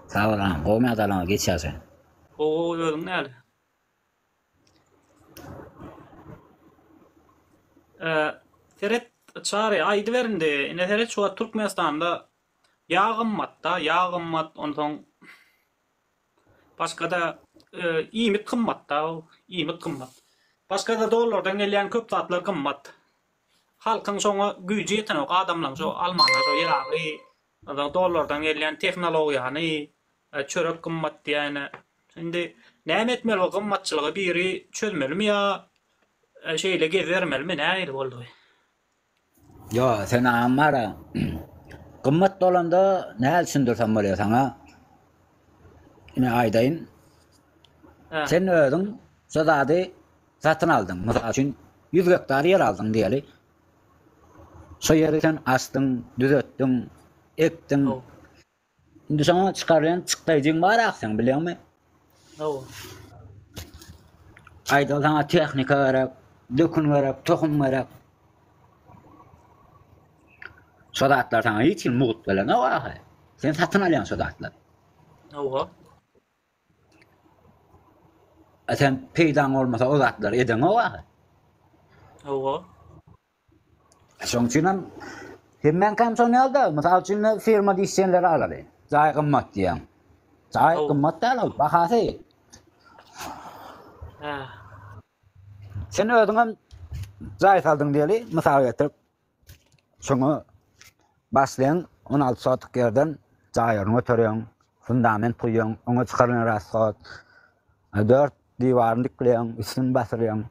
Sag bol agam, gowymy ýagdaýlaryňyz geçýärse? Gowy gowy özüň näli? Seret Çary aýdyber indi ine seret şu wagt Türkmenistanda ýag gymmatda ýag gymmat onsoň başgada iýmit gymmatda iýmit gymmat başgada dollardan gelýän köp zatlar gymmat halkyň şoňa güýji ýetenok adamlaň şo almana şo ýagy onsoň dollardan gelýän tehnologiýany çörek gymmat diýýän indi näme etmeli bu gymmatçylygy biri çözmelimi ýa şeýle gezibermelimi nähili boldy? Ýo sen agam bara gymmat bolanda näl düşündirsem bolýar saňa ine aýdaýyn sen özüň şo zady satyn aldyň mysal üçin 100 gektar ýer aldyň diýeli şo ýeri sen açdyň düzetdiň ekdiň Indi şoňa çykarýan çykdaýjyň bar ah seň bilýäňmi? Hawa. Aýdaly saňa tehnika gerek, dökün gerek, tohum gerek. Şo zatlar saňa hiç kim mugt berenok ahy. Sen satyn alýaň şo zatlary. Hawa. A sen peýdaň bolmasa o zatlary edeňok ahy. Hawa. Şoň üçin hem hemmäňkäm şon ýaly-da. Mysal üçin, firmada işleýänleri alaly. Jaý gymmat diýýäň. Jaý gymmat däl ol, bahasy. Hä. Sen özüňem jaý saldyň diýeli, mysal getirip. Şoňa başlaýaň, 16 sotyk ýerden jaýlaryny göterýäň, fundament guýýaň, oňa çykarylan rashod, dört diwaryny dikleýäň, üstüni basyrýaň.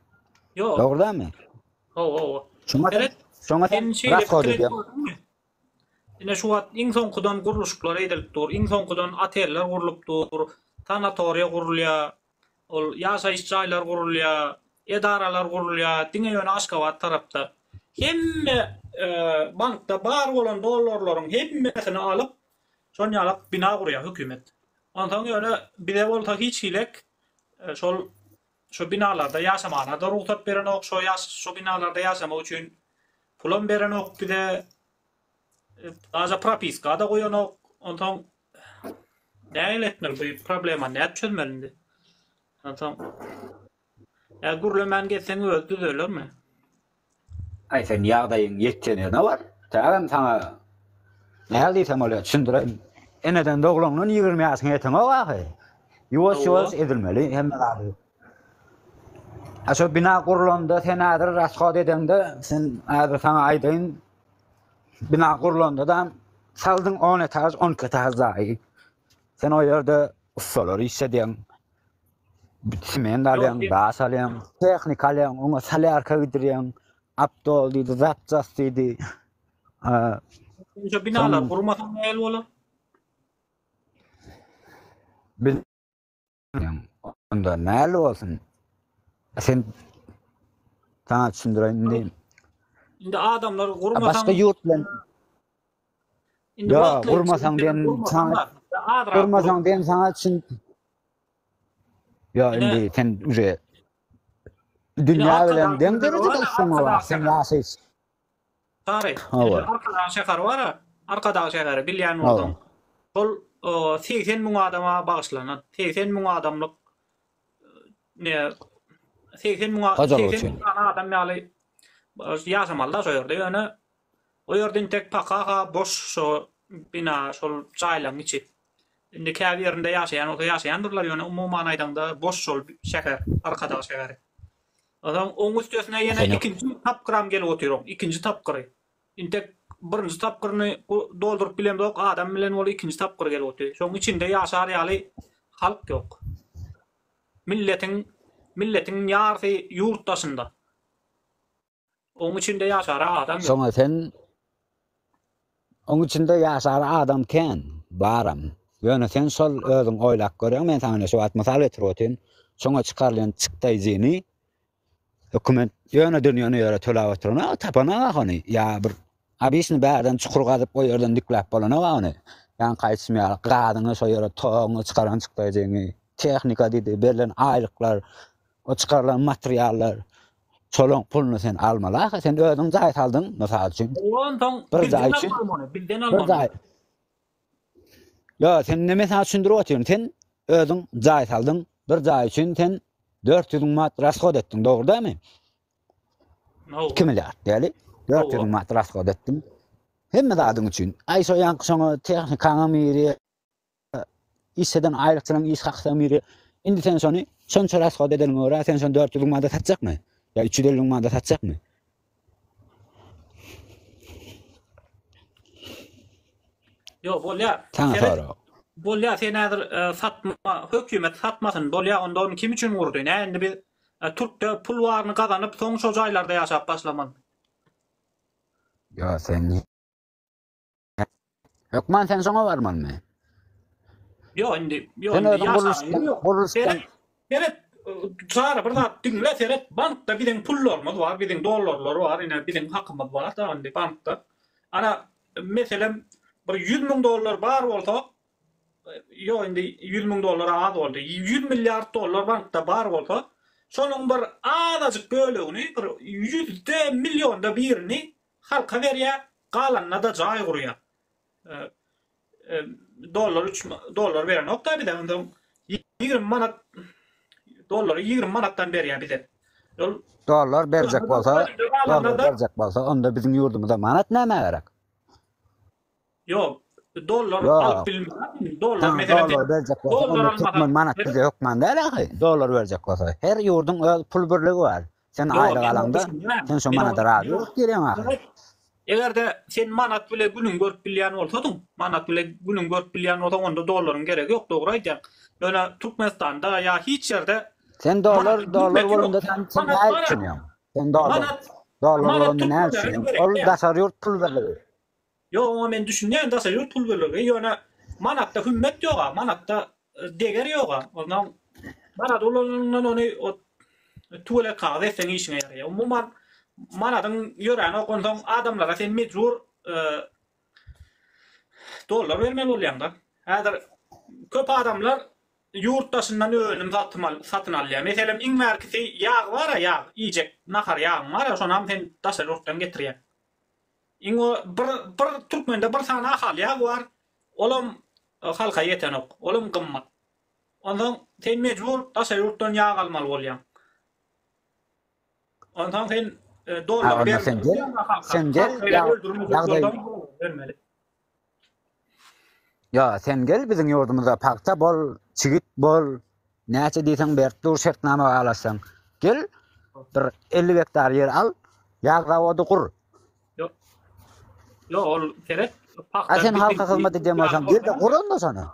Ýok. Dogry dälmi? Hawa, hawa. Şoňa Seret, şoňa sen sen şeýle rashod pikir edip edýäň. gördüňmi? Ine şu wagt iň soňkudan gurluşyklar edilip dur, iň soňkudan oteller gurlup dur, sanatoriýa gurulýar, ol ýaşaýyş jaýlar gurulýar, edaralar gurulýar, diňe ýöne Aşgabat tarapda. Hemme bankda bar bolan dollarlaryň hemmesini alyp, şon ýalak bina gurýar hökümet. Onsoň ýöne bize bolsa hiç hilek şol Şo binalarda ýaşamana-da rugsat berenok, şo ýaş şo binalarda ýaşamak üçin pulam berenok bize. Daže propiska-da goýanok. Onsoň nähili etmeli bu problemany nädip çözmeli indi? Onsoň ýa gürlemän gezseň özi düzelermi? Aý sen ýagdaýyň ýetýän ýerine bar. Tägem saňa näl diýsem bolýar düşündireýin. Eneden doglaňdan 20 ýaşyňa ýeteňok ahy. Ýuwaş ýuwaş edilmeli hemme zady. A şo bina gurlanda sen häzir rashod edeňde sen häzir saňa aýdaýyn bina gurlanda da saldyň 10 etaž 12 etaž jaýy. Sen o ýerde ussalary işledýäň. Sement alýaň, daş alýaň, tehnika alýaň, oňa solýarka gidirýäň. Aptol diýdi, zapças diýdi. Şo binalar gurmasaň nähili bolar? Biz onda nähili bolsun? Sen saňa düşündireýin indi. Indi adamlar gurmasaň Başga ýurt bilen Indi Ýa, wagtlaýyn gurmasaň diýen saňa gurmasaň diýen saňa çyn Ýa indi sen uje dünýä bilen deň derejede uçsaň bolar, sen ýaşaýyş. Sary, Arkadag şäheri bar, Arkadag şäheri bilýän bolsaň. Şol 80 müň adama bagyşlanan, 80 müň adamlyk ne 80 müň 80 müň sany adam ýaly ýaşamaly-da şo ýerde ýöne O ýerde intek paka-ha boş şo bina, şol jaýlaryň içi. Indi käbirinde ýaşaýan bolsa ýaşaýandyrlar, ýöne umuman aýdaňda boş şol şäher, Arkadag şäheri. Onsoň oň üstesine ýene ikinji tapgyram gelip otyr oň, ikinji tapgyry. Intek birinji tapgyryny dolduryp bilemzok, adam bilen bolup ikinji tapgyry gelip otyr. Şoň içinde ýaşar ýaly halk ýok. Milletiň, milletiň ýarysy ýurt daşynda. Oň içinde ýaşara adam ýok. Şoňa sen Oň içinde ýaşara adam kän, baram. Ýöne sen şol özüň oýlap görýäň, men saňa ine şu wagt mysal getirip otyryn. Şoňa çykarylýan çykdaýjyny hökümet ýöne ýöne ýere töläp oturanok, tapanok ony. Ýa bir obiçny bärden çukur gazyp o ýerden dikläp bolanok ony. Ýaňky aýdyşym ýaly gazyňy şo ýere toguňy çykaran çykdaýjyňy, tehnika diýdi, berlen aýlyklar, o çykarylan materiallar. Şolaň puluny sen almaly ahy, sen özüň jaý saldyň, mysal üçin. Onsoň Bir bizden jaý üçin. almaly ony, bizden Bir almaly. jaý. Ýa sen neme saňa düşündirip otyryn. Sen özüň jaý saldyň, bir jaý üçin sen 400 müň manat rashod etdiň, dogry dälmi? 2 milliard diýeli. 400 müň manat rashod etdiň. Hemme zadyň üçin. Aý şo ýaňky şoňa tehnikaňam girýär. Iş eden aýlykçylaryň iş hakysam girýär. Indi sen şony şonça rashod edeniňe görä sen şony 400 müň manada satjakmy? Ýa 350 müň manada satjakmy? Ýok, bolýar. Saňa Seret, sorag. bolýar, sen häzir e, satma, hökümet satmasyn, bolýar, onda ony kim üçin gurdy? Nä indi biz e, türkde pul baryny gazanyp, soň şo jaýlarda ýaşap başlamaly. Ýa sen Hökman sen şoňa barmalymy? Ýok indi, ýok Sen indi özüň ýaşaýyň gurluşykdan, ýok. gurluşykdan Seret, seret, Çary bir zat diňle, seret, bankda biziň pullarymyz bar, biziň dollarlar bar, ine biziň hakymyz bar da indi bankda. Ana, meselem, bir 100 müň dollar bar bolsa, ýok indi 100 müň dollar az boldy, 100 milliard dollar bankda bar bolsa, şonuň bir azajyk bölegini, bir ýüzde, millionda birini halka berýär, galanyna-da jaý gurýar. Dollar üç dollar berenok-da bize, onsoň 20 manat dollary 20 manatdan berýär bize. Ol Dollar berjek bolsa, dollar berjek bolsa, onda biziň ýurdumyza manat nämä gerek? Ýok, dollar alyp bilmez. Dollar meselem dollar berjek bolsa, onda türkmen manat bize hökman däl ahy. Dollar berjek bolsa, her ýurduň öz pul birligi bar. Sen aýlyk alaňda, sen şo manada razy bolup girýäň ahyry. Eger-de sen manat bile günüňi görüp bilýän bolsadyň, manat bile günüňi görüp bilýän bolsaň, onda dollaryň geregi ýok, dogry aýdýaň. Ýöne Türkmenistanda ýa hiç ýerde Sen dollar, dollar bolanda sen sen näme düşünýäň? Sen dollar, dollar bolanda näme düşünýäň? Ol daşary ýurt pul birligi. Ýok, oňa men düşünýän, daşary ýurt pul birligi, ýöne manatda hümmet ýog-a, manatda deger ýog-a. Ondan manat ulananyňdan ony o tuwalet kagyz etseň işiňe ýaraýar. Umuman, manadyň ýöränok, onsoň adamlara sen mejbur dollar bermeli bolýaň-da. Häzir köp adamlar ýurt daşyndan önüm satyn alýar. Meselem, iň bärkisi ýag bar-a, ýag, iýjek nahar ýagyň bar-a, şonam sen daşary ýurtdan getirýäň. Iň o bir bir türkmende bir sany ahal ýag bar. Olam halka ýetenok. Olam gymmat. Onsoň sen mejbur daşary ýurtdan ýag almaly bolýaň. Onsoň sen dollar bermeli bolýaň halka. Sen gel ýagdaý bermeli. Ýa sen gel biziň ýurdumyzda pagta bol, çigit bol, näçe diýseň berip dur şertnama baglaşsaň. Gel bir 50 gektar ýer al, ýag zawody gur. Ýok. Ýok, ol seret, pagta. A sen halka hyzmat edýän bolsaň, gel-de gur onda şony.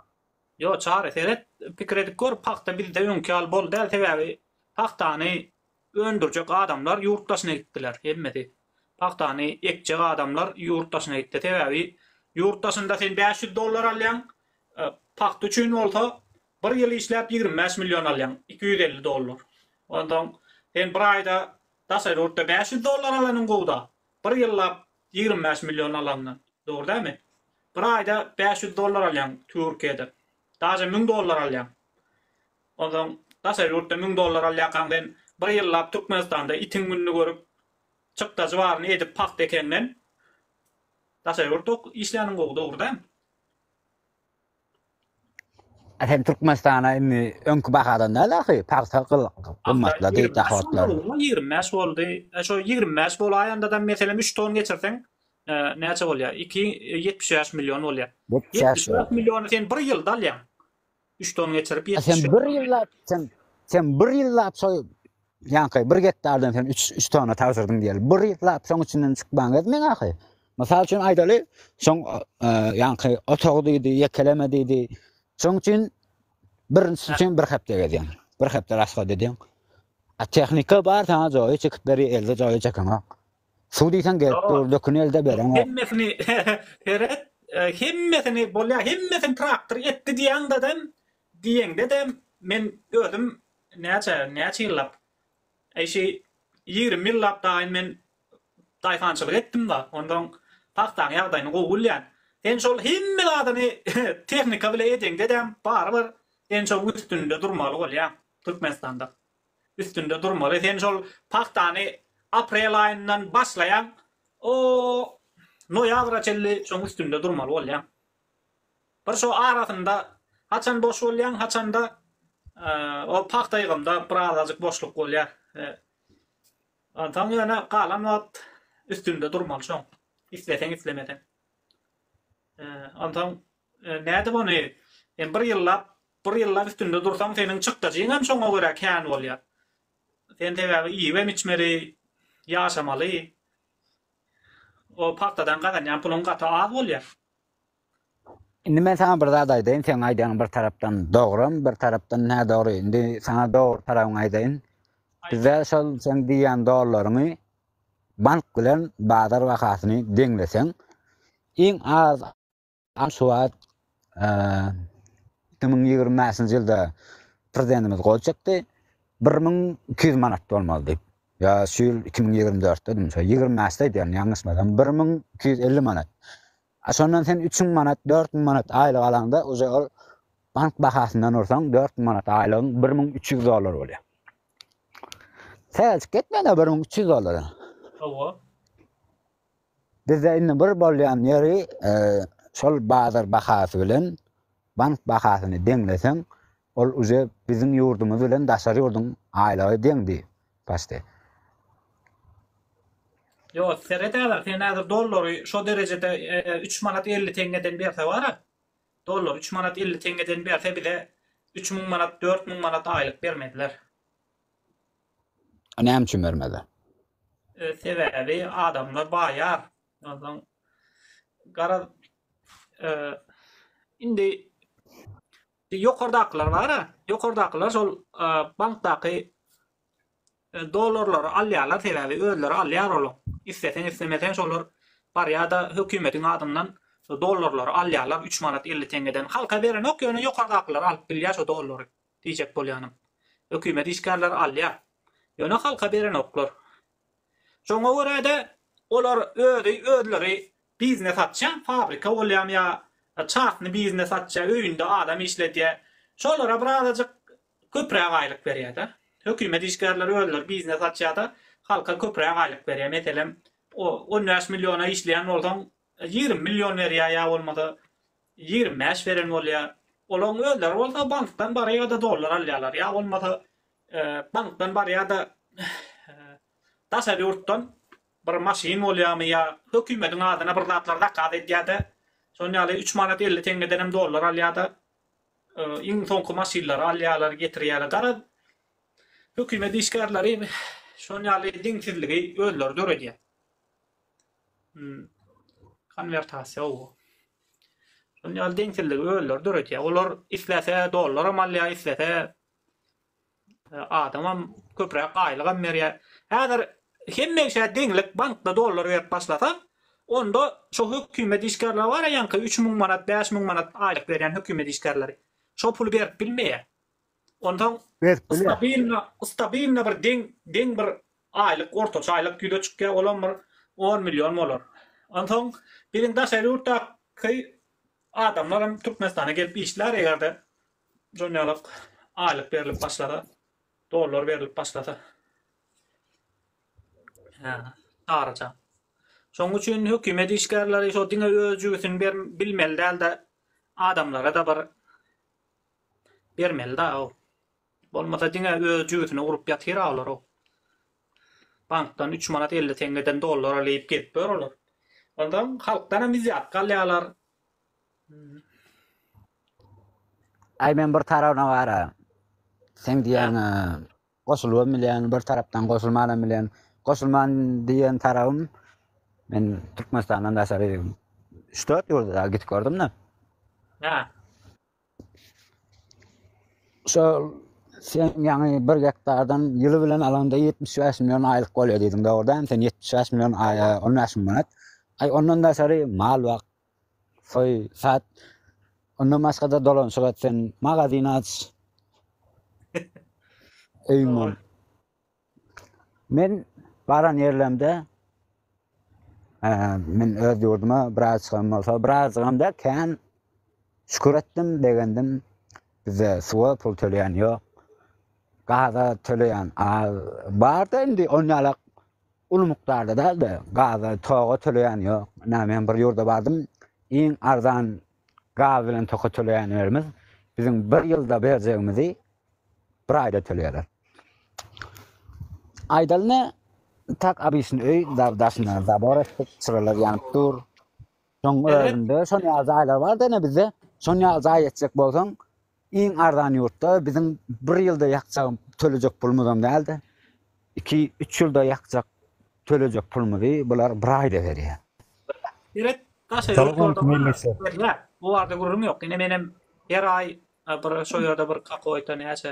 Ýok, Çary, seret, pikir edip gör, pagta bizde öňki ýaly bol däl, sebäbi pagtany öndürjek adamlar ýurt daşyna gitdiler, hemmesi. Pagtany ekjek adamlar ýurt daşyna gitdi. Sebäbi ýurt daşynda sen 500 dollar alýaň, pagta üçin bolsa bir ýyl işläp 25 million alýaň, 250 dollar. Onsoň sen bir aýda daşary ýurtda 500 dollar alanyň gowy-da, bir ýyllap 25 million alandan. Dogry dälmi? Bir aýda 500 dollar alýaň Türkiýede. Daže 1000 dollar alýaň. Onsoň daşary ýurtda 1000 dollar alýarkaň sen bir ýyllap Türkmenistanda itiň gününi görüp, çykdajy baryny edip pagta ekenden daşary ýurtda işläniň gowy, dogry dälmi? A sen Türkmenistana indi öňki bahadan däl ahy, pagta gymmatlady, dohodlar. 25 boldy. E, şo 25 bolaýanda-da meselem 3 ton geçirseň, e, näçe bolýar? 2 75 million bolýar. 75 milliony sen bir ýylda alýaň. 3 ton geçirip 75. Sen bir ýyllap sen sen bir ýyllap şo ýaňky bir gektardan sen 3 3 tonna tabşyrdyň diýeli. Bir ýyllap şoň içinden çykman gezmeň ahy. Mysal üçin aýdaly, şoň e, ýaňky otag diýdi, ýekeleme diýdi. Şoň üçin birinjisi üçin bir hepde gezýäň. Bir hepde rashod edýäň. A tehnika bar saňa joýa çekip berýär, elde joýa çekeňok. Suw diýseň gelip dur, döküni elde bereňok. Hemmesini seret, e, hemmesini bolýar, hemmesini traktor etdi diýeňdedem, diýeňdedem men özüm näçe, näçe ýyllap, eý şi 20 ýyllap daýyn men daýhançylyk etdim-da, onsoň pagtaň ýagdaýyny gowy bilýän. Sen şol hemme zadyny tehnika bile edeňdedem, barybir sen şoň üstünde durmaly bolýaň Türkmenistanda. Üstünde durmaly. Sen şol pagtany aprel aýyndan başlaýaň, o noýabra çenli şoň üstünde durmaly bolýaň. Bir şo arasynda haçan boş bolýaň, haçanda o pagta ýygymda birazajyk boşluk bolýar. Onsoň ýöne galan wagt üstünde durmaly şoň. Isleseň islemeseň. Onsoň nädip ony sen bir ýyllap, bir ýyllap üstünde dursaň seniň çykdajyňam şoňa görä kän bolýar. Sen sebäbi iýibem içmeli, ýaşamaly. O pagtadan gazanýan puluň gaty az bolýar. Indi men saňa bir zat aýdaýyn, seň aýdýanyň bir tarapdan dogram, bir tarapdan nädogry. Indi saňa dogry tarabyňy aýdaýyn. Bizde şol seň diýýän dollaryňy bank bilen bazar bahasyny deňleseň, iň az şu wagt 2025-nji ýylda prezidentimiz gol çekdi, 1200 manat bolmaly diýip. Ýa şu ýyl 2024-de diýdim, şo 25-de aýdýan, ýalňyşmasam 1250 manat. A şondan sen 3000 manat, 4000 manat aýlyk alaňda, uje ol bank bahasyndan ursaň 4000 manat aýlygyň 1300 dollar bolýar. Sähelçik etmän-ä 1300 dollara. Hawa. Bizde indi bir bolýan ýeri şol bazar bahasy bilen bank bahasyny deňleseň, ol uje biziň ýurdumyz bilen daşary ýurduň aýlygy deňdi paçti. Ýok, seret häzir, sen häzir dollary şo derejede üç manat 50 teňňeden berse bar-a, dollar üç manat 50 teňňeden berse bize 3000 manat, 4000 manat aýlyk bermezler. Näme üçin bermezler? Sebäbi adamlar baýar. Onsoň garaz indi ýokardakylar bar-a, ýokardakylar şol bankdaky dollarlary alýarlar, sebäbi özleri alýar olar. Isleseň islemeseň şolar barýar-da hökümetiň adyndan dollarlary alýarlar 3 manat 50 teňňeden. Halka berenok, ýöne ýokardakylar alyp bilýär şo dollary. Diýjek bolýanym. Hökümet işgärleri alýar. Ýöne halka berenoklar. Şoňa görä-de olar özi özleri biznes açýar, fabrika bolýarmy ýa çasny biznes açýar, öýünde adam işledýär. Şolara birazajyk köpräk aýlyk berýär-de. Hökümet işgärleri özleri biznes açýar-da, halka köpräk aýlyk berýär. Meselem, 15 milliona işleýän bolsaň, 20 million berýär ýa bolmasa 25 beren bolýar. Olaryň özleri bolsa bankdan barýar-da dollar alýarlar. Ýa bolmasa bankdan barýar-da daşary ýurtdan bir maşyn bolýarmy ýa hökümetiň adyna bir zatlar zakaz edýär-de, şonuň ýaly 3 manat 50 teňňeden hem dollar alýar-da, iň soňky maşynlary alýarlar, getirýärler. Garaz, hökümet işgärleri şonuň ýaly deňsizligi özleri döredýär. Konwertasiýa owo. Şonuň ýaly deňsizligi özleri döredýär. Olar islese dollaram alýar, islese e, adamam köpräk aýlygam berýär. Häzir hemme kişä deňlik bankda dollar berip başlasa, onda şo hökümet işgärleri bar ýaňky 3000 manat, 5000 manat aýlyk berýän hökümet işgärleri. Şo puly berip bilmeýär. Onsoň Berip bilýär. Stabilno, stabilno bir deň, deň bir aýlyk, ortaça aýlyk ýüze çykýar, olam bir on million bolar. Onsoň biziň daşary ýurtdaky adamlar hem Türkmenistana gelip işlär, eger-de şon ýalak aýlyk berlip başlasa, dollar berlip başlasa. Hä, Saryja. Şonuň üçin hökümet işgärleri şo diňe öz jübüsini ber bilmeli däl-de, adamlara-da bir Bermeli da o. Bolmasa diňe öz jübüsine urup ýatyr olar o. Bankdan 3 manat 50 teňňeden dollar alyp gezip ýör olar. Ondan halkdanam wzýatka alýarlar. Aý men bir tarabyna bara. Seň diýýäňe goşulybam bilýän, bir tarapdan goşulmanam bilýän. Goşulman diýen tarabym men Türkmenistandan daşary 3-4 ýurda da gidip gördüm-de. Hä. Şol sen ýaňy bir gektardan ýyly bilen alanda 75 million aýlyk bolýar diýdiň, dogry dälmi? Sen 75 million aýa 15 müň manat. Aý ondan daşary mal bak, soý, sat. Ondan başga-da dolanyşyk et sen, magazin aç. Öýüň bol. Men baran ýerlerimde men öz ýurduma birazjygam bolsa, birazjygam däl, kän şükür etdim, begendim. Bizde suwa pul töleýän ýok. Gaza töleýän az. Bar-da indi on ýalak uly mukdarda däl-de, gaza, toga töleýän ýok. Ine, men bir ýurda bardym, iň arzan. Gaz bilen toka töleýän ýerimiz biziň bir ýylda berjegimizi bir aýda töleýärler. Aýdaly ne tak obişni öý daşyndan zabor etdik, çyralar ýanyp dur. Şoň özünde şon ýaly jaýlar bar ene bizde. Şon ýaly jaý etjek bolsaň, iň arzan ýurtda biziň bir ýylda ýakjak tölejek pulumyzam däldi. 2-3 ýylda ýakjak tölejek pulumyzy bular bir aýda berýär. Seret, daşary ýurtlarda berýär. Bu barada gürrüň ýok. Ine menem her aý bir şo ýerde bir kakoýta näçe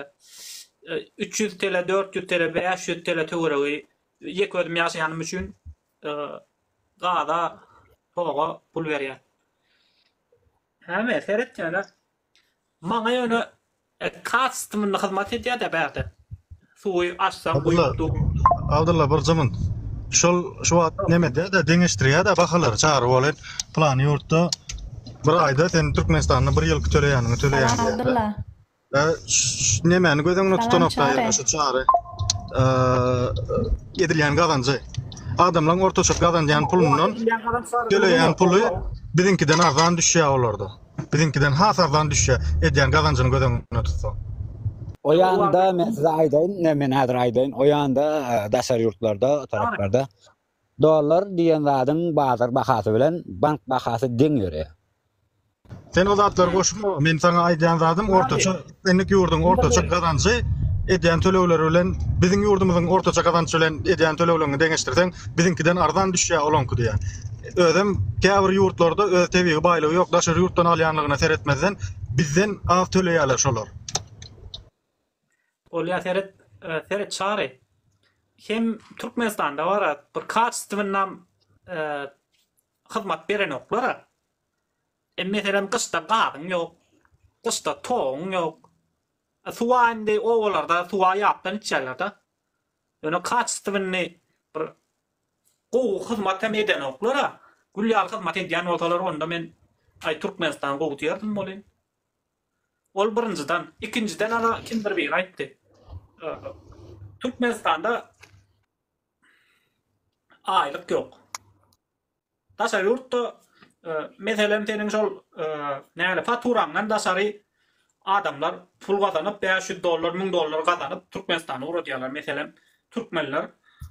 300 TL, 400 TL, 500 TL töweregi ýeke özüm ýaşaýanym üçin gaza, toga pul berýär. Hä, seret ýöne Maňa ýöne kastymyny hyzmat edýär-de bärde. Suwy açsaň guýup dur. Abdylla bir jymynt. Şol şu wagt neme edýär-de deňeşdirýär-de bahalary çary bolan pylany ýurtda bir aýda sen Türkmenistanda bir ýylky töleýäniňi töleýäň Salam diýýär-de. Abdylla. Nemäni göz öňüne Salam tutanokda Çary. ýöne şu çary edilýän gazanjy. Adamlaryň ortaça gazanýan pulundan töleýän puly biziňkiden arzan düşýär olarda. Biziňkiden has arzan düşýär edýän gazanjyny göz öňüne tutsaň. O ýanda men size aýdaýyn, ine men häzir aýdaýyn, o ýanda daşary ýurtlarda, o taraplarda dollar diýen zadyň bazar bahasy bilen bank bahasy deň ýörýär. Sen o zatlary goşma, men saňa aýdýan zadym ortaça islendik ýurduň ortaça gazanjy edýän tölegleri bilen biziň ýurdumyzyň ortaça gazanç bilen edýän töleglerini deňeşdirseň biziňkiden arzan düşýär olaňky diýýän. Özem käbir ýurtlarda öz tebigy baýlygy ýok daşary ýurtdan alýanlygyna seretmezden bizden az töleýärler şolar. Bolýa seret seret Çary. Hem Türkmenistanda bara bir kaçestwennam hyzmat berenoklara. E meselem gyşda gazyň ýok, gyşda toguň ýok. Suwa indi obalarda suwa ýapdan içýärler-de. Ýöne kaçestwennyi bir gowy hyzmat hem edenoklar-a. Gül ýaly hyzmat edýän bolsalar onda men aý Türkmenistan gowy diýerdim welin. Ol birinjiden. Ikinjiden ana kimdir biri aýtdy. Türkmenistanda aýlyk ýok. Daşary ýurtda meselem seniň şol näle faturaňdan daşary adamlar pul gazanyp 500 dollar 1000 dollar gazanyp Türkmenistana ugradýarlar meselem türkmenler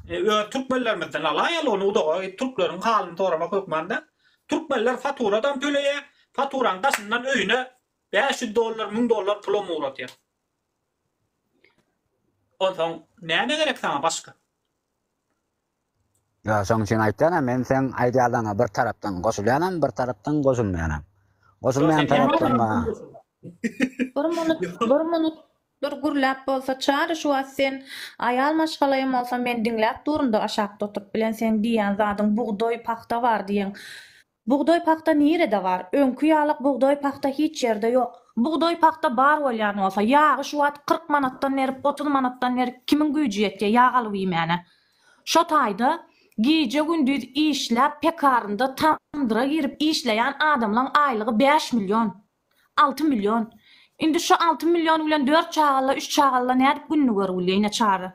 öz türkmenlerimizden alaýaly ony uzaga gidip türkleriň halyny soramak hökman däl. Türkmenler faturadan töleýär faturaň daşyndan öýüne 500 dollar 1000 dollar pulam ugradýar. Onsoň näme gerek saňa başga? Ýa şoň üçin aýtýanam men seň aýdýanlaňa bir tarapdan goşulýanam bir tarapdan goşulmaýanam. Goşulmaýan tarapdan maňa. Bir munut bir munut bir gürläp bolsa Çary şu wagt sen aýal maşgalaýam bolsa men diňläp durunda aşakda oturyp bilen seň diýýän zadyň bugdaý pagta bar diýeň Bugdaý pagta nirede bar? Öňki ýalak bugdaý pagta hiç ýerde ýok. Bugdaý pagta bar bolýan bolsa, ýagy şu wagt 40 manatdan berip, 30 manatdan berip kimiň güýji ýetýär ýag alyp iýmäne? Şo taýda gije-gündiz işläp pekarynda tamdyra girip işleýän adamlaň aýlygy 5 million, 6 million. Indi şo 6 million bilen dört çagalla, üç çagalla nädip gününi görübilýär ine Çary?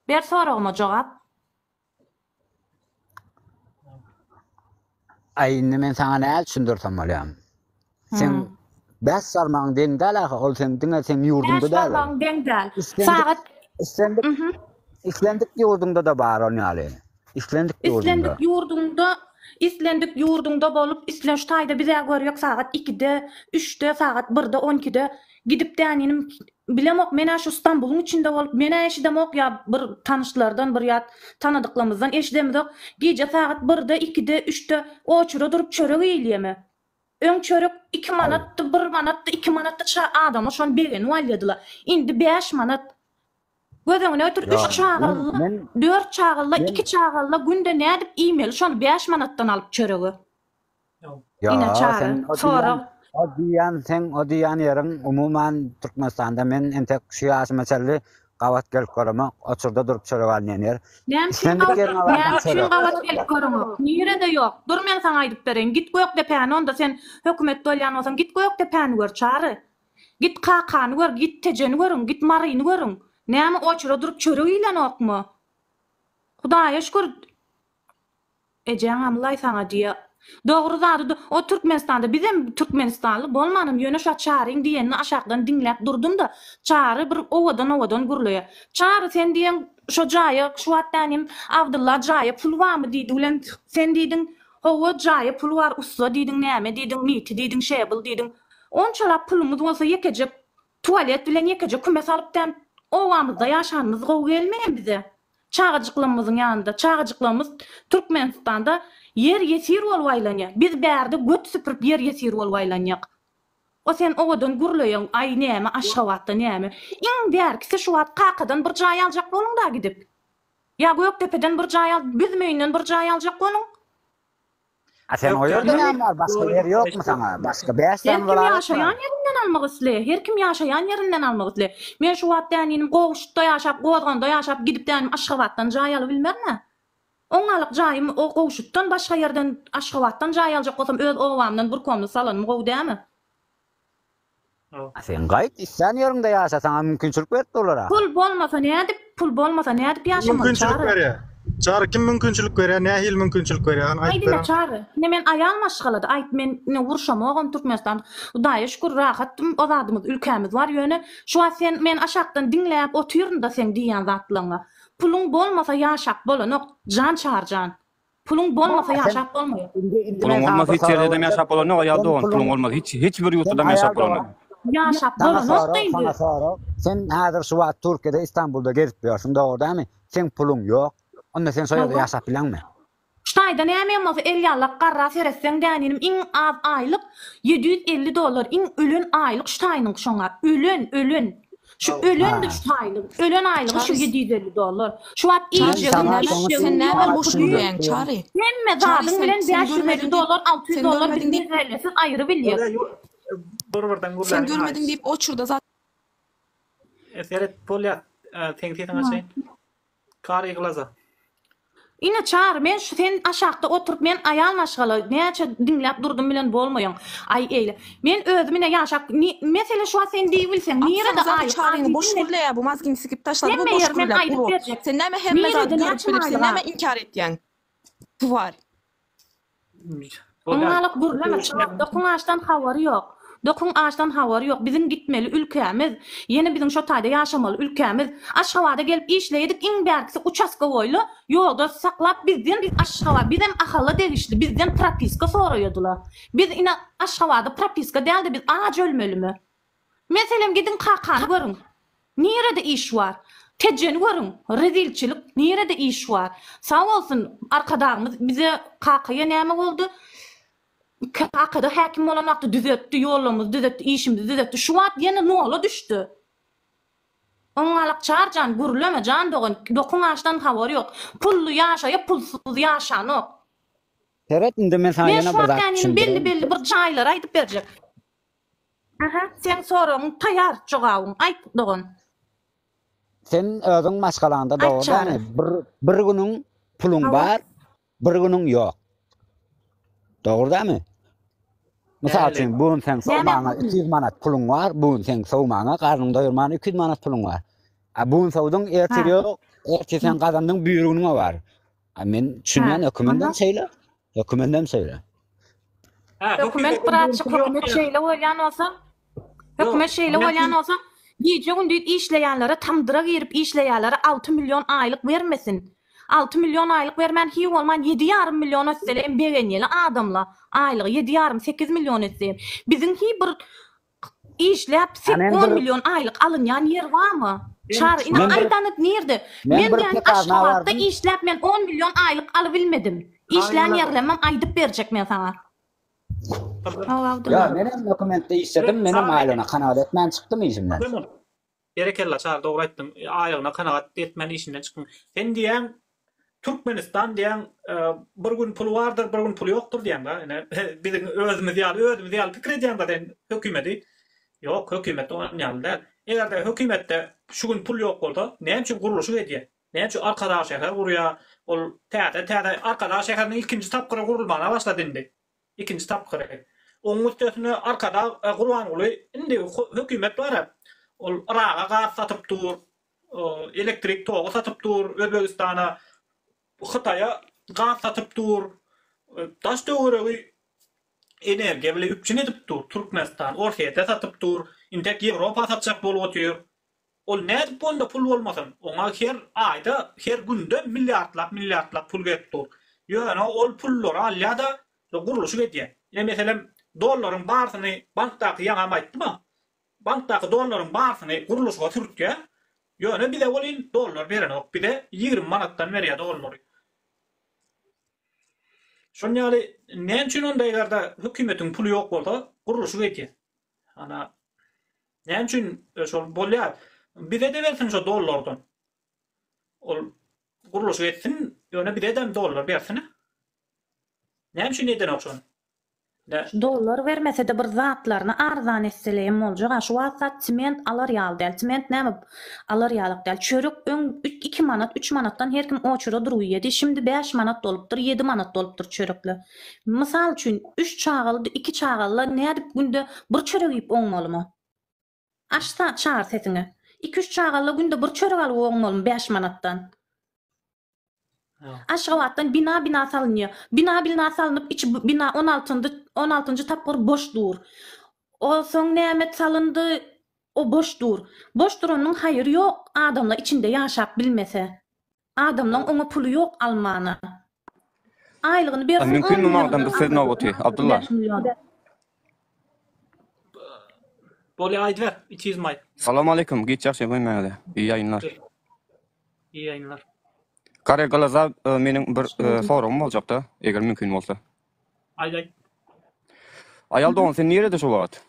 Ber soragyma jogap. Aý indi men saňa näl düşündirsem bolýar? Sen bäş barmagyň deň däl ahy, ol seň diňe seň ýurduňda Bäş däl. ol. barmagyň deň däl. Islendik Sagat islendik islendik ýurduňda-da bar on ýaly. Islendik ýurduňda. Islendik ýurduňda, islendik ýurduňda bolup, islen şu taýda biz-ä görýek sagat ikide, üçde, sagat birde, on ikide gidip däninim Bilemok menä şu Stambulyň içinde bolup menä eşidemok ýa bir tanyşlardan bir ýat tanadyklamyzdan eşidemizok gije sagat birde ikide üçde oçura durup çörek iýilýeme öň çörek iki manatdy bir manatdy iki manatdy ça adamlar şony begenip alýadyla indi bäş manat göz öňüne getir üç çagalyla dört çagalyla iki çagalyla günde nädip iýmeli şony bäş manatdan alyp çöregi. Ine Çary, sorag. O diýýän seň o diýýän ýeriň umuman Türkmenistanda men entek şu ýaşyma çenli gabat gelip göremok. Oçurda durup çörek alynýan ýer. Näme üçin gabat näme üçin gabat gelip göreňok? Nirede ýok? Dur men saňa aýdyp bereýin. Git Gökdepäni onda sen hökümetde bolýan bolsaň git Gökdepäni gör Çary. Git Kakany gör, git Tejeni görüň, git Maryny görüň. Näme oçura durup çörek iýlenokmy? Hudaýa şükür Ejeň amlaý saňa diýýä. Dogry zady o Türkmenistanda bizem Türkmenistanly bolmanam ýöne şo Çaryň diýenini aşakdan diňläp durdumda Çary bir owadan owadan gürleýär. Çary sen diýen şo jaýa şu wagt dänim Abdylla jaýa pul barmy diýdi bilen sen diýdiň hawa jaýa pul bar ussa diýdiň näme diýdiň miti diýdiň şebil diýdiň onçalap pulumyz bolsa ýekeje tualet bilen ýekeje kümes alyp däm obamyzda ýaşanymyz gowy gelmeýän bize. Çagajyklarymyzyň ýanynda, çagajyklarymyz Türkmenistanda ýer ýesir bolup aýlanýar. Biz bärde göt süpürip ýer ýesir bolup aýlanýak. O sen owadan gürleýäň, aý näme Aşgabatda näme. Iň bärkisi şu wagt Kakadan bir jaý aljak boluň-da gidip. Ýa Gökdepeden bir jaý al, Büzmeýinden bir jaý aljak boluň. A sen o ýerde näme bar? Başga ýer ýokmy saňa? Başga 5 Her sany kim welaýat bar. ýaşaýan ýerinden almak isle. Her kim ýaşaýan ýerinden almak isle. Men şu wagt däninim Gowşutda ýaşap, Gozganda ýaşap, gidip dänim Aşgabatdan jaý alybilmerin-ä. Oňňalyk jaýym o Gowşutdan başga ýerden Aşgabatdan jaý aljak bolsam öz obamdan bir komnat salanym gowy dämi? A sen gaýt, islän ýeriňde ýaşa, saňa mümkinçilik berip durlar-a. Pul bolmasa nädip, pul bolmasa nädip ýaşamaly Mümkinçilik Çary? berýär. Çary kim mümkinçilik berýär, nähili mümkinçilik berýär, hany aýdyp Aýt ine beriň. Çary, ine men aýal maşgalada, aýt men ine urşamogam Türkmenistan, Hudaýa şükür rahat o zadymyz ülkämiz bar, ýöne şu wagt sen men aşakdan diňläp otyryn-da seň diýýän zatlaňa. Puluň bolmasa ýaşap bolanok, jan Çary jan. Puluň bolmasa ýaşap bolmaýar. Puluň bolmasa hiç ýerdedem ýaşap bolanok aýal dogan puluň bolmasa hiç hiç bir ýurtdadam ýaşap bolanok. Ýaşap bolanok indi. Saňa sorag. Sen häzir şu wagt Türkiýede Istanbulda gezip ýörsüň dogry dälmi? Seň puluň ýok. Onda sen şo ýerde ýaşap bileňmi? Şu taýda näme bolsa el ýallak garra seretseň däninim iň az aýlyk 750 dollar iň ölen aýlyk şu taýynyňky şoňa ölen ölen Şu ölendir şu aýlyk. Ölen aýlygy şu 750 dollar. Şu wagt iýjegiň, içjegiň, Sen näme boş gürleýäň, Çary? Hemme zadyň bilen 550 dollar, 600 dollar biz meselesiz aýry bilýäs. Bir birden gürläň. Sen görmediň diýip oçurda zat. Seret bolýa, seň sesiň açaýyn. Kary glaza. Ine Çary men şu sen aşakda oturyp men aýal maşgala näçe diňläp durdum bilen bolmaýaň aý eýle men özüm ine ýaşap mesele şu wagt sen diýip bilseň nirede Atsaňyza bu aýlyk Çaryny boş gürleýä bu mazgini sikip taşlady bu hemme boş ýeri men gürläp aýdyp urot berjek sen näme hemme zady nirede görüp näçe bilip sen aýlyk näme inkar etýäň twar. Oňňalak gürleme çynak dokuň açdan habary ýok. Dokuň açdan habary ýok. Biziň gitmeli ülkämiz. Ýene biziň şo taýda ýaşamaly ülkämiz. Aşgabada gelip işleýdik iň bärkisi uçaskowoýla ýolda saklap bizden Aşgabat bizem Ahala degişli bizden propiska soraýadylar. Biz ine Aşgabada propiska dälde biz aç ölmelimi. Meselem gidiň Kakany görüň. Nirede iş bar? Tejeni görüň. Rezilçilik nirede iş bar? Sag bolsun Arkadagymyz bize Kakaýa näme boldy? Kakada häkim bolan wagty düzetdi, ýollarymyzy düzetdi, işimizi düzetdi. Şu wagt ýene nola düşdi. Oňňalak Çarjan gürleme jan dogan dokuň açdan habary ýok. Pully ýaşaýa pulsuz ýaşanok. Seret indi men saňa Men ýene şu bir wagt zat ýanyny belli düşündireýin. belli bir jaýlary aýdyp berjek. Aha, seň soragyň taýar jogabyň aýt dogan. Sen özüň maşgalaňda Aýt dogry Çary. dämi? Bir bir günüň puluň Hawa. bar, bir günüň ýok. Dogry dämi? Mysal üçin, bu gün seň Näme sowmaňa 200 manat puluň bar, bu gün seň sowmaňa, garnyňy doýurmana 200 manat puluň bar. A bu gün sowduň, ertir Ha. ýok, ertir sen gazandyň, büýrüginiňe bar. A men düşünýän Ha. hökümenden Onda şeýle. Hökümendem şeýle. Ha, hökümet hökümet birazjyk hökümet şeýle bolýan bolsa, hökümet şeýle bolýan bolsa, gije-gündiz işleýänlere tamdyra girip işleýänlere 6 million aýlyk bermesin. 6 million aýlyk bermän hiý bolman 7,5 million etse hem begenýeli adamla aýlygy 7,5 8 million etse hem. Biziň hiý bir Işläp Ha, men 10 bir million aýlyk alynýan ýer barmy? Çary ine Men bir aýdanyt nirde? men Men bir diýen pekarna Aşgabatda bardym. işläp men 10 million aýlyk alybilmedim. Işlän ýerlemem aýdyp berjek men saňa. Hawa Ýa, Abdylla. menem dokumentde işledim, menem aýlygyna kanagat etmän çykdym işimden. Berekella Çary dogry aýtdyň. Aýlygyna kanagat etmän işinden çykdyň. Sen diýýäň Türkmenistan diýýäň bir gün puly bardyr bir gün puly ýokdur diýýäň da ine biziň özümiz ýaly özümiz ýaly pikir edýäň da sen hökümedi. Ýok hökümet on ýaly däl. Egerde hökümetde şu gün pul ýok bolsa näme üçin gurluşyk edýär? Näme üçin Arkadag şäher gurýar? Ol täze täze Arkadag şäheriniň ilkinji tapgyry gurulmana başlady indi. Ikinji tapgyry. Onuň üstesine Arkadag Gurbanguly indi hökümet bar-a, ol Yraga gaz satyp dur, elektrik togy satyp dur, Özbegistana, Hytaýa gaz satyp dur. Daş-töweregi energiýa bile üpjün edip dur Türkmenistan. Orsýete satyp dur. Intek Ýewropa satjak bolup otyr. Ol nädip onda pul bolmasyn? Oňa her aýda, her günde milliardlap, milliardlap pul gelip dur. Ýöne ol pullary alýar-da, gurluşyk edýär. Ine, meselem, dollaryň barysyny bankdaky ýaňam aýtdym-a. Bankdaky dollaryň barysyny gurluşyga sürtýär. Ýöne bize welin dollar berenok. Bize 20 manatdan berýär dollary. Şon ýaly näme üçin onda eger-de hökümetiň puly ýok bolsa gurluşyk edýär. Ana näme üçin e, şol bolýar. Bize-de bersin şo dollardan. Ol gurluşyk etsin, ýöne bize-de dollar bersin. Näme üçin edenok şony? Şu dollar bermesede bir zatlaryny arzan etseleýem boljak a şu wagt zat sement alar ýaly däl sement näme alar ýalak däl çörek öň iki manat üç manatdan her kim oçura durup iýedi şimdi bäş manat bolupdyr ýedi manat bolupdyr çörekler mysal üçin üç çagaly iki çagalylar nädip günde bir çörek iýip oňmalymy aç çagyr sesiňi iki üç çagalylar günde bir çörek alyp oňmalymy bäş manatdan. Aşgabatdan bina bina salynýar. Bina bina salynyp içi bina on altyndy on altynjy tapgyr boş dur. O soň näme salyndy o boş dur. Boş duranyň haýyry ýok adamlar içinde ýaşap bilmese. Adamlaň oňa puly ýok almana. Aýlygyny bersin on Mümkinmi magdan bir söz nobaty Abdylla. Bolýa aýdyber it is my. Salam aleýkum giç ýagşy hemmäňize iyi ýaýynlar. Iyi ýaýynlar. Kare Galaza meniň bir soragym boljakda eger mümkin bolsa. Aýt aýt. Aýal dogan sen nirede şu wagt?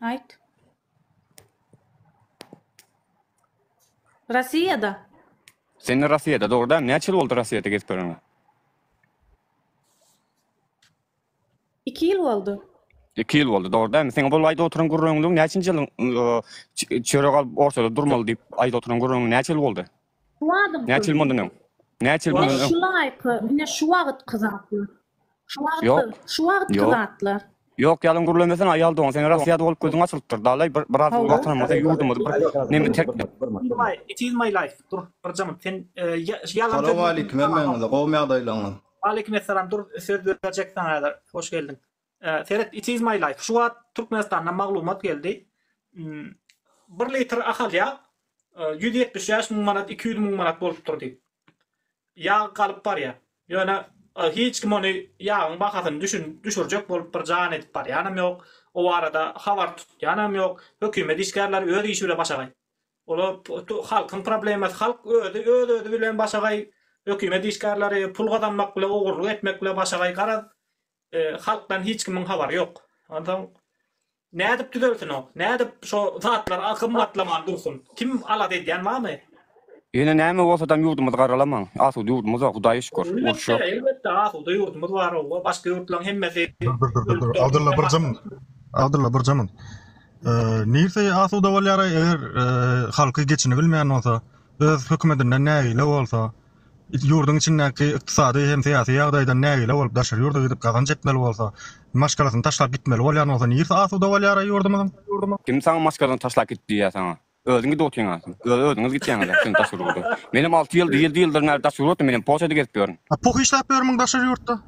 Aýt. Rossiýada. Sen Rossiýada dogry dälmi? Näçe ýyl boldy Rossiýada gezip ýöreniňe? Iki ýyl boldy. Iki ýyl boldy, dogry dälmi? Seň bol aýdyp oturan gürrüňiň näçinji ýylyň çörek alyp ortada durmaly diýip aýdyp oturan gürrüňiň näçe ýyl boldy? Şu wagtky. Näçe ýyl mundan öň? Näçe ýyl mundan öň? Şu laýky, ine şu wagtky zatlar. Şu wagtky, şu wagtky zatlar. Ýok, ýalan gürlemesene aýal dogan, sen Rossiýada bolup gözüň açylypdyr. Dalaý bir biraz watanymyzy, ýurdumyzy bir neme terk It is my life. Dur, bir jamyt. Sen ýalan söz. Salowmaleýkim hemmäňize, gowmy ýagdaýlaryňyz? Aleýkim essalam dur söz berjek saňa häzir hoş geldiň. Seret it is my life şu wagt Türkmenistandan maglumat geldi. Bir litr ahal ýag 175 müň manat 200 müň manat bolupdyr diýip. Ýag galyp barýar. Ýöne hiç kim ony ýagyň bahasyny düşün düşürjek bolup bir jan edip barýanam ýok. O barada habar tutýanam ýok. Hökümet işgärleri öz işi bile başagaý. Olar halkyň problemasy, halk özi öz-özi bilen başagaý, hökümet işgärleri pul gazanmak bile, ogurlyk etmek bile başagaý, garaz, halkdan hiç kimiň habary ýok. Onsoň nädip düzelsin o? Nädip şo zatlar gymmatlaman dursun? Kim alada edýän barmy? Ýöne näme bolsadam ýurdumyzy garalamaň. Asuda ýurdumyz bar, Hudaýa şükür. Uruş ýok. Elbetde, elbetde asuda ýurdumyz bar, owa, başga ýurtlaryň hemmesi Dur dur dur dur dur. Abdylla bir jam. Abdylla bir jam. Nirse asuda bolýar eger halky geçinibilmeýän bolsa, öz hökümetinden nägile bolsa, ýurduň içindäki ykdysady hem syýasy ýagdaýdan nägile bolup daşary ýurda gidip gazanç etmeli bolsa, maşgalasyny taşlap gitmeli bolýan bolsa nirse asuda bolýar ýurdumyzyň? Kim saňa maşgalasyny taşlap gitdi diýýär saňa? Özüň gidip otyrňa. Öz özüňiz gitýäňiz sen daşary ýurda. Menem 6 ýyl, 7 ýyldyr bäri daşary ýurtda, menem Polşada gezip ýörün. A poh işläp ýörmüň daşary ýurtda?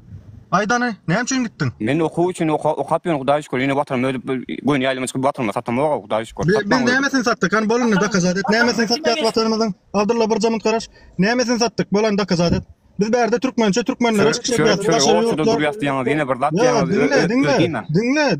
Aýdany, näme üçin gitdiň? Men okuw üçin okap ýörün, Hudaýa şükür. Ýöne watanym ödüp, göni ýaýlyma çykyp watanymy satamok-a, Hudaýa şükür. Biz nämesini satdyk? Hany bol indi dokazat et. Nämesini satýas watanymyzyň? Abdylla bir jamynt garaş. Nämesini satdyk? Bol indi dokazat et. Biz bärde türkmençe türkmenlere çykyş edýäs. Daşary ýurtlar durýas diýýäňiz, ýene bir zat diýýäňiz. Diňle, diňle,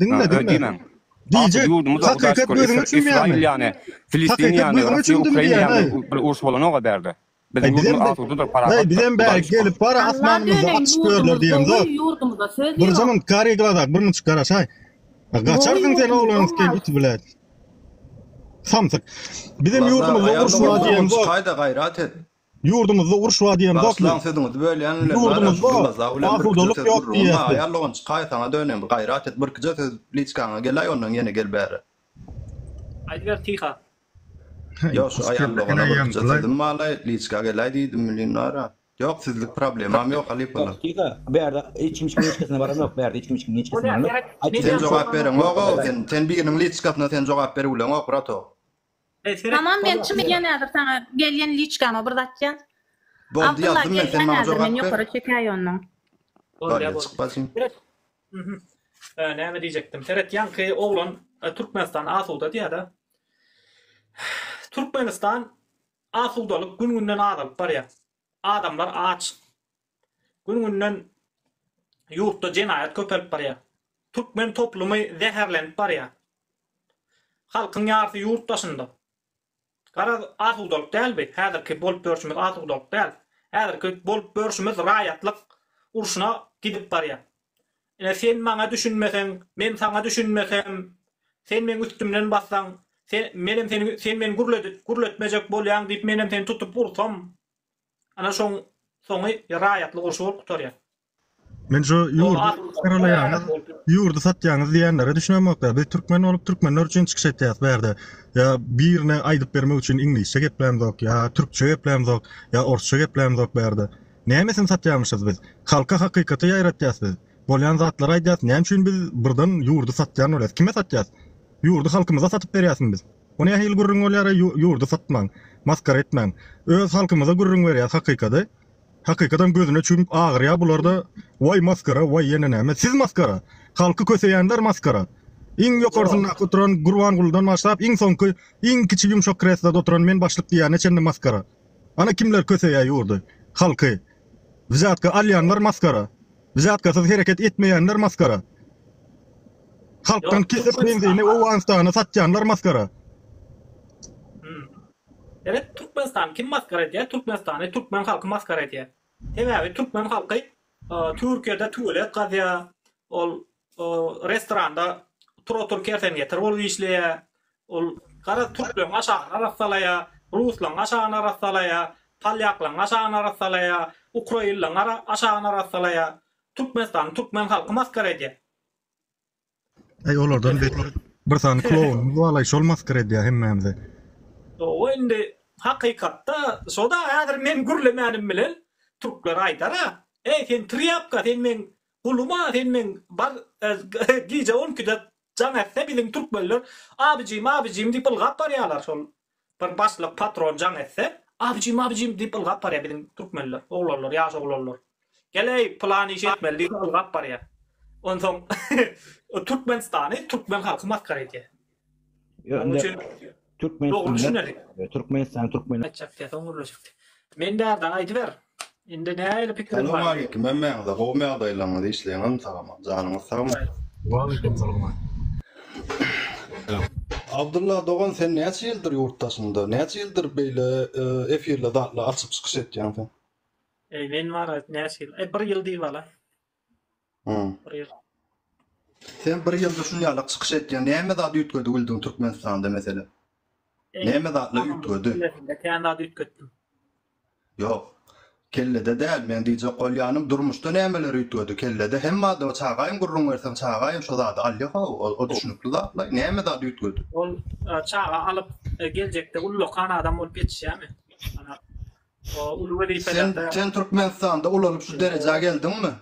diňle, diňle, diňle. Diýjek, hakykat gözüňe çümýärmi? Ysraýyl ýany, Filistin ýany, Russiýa, Ukraina ýany bir uruş bolanok-a bärde. Biziň ýurdumyz asudadyr, parahatdyr. Bizem bärik gelip bar asmanymyzda atyşyp ýörler diýemzok. Ýurdumyza söz ýok. Bir zaman kary glazak, bir munçuk garaşaý. Gaçarsyň sen oglanyň siken iti bilen. Samsyk. Bizem ýurdumyzda uruş bar diýemzok. Çykaýda gaýrat et. Ýurdumyzda uruş bar diýemzok. Bagyşlaň sözüňizi bölýän bilen Ýurdumyzda asudalyk ýok diýýäs. Aýal dogan çykaý saňa döneýin bir gaýrat et birkije söz liçkaňa geläý ondan ýene gel bäri. Aýdyber Tiha. Ýok şu aýal dogana birkije sözüm barlaý liçka geläý diýdim welin bara. Ýok sizlik problemam ýok halypalar. Tiha bärde hiç kim hiç kimiň liçkasyna baranok bärde hiç kim hiç kimiň liçkasyna baranok. Sen jogap bereňogow sen sen biriniň liçkasyna sen jogap beribileňok bratok. Tamam men çym edýän häzir saňa gelýän liçkama bir zat ýaz. Boldy Abdylla ýazdym men sen gelýän maňa häzir jogap men ber. ýokary çekäý ondan. Bolýa, Bolýa, çyk bolýa. bajym. Seret. Mhm. E, näme diýjekdim? Seret, ýaňky oglan e, Türkmenistan asuda diýýär-de. Türkmenistan asudalyk gün-günden azalyp barýar. Adamlar aç. Gün-günden ýurtda jenaýat köpelip barýar. Türkmen toplumy zäherlenip barýar. Halkyň ýarysy ýurt daşynda. Garaz, asudalyk däl bi. Häzirki bolup ýörşümiz asudalyk däl. Häzirki bolup ýörşümiz raýatlyk urşuna gidip barýar. Ine, sen maňa düşünmeseň, men saňa düşünmesem, sen meň üstümden bassaň, sen, menem seni, sen meni gürledip, gürletmejek bolýaň diýip, menem seni tutup ursam, ana şoň soňy raýatlyk urşy bolup gutarýar. Men şu ýurdy garalaýaňyz, ýurdy satýaňyz diýenlere düşünemok-da. Biz türkmen bolup türkmenler üçin çykyş etýäs bu ýerde. Ýa birine aýdyp bermek üçin iňlisçe geplämzok, ýa türkçe geplämzok, ýa orsça geplämzok bu ýerde. Nämesini satýarmyşyz biz? Halka hakykaty ýaýratýas biz. Bolýan zatlary aýdýas. Näme üçin biz birden ýurdy satýan bolýas? Kime satýas? Ýurdy halkymyza satyp berýäsmi biz? O nähili gürrüň bolýar-a ýurdy satmaň, masgara etmäň. Öz halkymyza gürrüň berýäs hakykady. Hakykadam gözüne çümüp agyrýa bularda waý maskara waý ýene näme siz maskara halky köseýänler maskara iň ýokarsyndaky oturan Gurbangulydan başlap iň soňky iň kiçi ýumşak kresloda oturan men başlyk diýýäne çenli maskara ana kimler köseýä ýurdy halky wzýatka alýanlar maskara wzýatkasyz hereket etmeýänler maskara halkdan kesip benzini Owganystana satýanlar maskara. Seret Türkmenistany kim masgara edýär? Türkmenistany türkmen halky masgara edýär. Sebäbi türkmen halky Türkiýede tualet gazýar, ol restoranda tur otur kersen getir bolup işleýär. Ol garaz türkleriň aşagyny arassalaýar, ruslaryň aşagyny arassalaýar, polýaklaryň aşagyny arassalaýar, ukrainlaryň aşagyny arassalaýar. Türkmenistany türkmen halky masgara edýär. Äý olardan beter bir sany klounymyz barlaý şol maskara edýär hemmämizi. Hawa indi hakykatda şoda häzir men gürlemänim bilen türkler aýdara eý sen trýapka sen meň guluma sen meň bar gije on ikide jaň etse biziň türkmenler abijim abijim diýip ylgap barýalar şol bir başlyk patron jaň etse abijim abijim diýip ylgap barýar biziň türkmenler oglanlar ýaş oglanlar Gel-eý, pylan iş etmeli diýip ylgap barýar. Onsoň Türkmenistany türkmen halky masgara edýär. Onuň üçin dogry düşüneli. Türkmenistan türkmen. Aýtjak diýýär, soň gürleşekdi. Men bärden aýdyber. Indi nähili pikiriň bar? Salowmaleýkim hemmäňize gowumy ýagdaýlaryňyz işleňizmi sagama janyňyz sagmy. Waleýkim salam. Abdylla dogan sen näçe ýyldyr ýurt daşynda näçe ýyldyr beýle efirle zatla açyp çykyş etýäň sen. Eý men bara näçe ýyl? E bir ýyl diýip ala. Hum. Bir ýyl. Sen bir ýylda şun ýalak çykyş etýäň. Näme zat üýtgedi bildiň Türkmenistanda meselem? Näme zatlar üýtgedi? Kellesinde kän zat üýtgetdim. Ýok. Kellede däl, men diýjek bolýanym durmuşda nämeler üýtgedi? Kellede hemme adama çagaýym gürrüň berseň çagaýym şo zady alýa how, o düşnükli zatlaý. Näme zat üýtgedi? Ol çaga alyp geljekde ullakan adam bolup ýetişýärmi? Ana Uly Sen wezipelerde. sen Türkmenistanda ulalyp şu derejä geldiňmi?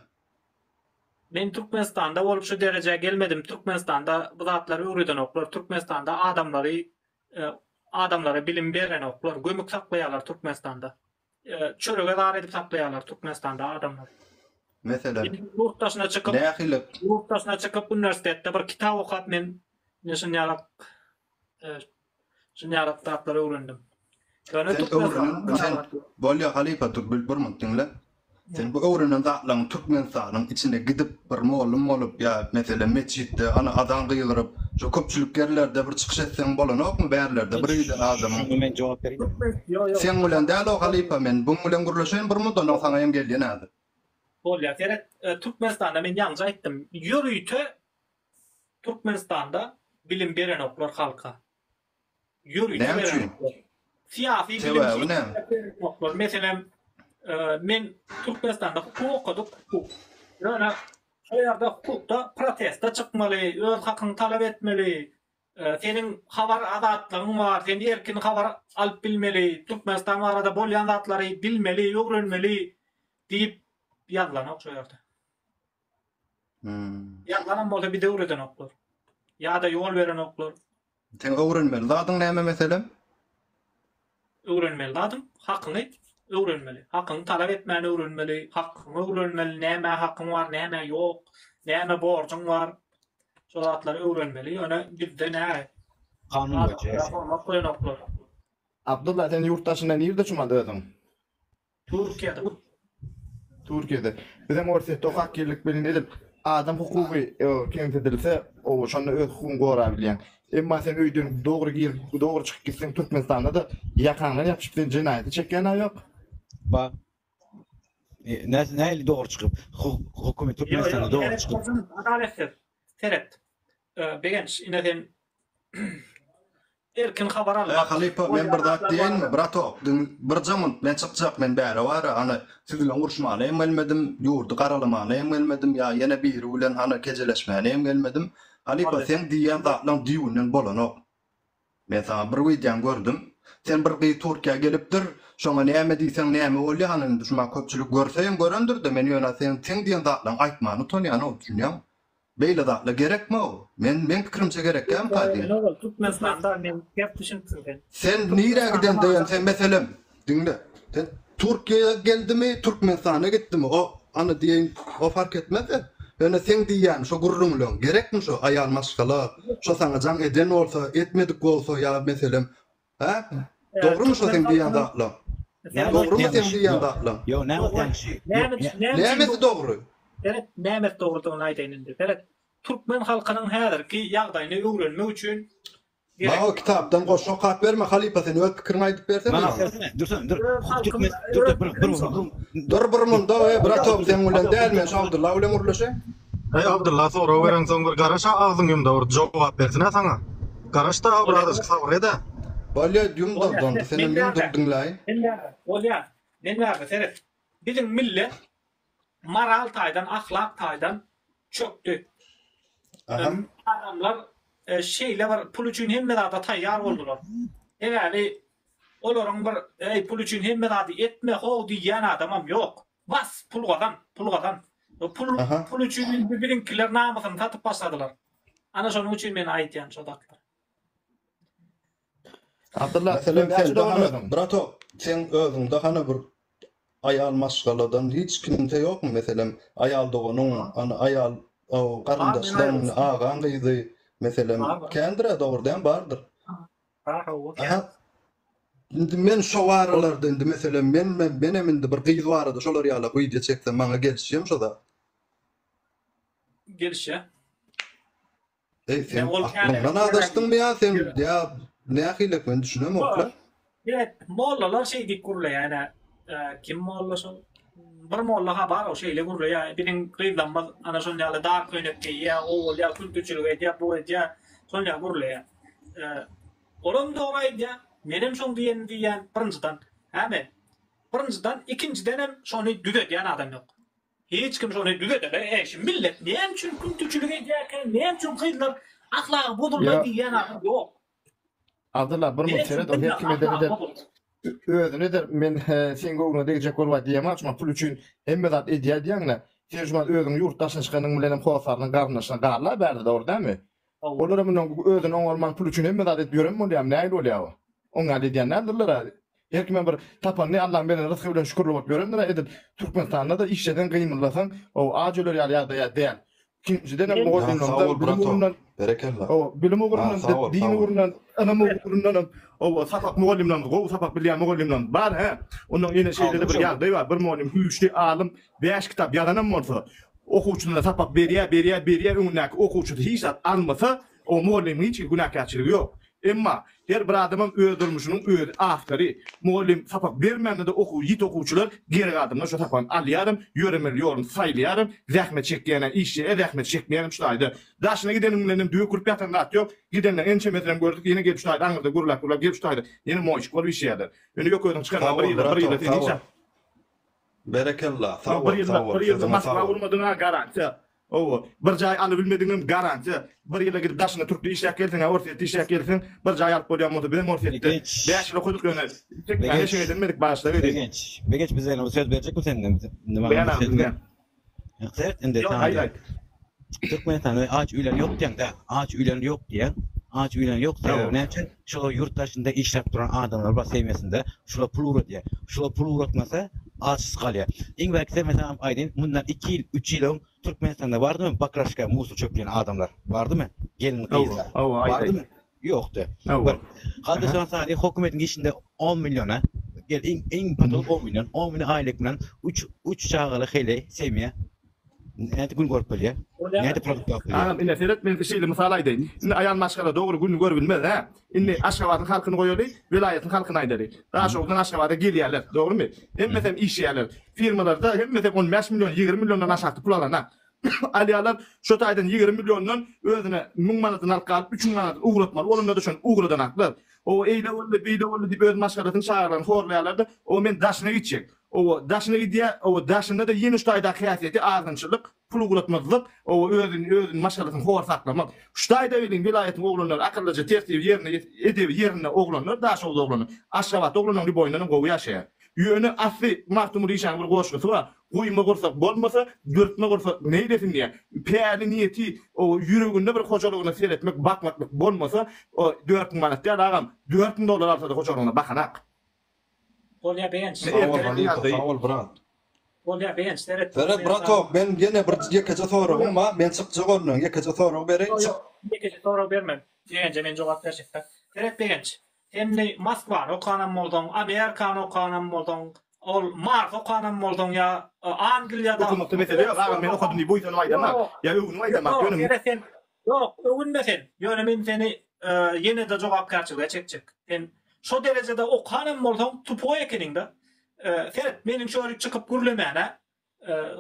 Men Türkmenistanda bolup şu derejä gelmedim. Türkmenistanda bu zatlary öwredenoklar. Türkmenistanda adamlary adamlara bilim berenoklar. Gömük saklaýarlar Türkmenistanda. Çörege zar edip saklaýarlar Türkmenistanda adamlary. Meselem, Ýurt daşyna çykyp, nähili? Ýurt daşyna çykyp uniwersitetde bir kitap okap men ine şunýalak Şunýalak zatlary öwrendim. Ýöne Sen öwrenen, sen bolýa halypa dur bir bir minut diňle. Sen bu öwrenen zatlaryňy Türkmenistanyň içine gidip bir mollum bolup ýa meselem metjitde ana azan gygyryp şo köpçülik ýerlerde bir çykyş etseň bolanokmy bärlerde bir giden adamyň. Şuňa men jogap bereýin. Ýok ýok. Seň bilen däl o halypa men buň bilen gürleşeýin bir minut ondan saňa hem gelýän häzir. Bolýa seret Türkmenistanda men ýaňja aýtdym ýörite Türkmenistanda bilim berenoklar halka. Ýörite Näme üçin? berenoklar. Syýasy bilim Sebäbi näme? berenoklar. Meselem, men Türkmenistanda hukuk okadyk, hukuk. Ýöne şo ýerde hukukda proteste çykmaly, öz hakyňy talap etmeli, seniň habar azatlygyň bar, sen erkin habar alyp bilmeli, Türkmenistan barada bolýan zatlary bilmeli, öwrenmeli diýip ýazylanok şo ýerde. Hmm. Ýazanam bolsa bize öwredenoklar. Ýa-da ýol berenoklar. Seň öwrenmeli zadyň näme meselem? Öwrenmeli zadyň hakyňy. öwrenmeli. Hakyňy talap etmäni öwrenmeli, hakyňy öwrenmeli, nämä hakyň bar, nämä ýok, nämä borjuň bar. Şo zatlary öwrenmeli. Ýöne bizde nä? Kanun boýunça her şey. Hormat goýanoklar. Abdylla sen ýurt daşynda nirde çumaldy özüň? Türkiýede. Türkiýede. Bizem Orsýetde okap geldik welin edil adam hukugy kemsidilse oba şonda öz hukugyňy gorabilýäň. Emma sen öýden dogry girip dogry çykyp gitseň Türkmenistanda-da ýakaňdan ýapyşyp seni jenaýata çekýän-ä ýok. Ba. Nähili dogry çykyp? Hökümet Türkmenistanda dogry çykyp. Adaletsyz. Seret. Begenç ine sen Erkin habar Eý almak. halypa men bir zat diýeýinmi bratok diň birje munt men çykjak men bäre bara hany siz bilen uruşmana hem gelmedim ýurdy garalamana hem gelmedim ýa ýene biri bilen hany kejeleşmäne hem gelmedim halypa seň diýýän zatlaň düýbünden bolanok men saňa bir wideoň gördüm sen bir gyz turkiýa gelipdir şoňa näme diýseň näme bolýa hany indi şuma köpçülik görse hem görendirde men ýöne seň seň diýen zatlaň aýtmana utanýanow düşünýäňmi Beýle zatlar gerekmi-ow? Men meň pikirimçe gerekýamka diýen. Ýöne ol Türkmenistanda men ters düşünipsiň sen. Sen nirä gidendeýem sen meselem diňle sen Türkiýä geldimi Türkmenistana gitdimi o ana diýeýin o fark etmezde ýöne seň diýýän şo gürrüňleň gerekmi şo aýal maşgala şo saňa jaň eden bolsa etmedik bolsa ýa meselem Hä? Dogrumy şo seň diýýän zatlaň? Dogrumy seň diýýän zatlaň? Ýok, näme ýalňyşy? Nämesi dogry? Seret, nämesi dogrudygyny aýdaýyn indi. Seret, türkmen halkynyň häzirki ýagdaýyny öwrenmek üçin gerek. Maňa kitapdan goşgy okap berme halypa sen öz pikiriňi aýdyp bersene Maňa maňa. bersene, dursana, dur. Türkmen, dur, dur, bir, bir, bir. Dur bir munda eý bratok seň bilen däl men şu Abdylla bilen gürleşeýin. Eý Abdylla sorag bereňsoň bir garaş-a agzyň ýumda bir jogap bersin-ä saňa. Garaş-da birazajyk sabyr ed-ä. Bolýa ýumda onda senem ýum dur diňläýin. Men bärde bolýa men bärde seret biziň millet moral taýdan ahlak taýdan çökdi. Adamlar şeýle bir pul üçin hemme zada taýýar boldular. Sebäbi olaryň bir eý pul üçin hemme zady etme how diýýän adamam ýok. Bas, pul gazan, pul gazan. Pul, pul üçin indi biziňkiler namysyny satyp başladylar. Ana şonuň üçin men aýdýan şo zatlar. Abdylla, Meselem sen näçe sende dogan hany özüň? bratok, seň özüňde hany bir aýal maşgaladan hiç kimse ýokmy meselem aýal doganyň, hany aýal o Bar, men garyndaşlaň, aýrylyşdym. agaň gyzy meselem Bar, bar. kändir-ä dogry dämi bardyr. Bar hawa kän. Aha. Indi men şo baralarda indi meselem men men menem indi bir gyz barada şolar ýala wideo çeksem maňa gelişýämi şo zat? Gelişýä. Eý sen Sen ol aklyňdan azaşdyňmy ýa sen ýa nähilek men düşünemokla. Evet, mollalar şeý diýip gürleýär ene. Kim molla şol? Bir molla ha bar o şeýle gürleýär. Biziň gyzlarymyz ana şon ýaly dar köýnek geýýär, o bolýar, kültüçilik edýär, bu edýär. Şon ýaly gürleýär. Olam dogry aýdýar. Menem şoň diýenini diýýän birinjiden. Hämi? Birinjiden, ikinjidenem şony düzedýän adam ýok. Hiç kim şony düzedene, eý şu millet näme üçin küntüçilik edýärkä, näme üçin gyzlar ahlagy bozuldy diýýän adam ýok. Abdylla bir munt seret ol her kim eder eder özüni eder men seň göwnüňe degjek bolup aýdýamok şumat pul üçin hemme zat edýär diýýäňle sen şumat özüň ýurt daşyna çykanyň bilenem hossarlyň garyndaşyna garla bärde dogry dälmi olara mundan özüni oňarman pul üçin hemme zat edip ýören bolýamy nähili bolýa o oň ýaly edýän däldirler-ä her kimem bir tapanyny Allaň beren rysgy bilen şükürli bolup ýörendir-ä edil Türkmenistanda-da işleseň gymyldasaň o aç öler ýaly ýagdaýa däl Ikinjiden hem mugallymlarymyzdan bilim ugrundan, Berekella. Hawa, bilim ugrundan, din ugrundan, ylym ugrundan hem, hawa, sapak mugallymlarymyz, gowy sapak bilýän mugallymlarymyz bar, hä. Ondan ýene şeýle-de bir ýagdaý bar, bir mugallym güýçli, alym, bäş kitap ýazanam bolsa, okuwçysyna sapak berýär, berýär, berýär, öňündäki okuwçysy hiç zat almasa, o mugallymyň hiç hili günäkärçiligi ýok. Emma her bir adamam öz durmuşynyň özi awtory. Mugallym sapak bermände-de okuw ýiti okuwçylar gerek adamlar şo sapagyny alýaram, ýöremeli ýoluny saýlaýaram, zähmet çekýänem işleýär, zähmet çekmeýänem şu taýda. Daşyna gideniň bilenem dökülip ýatan zat ýok. Gidenleriň ençemesinem gördük, ýene gelip şu taýda aňyrda gürläp-gürläp gelip şu taýda ýene moýçuk bolup işleýärler. Ýöne ýok özüň çykarma Sag bir bol ýylda bir ýylda bratok, sen sag hiç bol. Berekella, sag Bir bol, ýylda sag bol, bir ýylda sözüňe Moskwa sag bol. gurmadyňa garantiýa. Hawa, bir jaý alybilmedigiňem garantiýa. Bir ýyla gidip daşynda türkde işläp gelseň, Orsýetde işläp gelseň, bir jaý alyp bolýan bolsa, bizem Orsýetde Begenç. bäş ýyl okadyk ýöne çekmäge Begenç. şeý edilmedik, bagyşla welin. Begenç. Begenç biz ýene söz berjekmi senden? Indi maňa Beýan bir agam söz ber. diňle. Seret indi Ýok, saňa Aýt diýen. aýt. Türkmenistanda aç öýler ýok diýeň-dä. Aç öýler ýok diýeň. Aç öýlen ýok. Sebäbi näme üçin? Şolar ýurt daşynda işläp duran adamlar bar semýasynda. Şular pul ugradýar. Şular pul ugratmasa açsyz galýar. Iň bärkisi meselem aýdaýyn, mundan iki ýyl, üç ýyl öň Türkmenistanda bardymy bakraşka musor çöplän adamlar? Bardymy? Gelin gyzlar. Bardymy? Ýokdy. Bir. Hady şondan soň hökümetiň işinde on milliona gel iň iň pudul on million, on million aýlyk bilen üç üç çagaly heleý semýa nädip gün görüp bilýär? Nädip produkt alyp bilýär? Agam ine seret men şeýle mysal aýdaýyn. Indi aýal maşgala dogry gün görüp bilmez hä. Indi Aşgabadyň halkyny goýaly, welaýatyň halkyny aýdaly. Daşoguzdan Aşgabada gelýärler, dogrymy? Hemmesem işleýärler. Firmalarda hemmesem 15 million, 20 milliondan aşakda pul alana. Alýarlar. Şo taýdan 20 milliondan özüne 1000 manadyny alyp galyp, 3000 manadyny ugratmaly bolanda-da şony ugradanaklar. Owa eýle boldy, beýle boldy diýip öz maşgalasyny, çagalaryny horlaýarlar-da, owa men daşyna gitjek. Owa daşyna gidýär, owa daşynda-da ýene şu taýdaky häsiýeti azgynçylyk, pul ugratmazlyk, owa özüni, özüni maşgalasyny hor saklamak. Şu taýda welin welaýatyň oglanlary akyllyja, tertibi ýerinde, edebi ýerinde oglanlar, Daşoguz oglany. Aşgabatda oglanlaryň lýuboýyndanam gowy ýaşaýar. Ýöne asly Magtymguly işanyň bir goşgusy bar, Guýma gursak bolmasa, dürtme gursak neýlesin diýýär. Päli niýeti, o ýüreginde bir hojalygyna seretmek, bakmaklyk bolmasa, o 4000 manat däl agam, 4000 dollar alsa-da hojalygyna bakanak. Bolýa Begenç. Sag bol halypa, sag bol brat. Bolýa Begenç seret. Seret bratok, men ýene bir ýekeje soragym bar, men çykjak ondan, ýekeje sorag bereýin, çyk. Ýekeje sorag berme. Begenje men jogap berjekda. Seret Begenç. Sen indi Moskwany okanam bolsaň, Amerikany okanam bolsaň, ol Marsy okanam bolsaň ýa Angliýada Okamakda mesele ýok agam men okadym diýip buýsanyp aýdamak ýa öwünip aýdamak ýöne Ýok sen ýok öwünme sen ýöne men seni ýene-de jogapkärçilige çekjek. Sen şo derejede okanam bolsaň tupoý ekeniňda. Seret meniň şöyle çykyp gürlemäne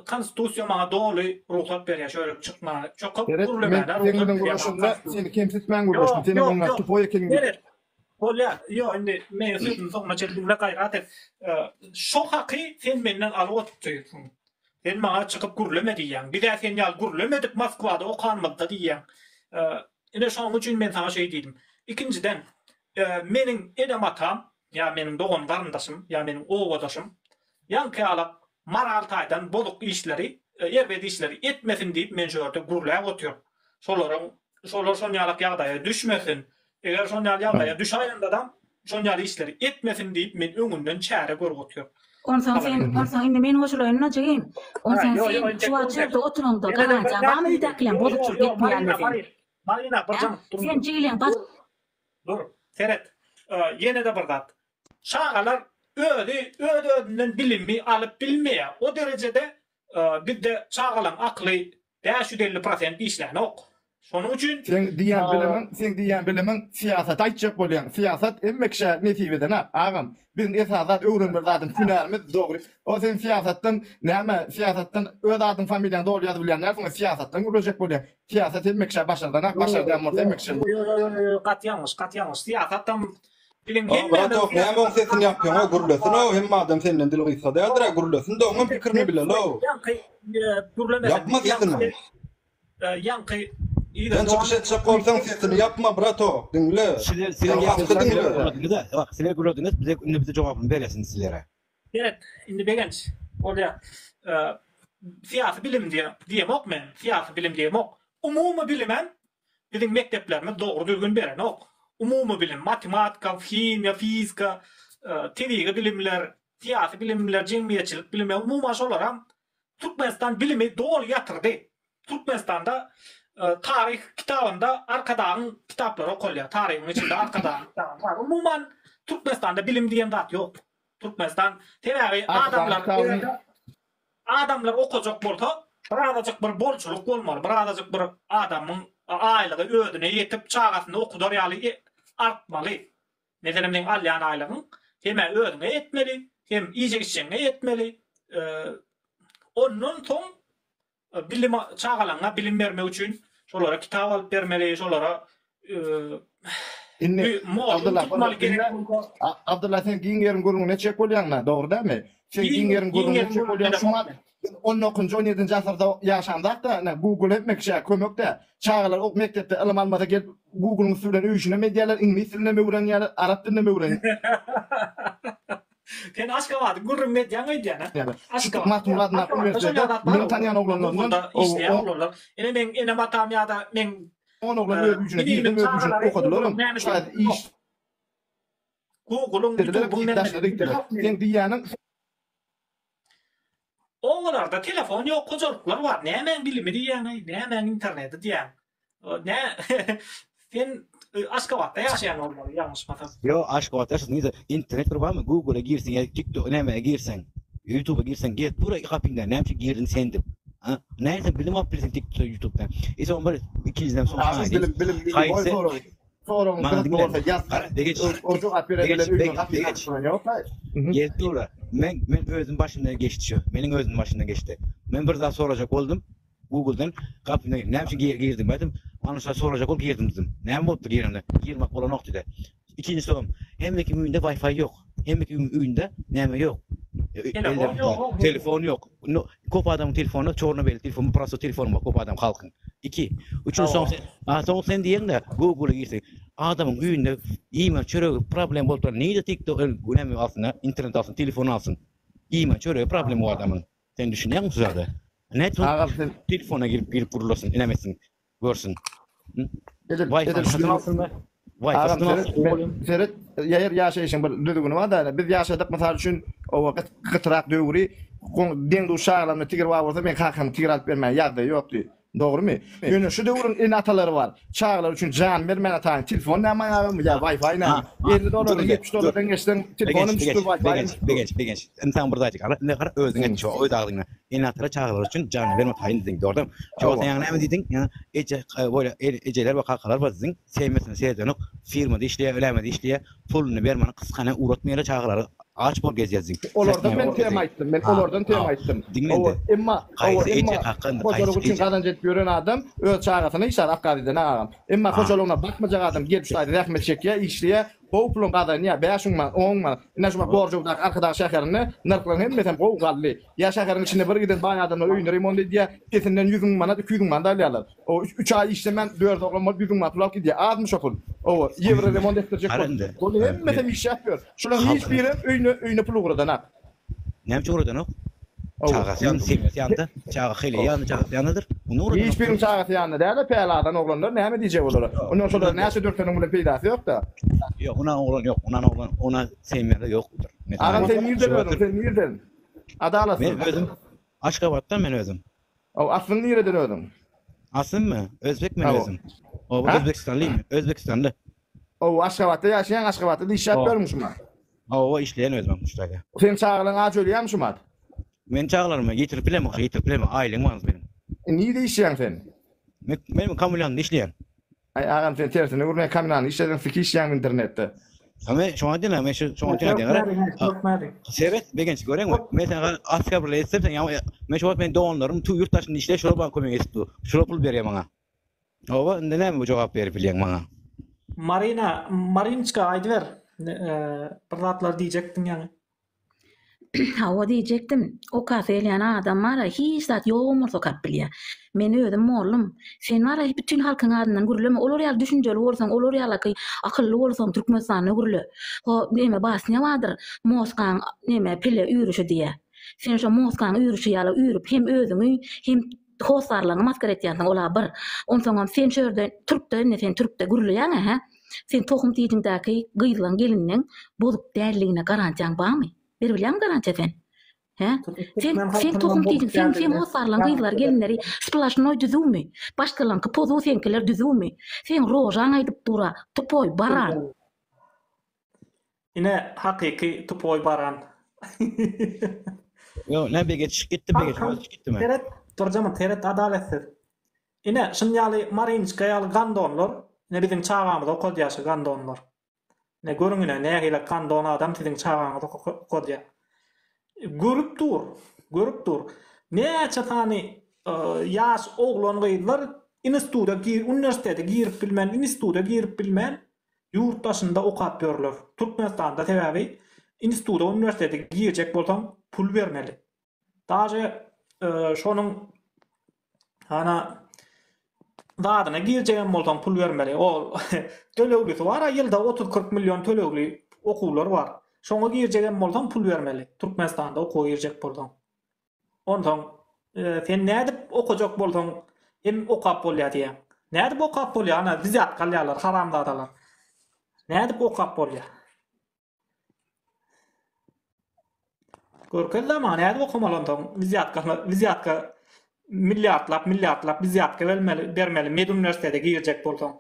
Konstitusiýa maňa doly rugsat berýär şöyle çykmaga, çykyp Seret, men gürlemäne seň rugsat bilen berýär maňa gürleşemde konstitusiýa. seni kemsitmän gürleşdim. Ýok, Seniň ýok, öňüňe ýok. tupoý ekeniň diýip. Seret, bolýar. Ýok, indi meniň sözümi soňuna çenli diňle gaýrat et. Şo haky sen menden alyp otyrsyň. Sen maňa çykyp gürleme diýýäň. Biz-ä sen ýaly gürlemedik Moskwada okanymyzda diýýäň. Ine şonuň üçin men saňa şeý diýdim. Ikinjiden, meniň enem-atam ýa meniň dogan-garyndaşym, ýa meniň obadaşym ýaňky ýalak moral taýdan bozuk işleri, erbet işleri etmesin diýip men şu ýerde gürläp otyryn. Şolaryň, şolar şon ýalak ýagdaýa düşmesin, eger şon ýaly ýagdaýa düşaýendadam şon ýaly işleri etmesin diýip men öňünden çäre görüp otyryn. Onsoň sen, onsoň indi men goşulaýyn-da jigim. Onsoň sen şu wagt şu ýerde oturaňda garantiýaň barmy öýdäkileň bozukçylyk etmeýänine sen? Marina, bir janyp dur. Sen jigileň baş. Dur, seret. Ýene-de bir zat. Çagalar özi öz-özünden bilimi alyp bilmeýär. O derejede bizde çagalaryň akyly 550 prosent işlänok. Şonuň üçin Seň diýýän bilimiň, seň diýýän bilimiň syýasaty aýtjak bolýaň. Syýasat hemme kişä nesip edenok, agam. Biziň esasy zat öwrenmeli zadymyz hünärimiz dogry. O sen syýasatdan näme, syýasatdan öz adyň familiýaňy dogry ýazyp bilýän dälsiň, syýasatdan gürlejek bolýaň. Syýasat hemme kişä başardanak, başardýan bolsa hemme kişä. Ýok, ýok, ýok, ýok, gaty ýalňyş, gaty ýalňyş. Syýasatam biziň O hemmämiz bratok näme oň sesini ýapýaň-ow gürlesin-ow hemme adam senden dili gysga däldir-ä gürlesin-de oňam pikirini bileli-ow. Ýaňky gürlemesin. Ýapma sesini. Ýaňky Sen çykyş etjek bolsaň sesini ýapma bratok diňle. Sizler Sen sizler halky diňle. Bak sizler gürlediňiz bize indi bize jogabyny beresin sizlere. Seret, indi Begenç, bolýa. Syýasy bilim diýemok men, syýasy bilim diýemok. Umumy bilimem biziň mekdeplerimiz dogry düzgün berenok. Umumy bilim, matematika, himiýa, fizika, tebigy bilimler, syýasy bilimler, jemgyýetçilik bilimi, umuman şolaram Türkmenistan bilimi doly ýatyrdy. Türkmenistanda taryh kitabynda Arkadagyň kitaplary okalýar. Taryhyň içinde Arkadagyň kitaby bar. Umuman Türkmenistanda bilim diýen zat ýok. Türkmenistan sebäbi adamlar adamlar okajak bolsa birazajyk bir bolçulyk bolmaly, birazajyk bir adamyň aýlygy özüne ýetip çagasyny okudar ýaly artmaly. Meselem seň alýan aýlygyň hem-ä özüňe ýetmeli, hem iýjek-içjegiňe ýetmeli. Ondan soň bilim çagalaňa bilim bermek üçin şolara kitap alyp bermeli, şolara Indi mugallym tutmaly gerek bolsa. Abdylla sen giň ýeriň gürrüňini etjek bolýaň-da, dogry dälmi? Sen giň ýeriň gürrüňini etjek bolýaň, şu wagt biz on dokuzynjy, on ýedinji asyrda ýaşamzak-da, ine Google hemme kişä kömek-dä. Çagalar ok mekdepde ylym almasa gelip Google-yň üsti bilen öý işinem edýärler, iňlis dilinem öwrenýärler, arap dilinem öwrenýärler. Sen Aşgabadyň gürrüňini edýäň öýdýän a? Aşgabat. Magtymguly adyndaky uniwersitetde meniň tanýan oglanlarymdan işleýän oglanlar. Ine meň enem-atam ýa-da meň. On oglan öz güýjüne girdi, öz güýjüne okadylaram. Şaýat iş Google-yň, YouTube-yň daşyna gitdiler. Seň diýýäniň Obalarda telefon ýok hojalyklar bar. Nämäň bilimi diýýäň-eý, nämäň interneti diýýäň. Nä sen Aşgabatda ýaşaýan bolmaly ýalňyşmasam. Ýok Aşgabatda ýaşasyn diýse internet bir barmy google-a girseň ýa tiktok nämä girseň ýutuba girseň gelip dur gapyňda näme üçin girdiň sen diýip. A näme sen bilim alyp bilseň tiktokda ýutubdan. E soň bir ikinjiden soň Agam bilim bilim goý soragy. Soragyň gyzykly bolsa ýaz. Begenç O jogap beren bilen öýüniň gapysyny açyp duran ýok. Gelip dur. Men men özüm başymdan geçdi şu. Meniň özüm başymdan geçdi. Men bir zat sorajak boldum. Googledan gapyny näme üçin gir girdim aýdym. Ana şo sorajak bolup girdim diýdim. Näme bolupdyr girende? Girmek bolanok diýdi. Ikinji soragym, hemme kimiň öýünde Wi-Fi ýok. Hemme kimiň öýünde näme ýok? Telefon ýok. Telefon ýok. Köp adamyň telefony çorna belli telefon, prosto telefon bar köp adam halkyň. Iki. Üçünji soň sen, a soň sen diýeňde Google-a girseň, adamyň öýünde iýmän çöregi problem bolup duran nirede TikTok näme alsyn, internet alsyn, telefon alsyn. Iýmän çöregi problem o adamyň. Sen düşünýäňmi şu zada? Nädip Agam sen telefona girip girip gurlasyn, näme etsin, görsün. Edil Wi-Fi edil satyn alsynmy? Wi-Fi Agam satyn seret alsyn. men seret ýer ýaşaýşyň bir düzgüni bar da biz ýaşadyk mysal üçin oba gyt gytrak döwri deň duş çagalarymda tigir bar bolsa meň kakamyň tigir alyp bermäge ýagdaýy ýokdy. Dogrymy? Ýöne şu döwrüň ene-atalary bar. Çagalary üçin jan bermän ataýyn. Telefon näme aýagym ýa Wi-Fi näme? 50 dollardan 70 dollardan geçseň telefonam düşüp dur, Wi-Fi Begenç, Begenç, Begenç. Indi saňa bir zat aýtjak. Indi gara özüň et şu öz agzyňdan. Ene-atalar çagalary üçin jan berme taýyn diýdiň, dogrudanmy? Şu wagt sen ýaňy näme diýdiň? Ýa eje, bolýa, ejeler we kakalar bar diýdiň. Semýasyna seredenok, firmada işleýär, ölämede işleýär. Puluny bermän gysgana ugratmaýarlar çagalary aç bolup gezýär diýdiň. Olardan men tema aýtdym. Men olardan tema aýtdym. Diňle Emma, emma hojalyk üçin gazanç edip ýören adam öz çagasyna işar Akgazydan agam. Emma hojalygyna bakmajak adam gelip şu taýda zähmet çekýär, işleýär, gowy puluny gazanýar, 5000 manat, 10000 manat. Ine şu Gorjowdaky Arkadag şäherinde nyrhlaryň hemmesem gowy galdy. Ýa şäheriň içinde bir giden baý adamlar öýüni remont edýär, pesinden 100000 manat, 200000 manat alýarlar. O üç aý işlemän dört oglan bolup 100000 manat pul alyp gidýär. Azmy şo pul? Owa, ýewro remont etdirjek bolup. Ol hemmesem işläp ýör. Şularyň hiç birem öýüne öýüne pul ugradanok. Näme üçin ugradanok? Çagasy ýanynda, semýasy ýanynda, çaga heleýi ýanynda, çagasy ýanyndadyr. Onda ugradanok. Hiç biriniň çagasy ýanynda däl-de, päli azan oglanlar näme diýjek olara? Ondan şolara näçe dürteniň bilen peýdasy ýok-da. Ýok, ona oglan ýok, ona oglan, ona semýada ýokdur. Agam sen nirden özüň, sen nirden? Adalatsyz. Men özüm Aşgabatdan men özüm. Aw, aslyň nireden özüň? Aslymmy? Özbek men özüm. Oba Özbekistanly men. Özbekistanly. Ow, Aşgabatda ýaşaýaň, Aşgabatda-da işläp ýörmüň şumat? Hawa, işleýän özüm şu taýda. Seň çagalaň aç ölýärmi şumat? Meniň çagalarymy ýetirip bilemok, ýetirip bilemok. Aýlygym az meniň. Nirede işleýäň sen? Men men kommunalnda işleýän. Aý agam sen tersine gür men kommunalnda işleseň siki işleýäň internetde. Ha men şoňa diýen men şu şoňa diýen gara. Seret begenç göreňmi? Men saňa aska bir etsem sen ýa men şu wagt men doganlarym tu ýurt daşynda işleýär şolar maňa kömek edip dur. Şolar pul berýär maňa. Hawa indi näme bu jogap berip bilýäň maňa? Marina, Marinçka aýdyber. Bir zatlar diýjekdiň ýaňy. Hawa diýjekdim. Okasy gelýän adam bar-a, hiç zat ýogam bolsa okap bilýär. Men özüm mollum. Sen bar-a bütin halkyň adyndan gürleme. Olar ýaly düşünjeli bolsaň, olar ýalaky akylly bolsaň Türkmenistanda gürle. Ho, neme basnýa bardyr, Moskaň neme pile üýrüşi diýýär. Sen şo Moskaň üýrüşi ýaly üýrüp hem özüňi, hem hossarlaryňy maskara etýänsiň, ol-a bir. Onsoňam sen şu ýerde türkde indi sen türkde gürleýäň-ä, hä? Sen tohum tijiňdäki gyzlaň gelinleň bozuk däldigine garantiýaň barmy? Beribilýäňmi garantiýa sen? Hä? Sen sen tohum tijiň sen seň hossarlaň gyzlary gelinleri splaşnoý düzüwmi? Başgalaňky pozuw seňkiler düzüwmi? Seň rožaň aýdyp dura tupoý baran. Ine hakyky tupoý baran. Ýok, näme begeç çykyp gitdi, begeç özi çykyp gitdimi? Seret, Turjama seret adaletsyz. Ine, şun ýaly Marinçka ýaly gandonlar, ine biziň çagamyzy okadýar şu gandonlar. Ine görüň ine nähili gandon adam siziň çagaňyzy okadýar. Görüp dur, görüp dur. Näçe sany ýaş oglan-gyzlar instituda gir, uniwersitete girip bilmän, instituda girip bilmän ýurt daşynda okap ýörler. Türkmenistanda sebäbi instituda, uniwersitete girjek bolsaň pul bermeli. Daže şonuň hana zadyna girjegem bolsaň pul bermeli. Ol töleglisi bar-a ýylda 30-40 million tölegli okuwlar bar. Şoňa girjegem bolsaň pul bermeli. Türkmenistanda okuwa girjek bolsaň. Onsoň sen nädip okajak bolsaň hem okap bolýar diýýäň. Nädip okap bolýar ana wzýatka alýarlar haramzadalar. Nädip okap bolýar? Görkezde maňa nädip okamaly onsoň wzýatka wzýatka milliardlap milliardlap wzýatka bermeli bermeli med uniwersitete girjek bolsaň.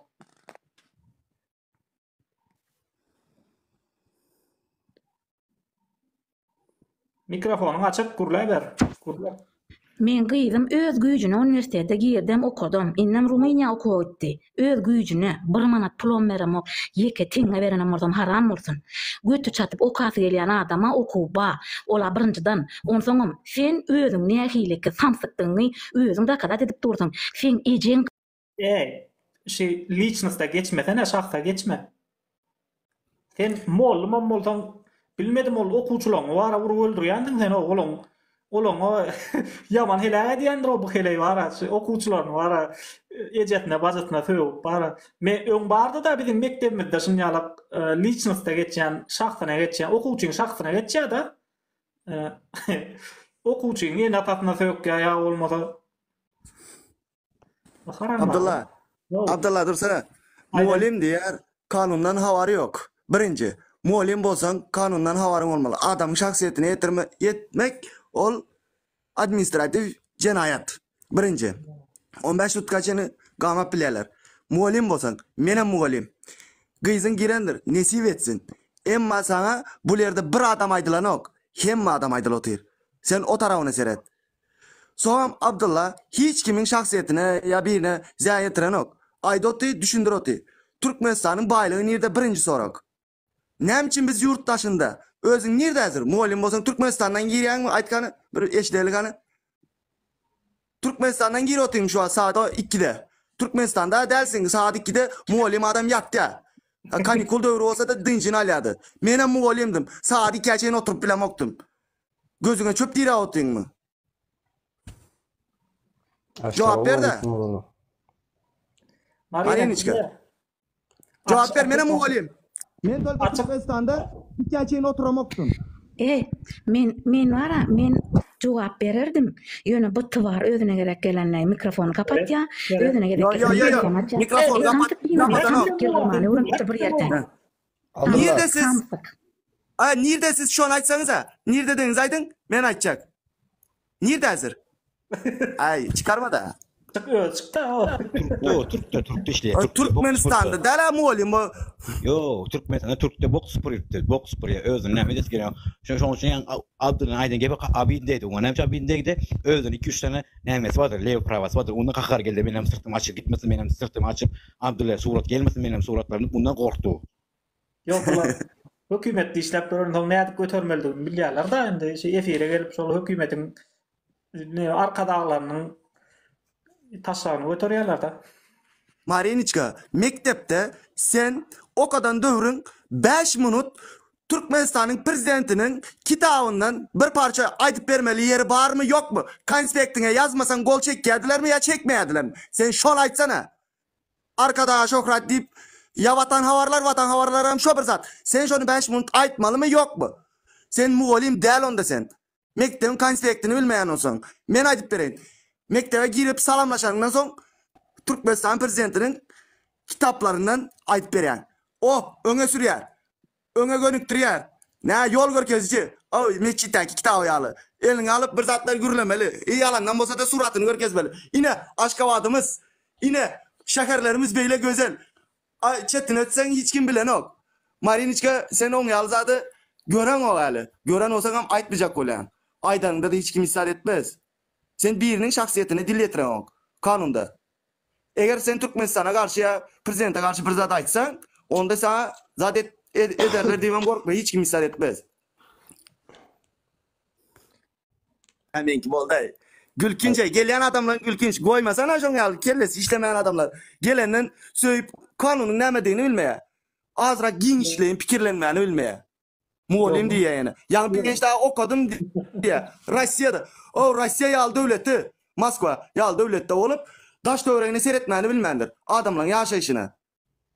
Mikrofonyňy açyk gürläber. Gürle. Meň gyzym öz güýjüne uniwersitete girdem okadam. Indem Rumyniýa okuwa gitdi. Öz güýjüne. Bir manat pulam beremok. Ýeke teňňe berenem bolsam haram bolsun. Göti çatyp okasy gelýän adama okuw ba. Ola birinjiden. Onsoňam sen özüň nähiliki samsykdygyňy özüň dokazat edip dursuň. Seň ejeň Eý, şi liçnosta geçmesene, şahsa geçme. Sen mollumam bolsaň, bilmedim ol okuwçylaňy bara urup öldürýänsiň sen o olaň olaňa ýaman heläk edýändir o bu heleý bara şu okuwçylaryny bara ejesine bajysyna sögüp bara. Me öň bardy-da biziň mekdebimizde şunýalak liçnosta geçýän, şahsyna geçýän, okuwçyň şahsyna geçýär-de. Okuwçyň ene-atasyna sökýär ýa bolmasa Abdylla, Abdylla dursana. Mugallym diýýär, kanundan habary ýok. Birinji, mugallym bolsaň, kanundan habaryň bolmaly. Adamyň şahsyýetine ýetirme, ýetmek ol administratiw jenaýat. Birinji. 15 sutka çenli gamap bilýärler. Mugallym bolsaň, menem mugallym. Gyzyň girendir, nesip etsin. Emma saňa bul ýerde bir adam aýdylanok, hemme adam aýdylyp otyr. Sen o tarabyna seret. Soňam Abdylla hiç kimiň şahsyýetine ýa birine zyýan ýetirenok. Aýdy oty, düşündir oty. Türkmenistanyň baýlygy nirde birinji sorag. Näme üçin biz ýurt daşynda? Özüň nirde häzir? Mugallym bolsaň Türkmenistandan girýäňmi? Aýt gany, bir eşideli gany. Türkmenistandan girip otyň şu wagt sagat ikide. Türkmenistanda dälsiň, sagat ikide mugallym adam ýatýar. Kanikul döwri bolsa-da dynjyny alýardy. Menem mugallymdym. Sagat ikä çenli oturyp bilemokdym. Gözüňe çöp diräp otyňmy? Jogap ber-de. Mariniçka. Jogap ber, menem mugallym. Men tolko Türkmenistanda ikä çenli oturamokdym. E, men, men bara, men jogap bererdim. Ýöne bu tywar özüne gezek gelende mikrofony kapatýar, özüne gezek Ýo, ýo, gelende ýo, ýo. mikrofony açýar. Mikrofony kapat, Samsyk diýmeli, kapadanok. samsyk ýyldyrmany öwrenipdir bir ýerden. Nirde siz? Samsyk. A, nirde siz şony aýtsaňyza. Nirdediginizi aýdyň, men aýtjak. Nirde häzir? Aý, çykarma-da. Çyk özi çykda o. Türkde, Türkde, Türkde işleýär. Türkde, Türkmenistanda däl-ä mugallym bu. Ýok, Türkmenistanda Türkde bok süpüripdi, bok süpürýär. Özüni näme edesi gelýär. Şonuň şonuň üçin ýaňy Abdyllaň aýdan gepi abidin degdi. Oňa näme üçin abidin degdi? Özüniň iki-üç sany nämesi bardyr, lewy prawasy bardyr. Ondan gahary geldi. Menem syrtym açyk gitmesin, menem syrtymy açyp Abdylla surat gelmesin menem suratlarym ondan gorkdy. Ýok bular hökümetde işläp ýörensoň nädip götermelidigini bilýärler-da indi şu efire gelip şol hökümetiň arkadaglarynyň taşlagyny göterýärler-de. Mariniçka, mekdepde sen okadan döwrüň bäş minut Türkmenistanyň prezidentiniň kitabyndan bir parça aýdyp bermeli ýeri barmy ýokmy? Konspektiňe ýazmasaň gol çekýärdilermi ýa çekmeýärdilermi? Sen şony aýtsana. Arkadaga şöhrat diýip ýa watan habarlar watan habarlaram şo bir zat. Sen şony 5 minut aýtmalymy ýokmy? Sen mugallym däl onda sen. Mekdebiň konspektini bilmeýän bolsaň. Men aýdyp bereýin. Mekdebe girip salamlaşanyňdan soň Türkmenistan prezidentiniň kitaplaryndan aýdyp berýän. O öňe sürýär. Öňe gönükdirýär. Nä ýol görkeziji. Oý, metjitdäki kitaby ýaly. Eliňe alyp bir zatlar gürlemeli. I ýalandan bolsa-da suratyny görkezmeli. Ine, Aşgabadymyz. Ine, şäherlerimiz beýle gözel. Aý, çetine ötseň hiç kim bilenok. Mariniçka, sen oň ýaly zady göreňok häli. Gören bolsaňam aýtmajak bolýaň. Aýdanyňda-da hiç kim hiç zat etmez. Sen biriniň şahsyýetine dil ýetireňok. Kanunda. Eger sen Türkmenistana garşy ýa prezidente garşy bir zat aýtsaň, onda saňa zat et, ederler diýibem gorkma, hiç kim hiç zat etmez. Hä meňki boldy. Gülkünç, gelýän adamlaryň gülkünç. Goýmasana şoň ýaly kellesi işlemeýän adamlar. Gelenden söýüp kanunyň nämedigini bilmeýär. Azrak giňişleýin pikirlenmäni bilmeýär. Mugallym diýýär ýene. Ýaňy bir genç daha okadym diýýär. Russiýada. O Russiýa ýaly döwletde, Moskwa ýaly döwletde bolup, daş töweregine seretmäni bilmändir. Adamlaryň ýaşaýşyna.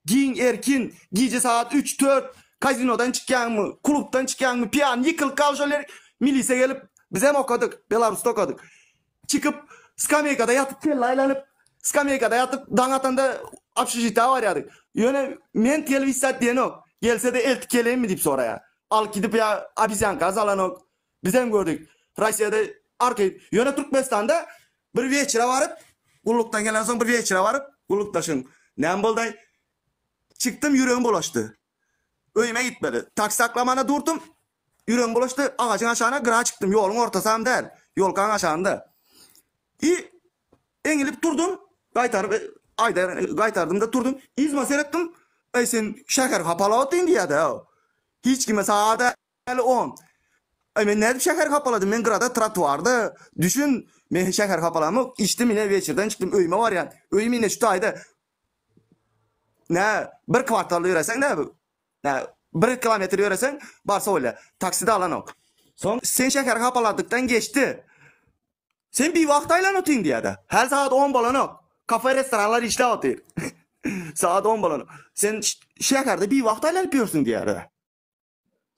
Giň, erkin, gije sagat üç, dört kazinodan çykýaňmy, klubdan çykýaňmy, piýany ýykylyp gal şol ýer milisiýa gelip, bizem okadyk, Belarusda okadyk. Çykyp, skameýkada ýatyp kelle aýlanyp, Skameýkada ýatyp, daň atanda obşežitiýa barýardyk. Ýöne men gelip hiç zat diýenok. Gelse-de eltip geleýinmi diýip soraýar. Alyp gidip ýa obezýanka salanok. Bizem gördük. Russiýada arkaýyn. Ýöne Türkmenistanda bir weçere baryp, gullukdan gelensoň bir weçere baryp, gullukdaşyň näme boldaý? Çykdym, ýüregim bulaşdy. Öýüme gitmeli. Taksi saklamana durdum. Ýüregim bulaşdy. Agajyň aşagyna gyra çykdym. Ýoluň ortasam däl. Ýolkaň aşagynda. I eňilip durdum. Gaýtaryp aýdar gaýtardym-da durdum. Yzyma seretdim. Eý sen şäheri hapalap otyryn diýýär-dä. Hiç kime sagat Häli on. Aý men nädip şäheri hapaladym, men gyrada trotuarda, düşün, men şäheri hapalamok, içdim ine weçerden çykdym öýüme barýan, öýüm ine şu taýda, nä bir kwartal ýöreseň nä, nä bir kilometr ýöreseň barsa bolýar, taksi-de alanok. Soň sen şäheri hapaladykdan geçdi, sen biwagt aýlanyp otyň diýýär-de, häli sagat on bolanok, kafe restoranlar işläp otyr, sagat on bolanok, sen şäherde biwagt aýlanyp ýörsüň diýýär-de.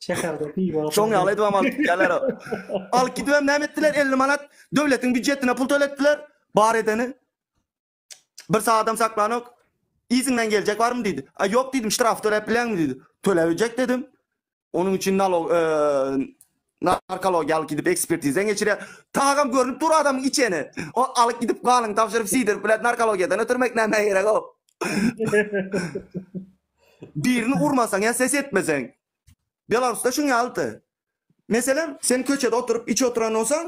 Şäherde piwo. Şoň ýaly edibem alyp gitýärler. Alyp gidibem näme etdiler? 50 manat döwletiň býujetine pul töletdiler. Bar edeni. Bir sagadam saklanok. Yzyňdan geljek barmy diýdi. A ýok diýdim, ştraf töläp bilýäňmi diýdi. Töläp biljek dedim. Onuň üçin nalog narkologiýa alyp gidip ekspertizadan geçirýär. Tagam görnüp dur adamyň içeni. O alyp gidip ganyny tabşyryp siýdirip bilen narkologiýadan ötürmek nämä gerek o. Birini urmasaň ýa ses etmeseň. Belarusda şuň ýalydy. Meselem, sen köçede oturyp iç oturan bolsaň,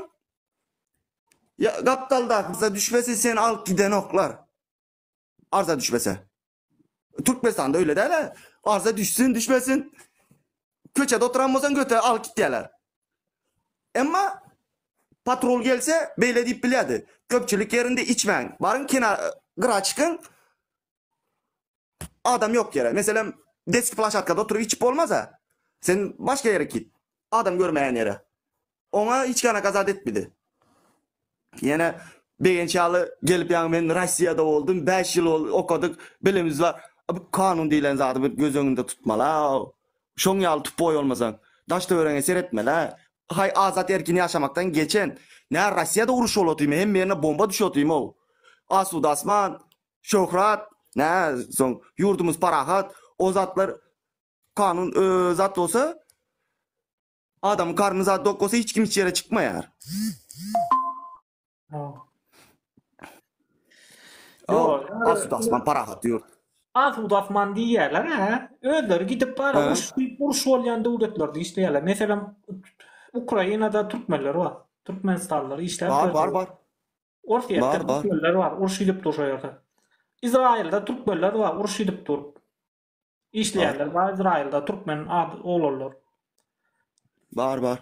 ýa gapdaldaky arza düşmese seni alyp gidenoklar. Arza düşmese. Türkmenistanda öýle däl-ä. Arza düşsün, düşmesin. Köçede oturan bolsaň göte alyp gitýärler. Emma patrul gelse beýle diýip bilýärdi. Köpçülik ýerinde içmäň. Baryň kenar gyra çykyň. Adam ýok ýere. Meselem, detski plaşatkada oturyp içip bolmaz-a. Sen başga ýere git. Adam görmeýän ýere. Oňa hiç kanaga zat etmedi. Ýene Begenç ýaly gelip ýaňy men Rossiýada boldum, 5 ýyl boldy okadyk, bilimimiz bar. Bu kanun diýlen zady bir göz öňünde tutmaly-a. Şoň ýaly tupoý bolmasaň. Daş-töweregiňe seretmeli-ä. Haý azat erkin ýaşamakdan geçen. Nä Rossiýada uruş bolup otymy, hemme ýerine bomba düşüp otymy-ow. Asuda asman, Şöhrat, nä soň ýurdumyz parahat, o zatlar kanun zat bolsa, adamyň karny zat dok bolsa hiç kim hiç ýere çykmaýar. Asuda asman parahat ýurt. Asuda asman diýýärler hä? Özleri gidip bar uruş uruş bolýan döwletlerde işleýärler. Meselem Ukrainada türkmenler bar. Türkmenistanlylar işläp Bar bar bar. Orsýetde Bar, bar. türkmenler bar, uruş gidip dur şo ýerde. Izraýylda türkmenler bar, uruş gidip dur. Işleýänler bar Izraýylda türkmen ad oglanlar. Bar, bar.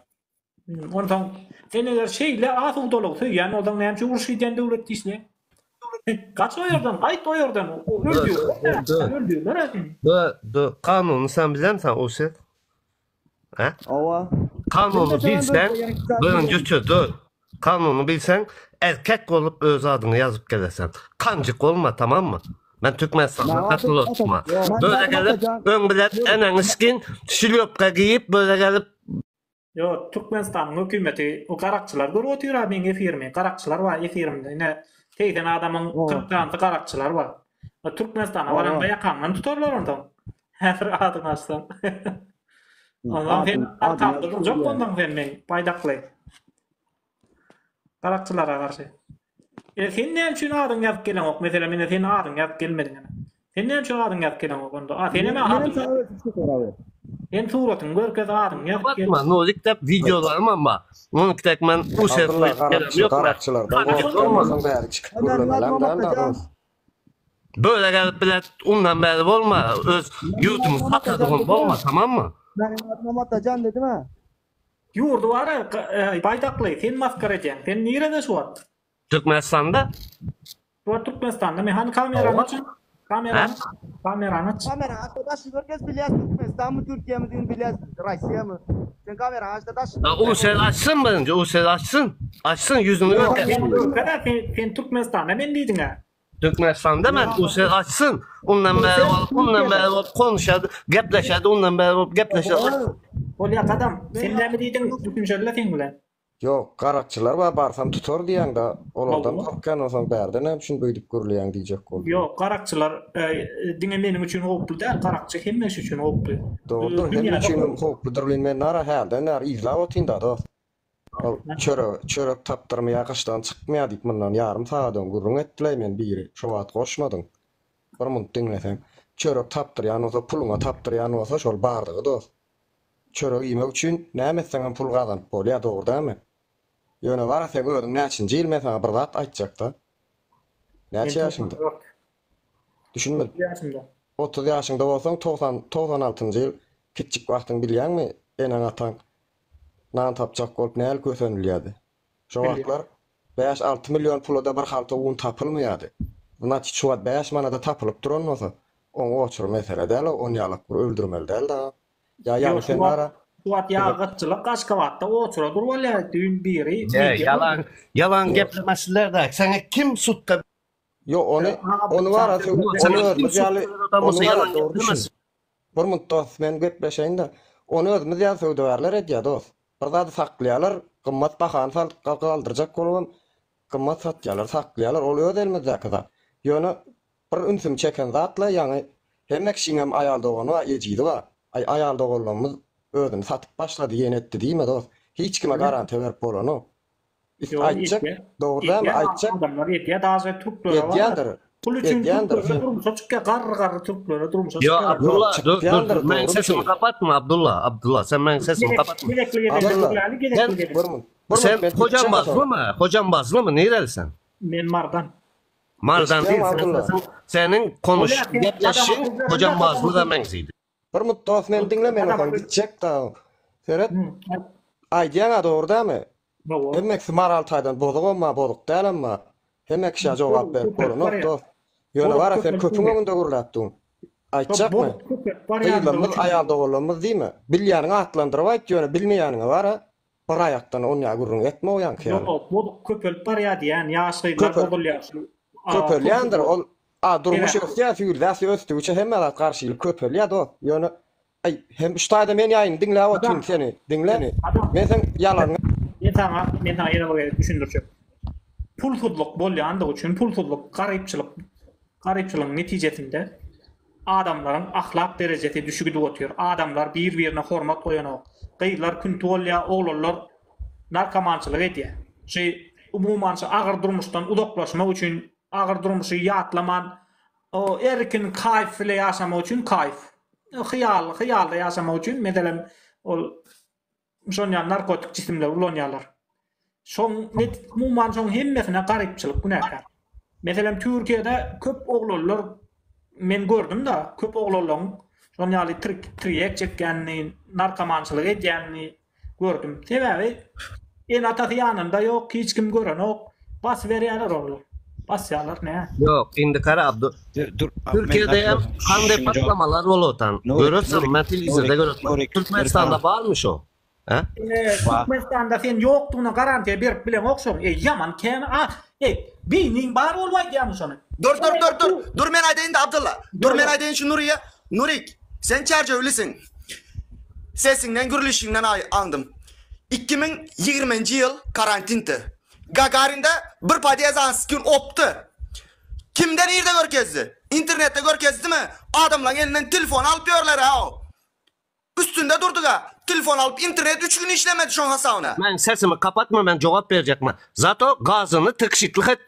Hmm, Onsoň sen eger şeýle asudalygy söýýän bolsaň näme üçin uruş gidýän döwletde işleýäň? Gaç o ýerden, gaýt o ýerden. Öldürler, öldürler seni. Bu bu kanuny sen bilemsen o şey. He? Hawa. Kanuny bilseň, birinji söz Kanuny bilseň, erkek bolup öz adyňy ýazyp gelersen. Kanjyk bolma, tamammy? Men Türkmenistanda katylotma. Böyle gelip, öň bilen eneňi skin, şlýopka giýip, böyle gelip Ýok, Türkmenistanyň hökümeti o garakçylar görüp otyr-a meň efirimi. Garakçylar bar efirimde. Ine, 80 adamyň 40 sanysy garakçylar bar. Türkmenistana baranda ýakaňdan tutarlar onsoň. Häzir adyňy açsaň. Onsoň sen arkamda durjak onsoň sen meň baýdakly. Garakçylara garşy. E sen näme üçin adyňy ýazyp geleňok? Meselem ine sen adyňy ýazyp gelmediň ene. Sen näme üçin adyňy ýazyp geleňok onda? A sen hem adyňy Sen suratyňy görkez adyňy ýazyp gel. Bakma, Nurik dep wideolarym hem bar. Muny tek men bu ses Garakçy, garakçylardan gorkýan bolsaň bäri çykyp gürlemelem däl da dost. Böyle gelip bilet ondan beri bolma. Öz ýurdumy satadygym bolma, tamammy? Meniň adym Atajan dedim ha. Ýurdy bar baýdakly, sen maskara edýäň. Sen nirede şu wagt? Türkmenistanda. Şu wagt Türkmenistanda mi? Hany kamerany aç. Kamerany kamerany aç. Kamerany aç-da daşyny görkez bilýäs Türkmenistanmy Türkiýemi diýen bilýäs Rossiýamy. Sen kamerany aç-da daşyny. O sen açsyn birinji, o sen açsyn. Açsyn ýüzüni görkez. Sen görkez sen sen Türkmenistanda men diýdiň-ä. Türkmenistanda men o sen açsyn. Ondan beri bolup, ondan beri bolup konuşady, gepleşedi, ondan beri bolup gepleşedi. Bolýa gadam, sen näme diýdiň? Düşünşeli-le seň bilen. Ýok, garakçylar bar, barsam tutar diýýäň-de, olardan gorkýan bolsaň bärde näme üçin beýdip gürleýäň diýjek boldum. Ýok, garakçylar diňe meniň üçin howply däl, garakçy hemme kişi üçin howply. Dogrudyr, hemme üçin hem howpludyr welin men nara hälden bäri yzlap otyryn-da dost. Ol çörek, çörek tapdyrmaýar, gyşdan çykmaýar diýip mundan ýarym sagat öň gürrüň etdileý men biri, şo wagt goşmadyň. Bir munt diňleseň. Çörek tapdyrýan bolsa, puluňa tapdyrýan bolsa şol bardygy dost. Çörek iýmek üçin näme etseňem pul gazanyp bolýar dogry dälmi? Ýöne gara seň özüň näçinji ýyl men saňa bir zat aýtjakda. Näçe ýaşyňda? Düşünmedim. 30 ýaşymda. 30 ýaşyňda bolsaň 90 96-njy ýyl kiçjik wagtyň bilýäňmi eneň ataň nan tapjak bolup nähili kösenilýärdi. Şo wagtlar Bäş-alty million pula-da bir halta un tapylmaýardy. Znaçit şu wagt bäş manada tapylyp duran bolsa, oň oçury mesele däl-ow, onýalak bir öldürmeli däl dagy. Ýa ýaňy sen gara. Şu wagt ýag gytçylyk Aşgabatda oçura dur bolýar, düýn biri Ýa ýalan ýalan geplemesiler-dä, saňa kim sudda Ýok ony ony bara ony özümiz ýaly ony bara dogry düşün. Bir munt dost men gepleşeýin-de. Ony özümiz ýaly söwdagärler edýär dost. Bir zady saklaýarlar, gymmat bahany galdyrjak bolubam gymmat satýarlar, saklaýarlar, ol öz elimizdäki zat. Ýöne bir ünsümi çeken zat-la ýaňy hemme kişiňem aýal dogany bar, ejizi bar. Aý aýal doganlarymyz özüni satyp başlady, ýene etdi diýme dost. Hiç kime garantiýa berip bolanok. Ýok, Aýtjak, edýär. dogry dälmi? Edýän Aýtjak. adamlar edýär, daže türklere bar. Edýändir. Pul üçin Edýändir. türklere durmuşa çykýar, garry-garry türklere durmuşa Ýok, çykýarlar. Abdulla, Ýok, dur, dur, çykýandyr, dur, meniň dogry sesimi düşün. kapatma, Abdulla, Abdulla, sen meniň sesimi Gezek, kapatma. gezekli gezekli Abdulla, gürläli, Sen, gezekli gezekli. bir minut, bir sen minut men gitjek Hojambazlymy? Hojambazlymy? Nireli sen? Men Mardan. Mardan Eşitýäňmi değil, sen Abdulla? sesiň, seniň konuş, Bolýar, sen gepleşiň adama söz berende Hojambazlyga adama meňzeýdi. Bir minut dost meni diňle men Adama onsoň söz gitjek da. Seret, Hı, aýt. aýdýaň-a dogry dälmi? Hawa. Hemmesi moral taýdan bozugam bar, bozuk dälem bar. Hemme kişä jogap berip Köpelip bolanok barýar. dost. Ýöne Bozuk bar-a sen köpelip köpüň barýar. öňünde gürläp duň. Şo Aýtjakmy? bozuk köpelip barýandygy Gyzlarymyz, üçin. aýal doganlarymyz diýme. Bilýäniňi atlandyryp aýt, ýöne bilmeýäniňe bar-a bir aýakdan onýa gürrüň etme o ýaňky ýaly. Ýok, bozuk köpelip barýar diýýän, ýaş gyzlar Köpel bozulýar şu a, köpelýändir pulsuzlyk ol. A durmuş sebäpli. ösýär, siwilizasiýa ösdügiçe hemme zat garşylyk köpelýär dost. Ýöne Aý, hem şu taýda men ýaýyny diňläp otyryn Adam, seni. Diňle. adam. Men seň ýalanyňy. Men saňa, men saňa ýene bir gezek düşündirjek. Pulsuzlyk bolýandygy üçin, pulsuzlyk, garypçylyk, garypçylygyň netijesinde adamlaryň ahlak derejesi düşü gidip otyr. Adamlar bir-birine hormat goýanok. Gyzlar künti bolýar, oglanlar narkomançylyk edýär. Şu umuman şu agyr durmuşdan uzaklaşmak üçin, agyr durmuşy ýatlaman, O erkin kaýf bile ýaşamak üçin kaýf. Hyýal, hyýalda ýaşamak üçin meselem ol şon ýaly narkotik jisimleri ulanýarlar. Şoň net umuman şoň hemmesine garypçylyk günäkär. Meselem Türkiýede köp oglanlar men gördüm-de, köp oglanlaryň şon ýaly triýek çekýänini, narkomançylyk edýänini Gördüm. Sebäbi ene-atasy ýanynda ýok, hiç kim görenok. Basyberýärler olar. Basýarlar nä? Ýok, indi gara Abdu. Dur, Türkiýede hem kanday patlamalar bolup otan. Görersiň, men telewizorda görüp. Türkmenistanda barmy şo? Hä? Türkmenistanda sen ýokdugyna garantiýa berip bileňok şoň. Eý, ýaman kän a, eý, beýniň bar bolup aýdýarmyň şony? Dur dur dur dur. Dur men aýdaýyn-da Abdylla. Dur men aýdaýyn şu Nuryýa. Nurik, sen çärjewlisiň. Sesiňden gürleşiňden aňdym. 2020-nji ýyl karantindi. Gagarinde bir podýezd anskin opdy. Kimde nirde görkezdi? Internetde görkezdimi? Adamlaň elinden telefon alyp ýörler hao. Üstünde durdyga. Telefon alyp internet 3 gün işlemedi şoň hasabyna. Meň sesimi kapatma men jogap berjek men. Zato gazyny tygşytlyk et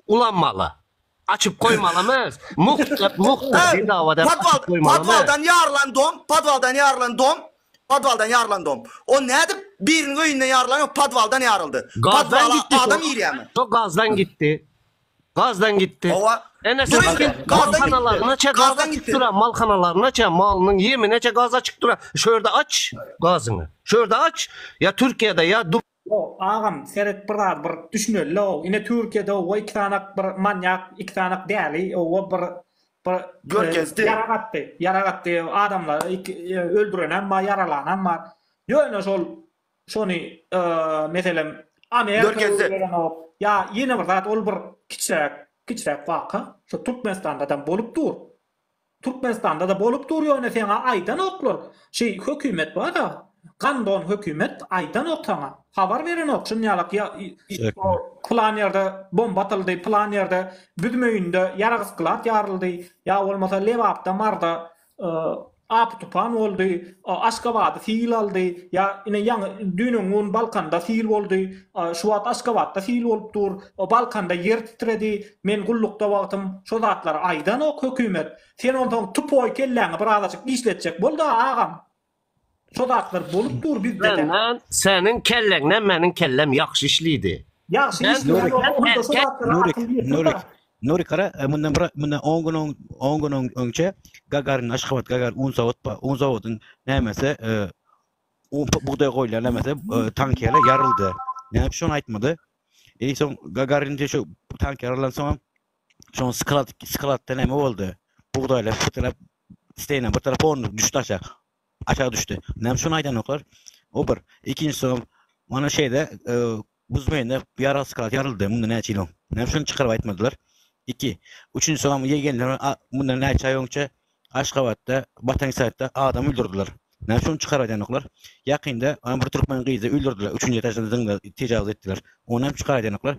ulanmaly. Açyp goýmaly emes. Mugt dep mugt dep bedava dep açyp goýmaly emes. Podwaldan ýarylan dom, podwaldan ýarylan dom, podwaldan ýarylan dom. O nädip biriniň öýünden ýarylan ýok, podwaldan ýaryldy. Gazdan Podwala gitdi şo. adam girýärmi? Şo gazdan gitdi. Gazdan gitdi. Hawa. Enesi Dur indi, gazdan gitdi. malhanalaryna çe gaz Gazdan açyk gitdi. dura, malhanalaryna çe malynyň ýemine çe gaz açyk dura. Şu ýerde aç gazyňy. Şu ýerde aç. Ýa Türkiýede ýa Dubaýda. Ýok agam seret bir zat bir düşüneli ow ine Türkiýede owa iki sanak bir manýak iki sanak däli owa bir bir Görkezdi. ýarag atdy ýarag atdy adamlar öldürenem bar ýaralanam bar ýöne şol şony meselem Amerika Görkezdi. öldürenok ýa ýene bir zat ol bir kiçiräk kiçiräk waka şo Türkmenistandadam bolup dur Türkmenistandada bolup dur ýöne seňa aýdanoklar şeý hökümet bara. Gandon hökümet aýdanok saňa. Habar berenok şun ýalak ýa pylan ýerde bomba atyldy, pylan ýerde büzmeýinde ýarag sklad ýaryldy, ýa bolmasa Lebapda, Marda apy-tupan boldy, Aşgabady sil aldy, ýa ine ýaňy düýn-öňňun Balkanda sil boldy, şu wagt Aşgabatda sil bolup dur, Balkanda ýer titredi, men gullukda wagtym şo zatlary aýdanok hökümet. Sen onsoň tupoý kelläňi birazajyk işletjek bol-da agam. Şo zatlar bolup dur bizde-de. Senden, seniň kelleňden meniň kellem ýagşy işlidi. Ýagşy işleýär onda şo zatlara Nurik, akyl ýetir-de. Nurik, Nurik gara, e, mundan bir mundan 10 gün öň 10 gün öň öňçe Gagarin Aşgabat Gagarin un zawod ba, un zawodyň nämesi, e, un bugdaý goýulýan nämesi, e, tankeri ýaryldy. Näme üçin şony aýtmady? E, soň Gagarin şu tank ýarylan soň şoň sklad skladda näme boldy? Bugdaýlar pytrap Steýna bir tarapa onluk düşdi aşak. Aşak düşdi. Näme şony aýdanoklar? O bir. Ikinjisi mana şeýde e, Buzmeýinde ýara sklad ýaryldy mundan näçe ýyl öň. Näme şony çykaryp aýtmadylar? Iki. Üçünjisi hem ýegenler mundan näçe aý öňçe Aşgabatda Batan saýtda adam öldürdiler. Näme şony çykaryp aýdanoklar? Ýakynda bir türkmen gyzy öldürdiler. Üçünji etaždan zyňdy, tejawuz etdiler. Ony hem çykaryp aýdanoklar.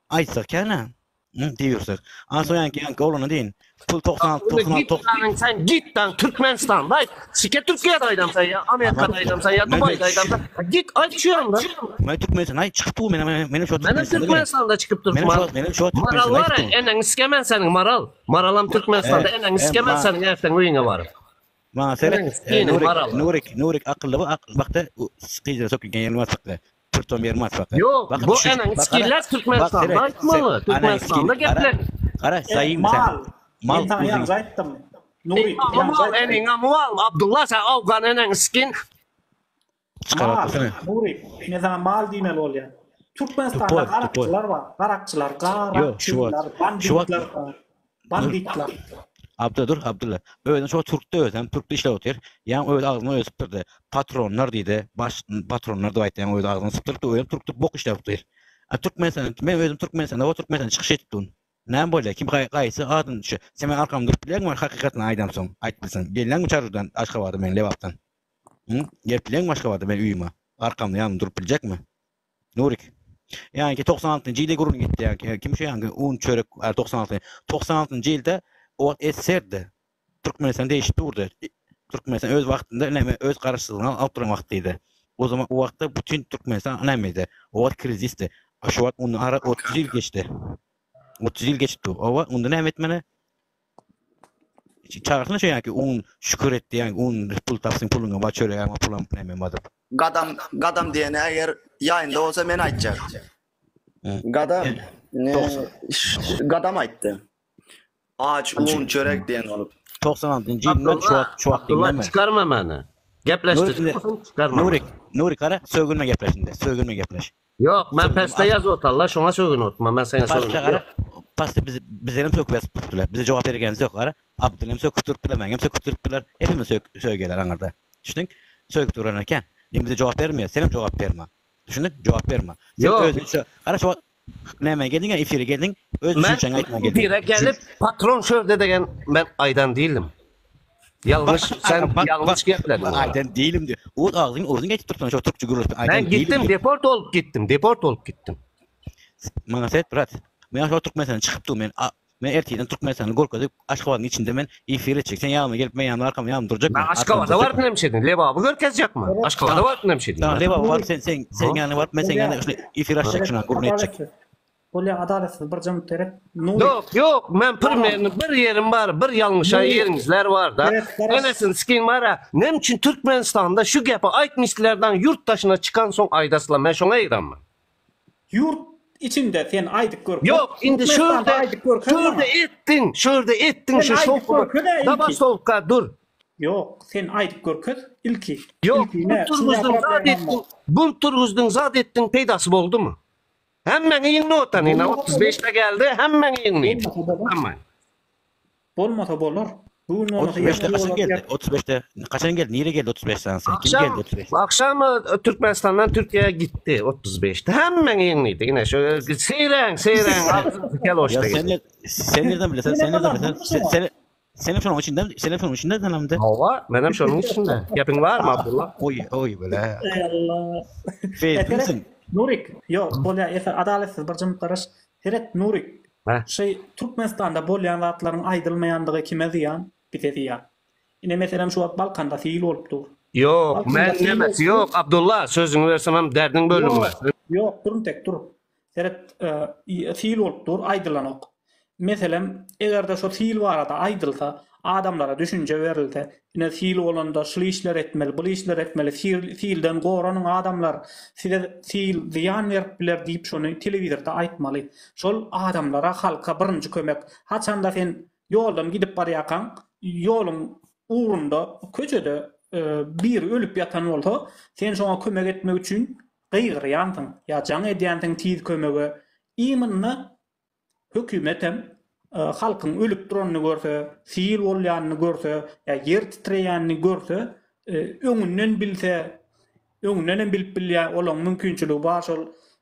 Aýtsak känä. Diýirsek. A soň ýaňky ýaňky oglana diýin. Pul 96 96 90. Sen git lan Türkmenistanda aýt. Sike Türkiýede aýdam sen ýa Amerikada aýdam sen ýa Dubaýda aýdam sen. Git aýt şu ýanda. Men Türkmenistanda aýt çykyp dur men men şu Türkmenistanda. Türkmenistanda çykyp dur. Men şu men şu Maral var eneňi sikemen seniň Maral. Maralam Türkmenistanda eneňi sikemen seniň erteň öýüňe baryp. Maňa seret. Nurik Nurik Nurik akylly bu bakda gyzlar sökülgen ýerini basykda. Türkmen ýerini basykda. Ýok, bu eneň skiller Türkmenistanda aýtmaly. Türkmenistanda geplen. Gara, saýyn sen. Mal. Men saňa ýaňja aýtdym. Nurik, ýaňja aýtdym. Eneň mal, Abdulla sen awgan eneň skin. Mal, Nurik, men saňa mal diýmeli bolýan. Türkmenistanda garakçylar bar, garakçylar, garakçylar, banditler bar. Banditler. Abdylla dur, Abdylla. Özüne şo türkde özem türkde işläp otyr. Ýaňy öz agzyna özi sypdyrdy. Patronlar diýdi. Baş patronlar diýip aýtdy. Ýaňy öz agzyna sypdyrdy. Özem türkde bok işläp otyr. A Türkmenistan, men özüm Türkmenistanda, o Türkmenistanda çykyş edip durun. Näme bolýar? Kim gaýsy adyn şu? Sen meniň arkamda durup bilýäňmi? Hakykatyny aýdamsoň, aýdyp bilseň. Gelýäňmi Çarjudan Aşgabada men Lebapdan? Hı? Gelip bilýäňmi Aşgabada meniň öýüme? Arkamda ýanymda durup biljekmi? Nurik. Ýaňky 96-njy ýylda gürrüň gitdi ýaňky. Kim şu ýaňky un çörek 96. 96-njy ýylda o wagt SSR-di. Türkmenistan degişip durdy. Türkmenistan öz wagtynda näme öz garaşsyzlygyny alyp duran wagtydy. O zaman o wagtda bütin Türkmenistan nämedi? O wagt krizisdi. A şu wagt ondan ara 30 ýyl geçdi. 30 ýyl geçip dur. O wagt onda näme etmeli? Çagyrsyna şu ýaňky un şükür etdi ýaňky un pul tapsyn puluňa bar çörek alma pulam näme bar diýip. Gadam gadam diýeni eger ýaýynda bolsa men aýtjak. Gadam ne gadam aýtdy. Aç un çörek diýen bolup. 96-njy ýyldan şu wagt şu wagt diňleme. Çykarma meni. Gepleşdik. Çykarma. Nurik, Nurik gara sögünme gepleş indi. Sögünme gepleş. Ýok, men peste ýazyp otarlar, şoňa sögünip otma, men saňa sögünip. Pasta gara, pasta bizi bizlerem söküp ýazyp durupdylar. Bize jogap bergenimiz ýok gara. Abdylem söküp durupdylar, meňem söküp durupdylar. Hepimiz sök sögýärler aňyrda. Düşündiň? Sögüp duran eken. Indi bize jogap bermeýär, senem jogap berme. Düşündiň? Jogap berme. Sen Ýok. özüň şu gara şu wagt nämä geldiň-ä efire geldiň, öz Men düşünjäňi aýtmaga geldiň. efire gelip patron şörde degen men aýdan diýildim. Ýalňyş sen ýalňyş geplediň. Aýdan diýilim diýip. Öz agzyň özüň aýdyp dursuň şo türkçe gürleşip aýdan Men gitdim deport bolup gitdim deport bolup gitdim. Maňa seret brat. Men şo Türkmenistana çykyp dur men men ertirden Türkmenistany görkezip Aşgabadyň içinde men efir etjek. Sen ýanyma gelip men ýanyma arkama ýanyma durjakmy? Men Aşgabada baryp näme şeýdin? Lebaby görkezjekmi? Aşgabada baryp näme şeýdin? Tamam Lebaba baryp sen sen sen ýanyna baryp men seň ýanyna şunu efir açjak şuna gürrüň etjek. Bolýa adalatsyz bir jyňyp seret. Nury. Ýok ýok men pirmeni bir ýerim bar bir ýalňyşa ýeriňizler barda enesini sikin bara näme üçin Türkmenistanda şu gepi aýtmyşlardan ýurt daşyna çykan soň aýdasla men şoňa eýranman. Ýurt içinde sen aýdyp görkez. Ýok indi şu ýerde şu ýerde etdiň şu ýerde etdiň şu şowhuny zabastowka dur. Ýok sen aýdyp görkez ilki. Ýok bunt turguzdyň zat etdiň bunt turguzdyň zat etdiň peýdasy boldumy. Hemmäňi ýyňny otan ine 35 de geldi hemmäňi ýyňny. Bolmasa bolar. Bolmasa bolar. Bu gün bolmasa 35-de kaçan geldi? 35-de kaçan geldi? Nire geldi 35 sanysy? Kim geldi 35? Akşam e, Türkmenistandan Türkiye'ye gitti 35'te. Hemmäňi ýyňnydy. Ine şu seýräň seýräň agzyňyzy kel oçda. Sen sen nereden bilesen? Sen nereden bilesen? Sen sen. Senem şonuň içinde, senem şonuň içinde salamda. Hawa, menem şonuň içinde. Gepiň barmy Abdulla? Oý, oý bile. Eý Allah. Feýzlisiň. Nurik, ýok, bolýa, ese adalatsyz bir jyňk garaş. Seret Nurik. Şy Türkmenistanda bolýan zatlaryň aýdylmaýandygy kime zyýan? Bize zyýan. Ine meselem şu wagt Balkanda sil bolup dur. Ýok, men nemesi ýok Abdulla, sözüňi bersemem derdiň bölünmez. Ýok, dur intek dur. Seret, sil bolup dur, aýdylanok. Meselem, eger-de şo sil barada aýdylsa, adamlara düşünje berilse, ine sil bolanda şul işleri etmeli, bul işleri etmeli, silden goranyň adamlar, size sil zyýan berip biler diýip şony telewizorda aýtmaly. Şol adamlara, halka birinji kömek. Haçanda sen ýoldan gidip barýarkaň, ýoluň ugrunda, köçede biri ölüp ýatan bolsa, sen şoňa kömek etmek üçin gygyrýansyň ýa jaň edýänsiň tiz kömege. Imенно hökümetem halkyň ölüp duranyny görse, sil bolýanyny görse ýa ýer titreýänini görse, öňünden bilse, öňünden hem bilip bilýär, olaň mümkinçiligi bar şol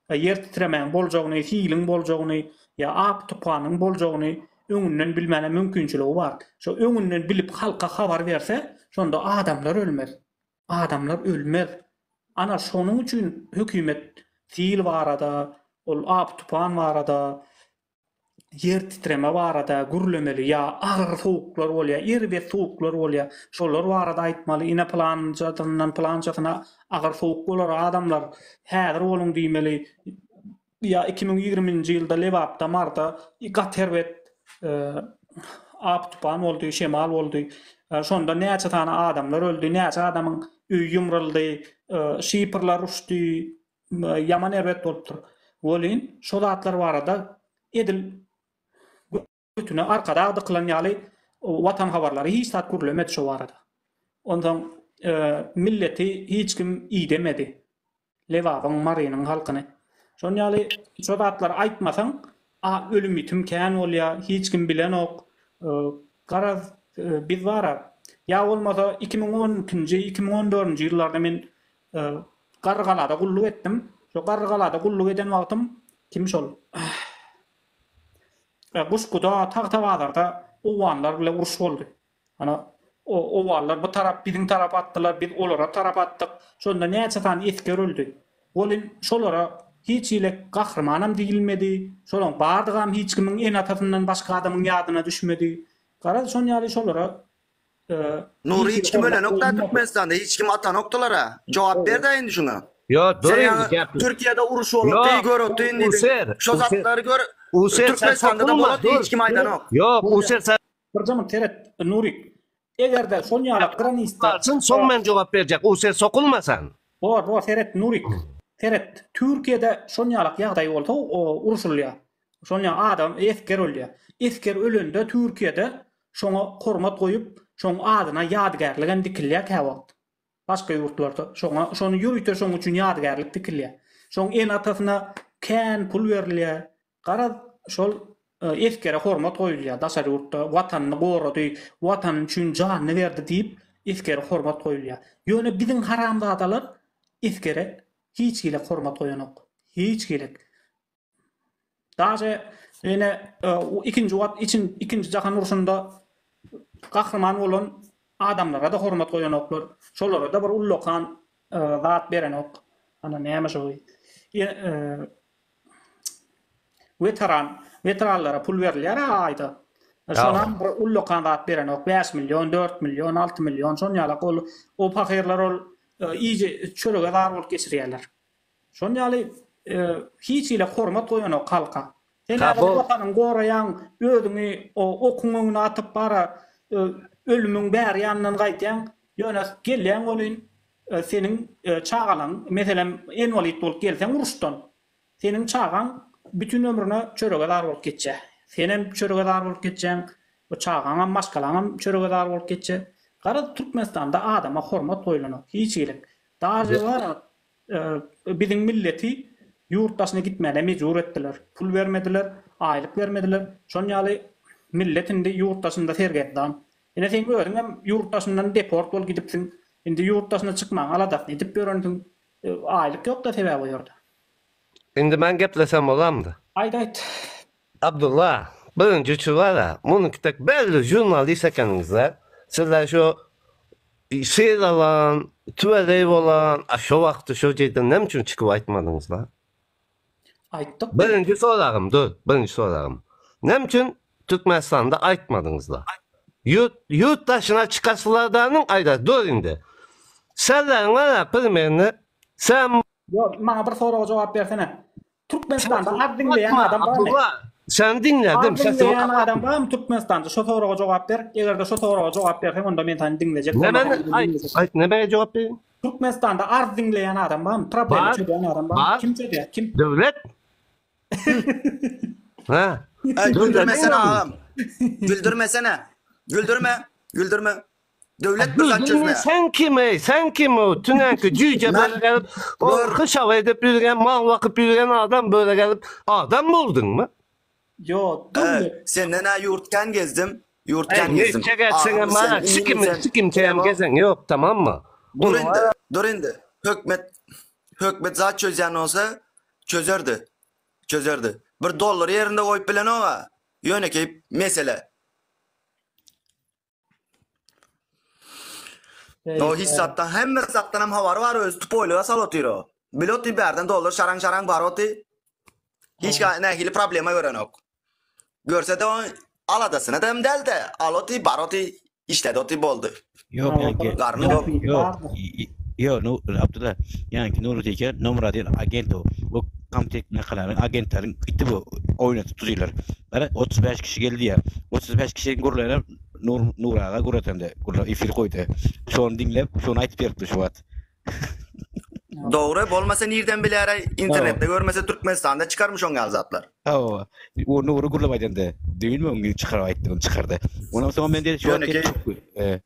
ýer titremäň boljagyny, siliň boljagyny ýa apy-tupanyň boljagyny öňünden bilmäne mümkinçiligi bar. Şo öňünden bilip halka habar berse, şonda adamlar ölmez. Adamlar ölmez. Ana şonuň üçin hökümet sil barada, ol apy-tupan barada, ýer titreme barada gürlemeli ýa agyr sowuklar bolýar, erbet sowuklar bolýar. Şolar barada aýtmaly, ine pylanjasyndan pylançasyna agyr sowuk bolar adamlar, häzir boluň diýmeli. Ýa 2020-nji ýylda Lebapda, Maryda gaty erbet apy-tupan boldy, şemal boldy. Şonda näçe sany adamlar öldi, näçe adamyň öýi ýumruldy, şiprler uçdy, ýaman erbet bolupdyr. Welin, şo zatlar barada edil götüne arkadag dykylan ýaly Watan habarlary hiç zat gürlemedi şo barada. Onsoň milleti hiç kim idemedi. Lebabyň, Marynyň halkyny. Şon ýaly şo zatlary aýtmasaň, a ölüm-ýitim kän bolýa, hiç kim bilenok. Garaz, biz bar-a. Ýa bolmasa 2012-nji, 2014-nji ýyllarda men Garrygalada gulluk etdim. Şo Garrygalada gulluk eden wagtym kim şol? Guşguda, Tagtabazarda owganlar bile uruş boldy. Ana, owganlar bu tarap, biziň tarapa atdylar, biz olara tarap atdyk. Şonda näçe sany esger öldi. Welin şolara hiç hili gahrymanam diýilmedi, şolaň bardygam hiç kimiň ene-atasyndan başga adamyň ýadyna düşmedi. Garaz, şon ýaly şolara Nury hiç kim ölenokda Türkmenistanda hiç kim atanokdylara. Jogap berdä indi şuňa. Ýok, dur Sen indi ýaňy gep. Türkiýede uruş bolupdy, Ýok, gör otyn diýdiň. User, Şo User. zatlary gör User sen Türkmenistanda da sokulma, bolady dur. hiç kim aýdanok. Ýok, User sen Birjamyk seret, Nurik. Eger-de şon ýaly granista Alsyn, soň men jogap berjek. User sokulma sen. Bor, bor, seret, Nurik. Seret, Türkiýede şon ýalak ýagdaý bolsa, uruşylýar. Şon ýaly adam, esger ölýär. Esger ölende Türkiýede şoňa hormat goýup, şoň adyna ýadygärligem dikilýär käwagt. Başga ýurtlarda şoňa, şony ýörite şoň üçin ýadygärlik dikilýär. Şoň ene-atasyna kän pul berilýär. Garaz, şol esgere hormat goýulýar daşary ýurtda watanyny gorady, watany üçin janyny berdi diýip esgere hormat goýulýar. Ýöne biziň haramzadalar esgere hiç hili hormat goýanok. Hiç hili. Daže ýene ikinji wat için ikinji jahan urşunda gahryman bolan adamlara-da hormat goýanoklar. Şolara-da bir ullakan zat berenok. Ana näme şo? Weteran, weteranlara pul berilýär-ä aýda. Şonam bir ullakan zat berenok. 5 million, 4 million, 6 million şon ýalak ol o pahyrlar ol iýje çörege zar bolup geçirýärler. Şon ýaly hiç hili hormat goýanok halka. Sen häzir watanyňy goraýaň, özüňi okuň öňüne atyp bara ölümiň bäri ýanyndan gaýdýaň. Ýöne gelýäň welin seniň çagalaň, meselem, inwalid bolup gelseň uruşdan, seniň çagaň bütin ömrüne çörege zar bolup geçýär. Senem çörege zar bolup geçýäň, çagaňam, maşgalaňam çörege zar bolup geçýär. Garaz, Türkmenistanda adama hormat goýlanok hiç hili. Daže bar Biziň milleti ýurt daşyna gitmäne mejbur etdiler. Pul bermediler, aýlyk bermediler. Şon ýaly millet indi ýurt daşynda sergezdan. Ine seň özüňem ýurt daşyndan deport bolup gidipsiň. Indi ýurt daşyna çykmagyň aladasyny edip ýörensiň. Aýlyk ýokda sebäbi o ýerde. Indi men geplesem bolamdy. Aýt aýt. Abdulla. Birinji üçi bar-a, munuňky tek belli žurnalist ekeniňiz-le. Sizler şu syr alan, tüweleý bolan, a şo wagty şo ýerden näme üçin çykyp aýtmadyňyz-la? Aýtdyk biz. Birinji soragym, dur, birinji soragym. Näme üçin Türkmenistanda aýtmadyňyz-la? Ýurt, ýurt daşyna çykasylardanyň aýdar, dur indi. Sizleriň bar-a, primerni, sen Ýok, maňa bir soraga jogap bersene. Türkmenistanda az diňleýän adam barmy? Seni diňledim. Az diňleýän adam barmy Türkmenistanda? Şo soraga jogap ber. Eger-de şo soraga jogap berseň, onda men seni diňlejek. Näme? Aýt, aýt, näme jogap bereýin? Türkmenistanda arz diňleýän adam barmy? Problema çözýän adam barmy? Kim çözýär? Kim? Döwlet. Ha. Güldürmesene agam. Güldürmesene. Güldürme. Güldürme. Döwlet bir zat çözme. Sen kim ey? Sen kim o? Tünenki cüce böyle gelip, o hışava edip yürüyen, mal bakıp yürüyen adam böyle gelip, adam buldun mu? Yo, döwlet. Senden ha ýurt kän gezdim. Ýurt kän gezdim. Neçe gezseň bana, sikim, sikim çem gezen yok, tamam mı? Dur indi, dur indi. Hökmet, hökmet zat çözýän bolsa, çözerdi. Çözerdi. Bir dollar ýerinde goýup bilenok-a. Ýönekeý mesele. O hiç zatdan, hemme zatdan hem habary bar öz tupoýlyga sal otyr o. Bile otyr bärden dollar şaraň-şaraň bar oty. Hiç nähili problema görenok. Görse de o aladasyna da hem däl-de, al oty, bar oty, işledi oty boldy. Ýok, ýaňky. Garny dok. Ýok. Ýok, nu, Abdylla, ýaňky Nury diýýär, nomera diýen agent o. Bu komtek nakalaryň agentleriň iti bu oýnatyp durýarlar. Gara 35 kişi geldi diýýär. 35 kişi gürleýär, Nur Nur aga gürletende, gürle efir goýdy. Şony diňläp, şony aýdyp beripdir şu wagt. Dogry, bolmasa nirden biläraý, internetde görmese Türkmenistanda çykarmy şoň ýaly zatlar. Hawa, o Nury gürlep aýdanda, düýn öňňin çykaryp aýtdy, ony çykardy. Ondan soň men diýdi, şu wagt Ýönekeý.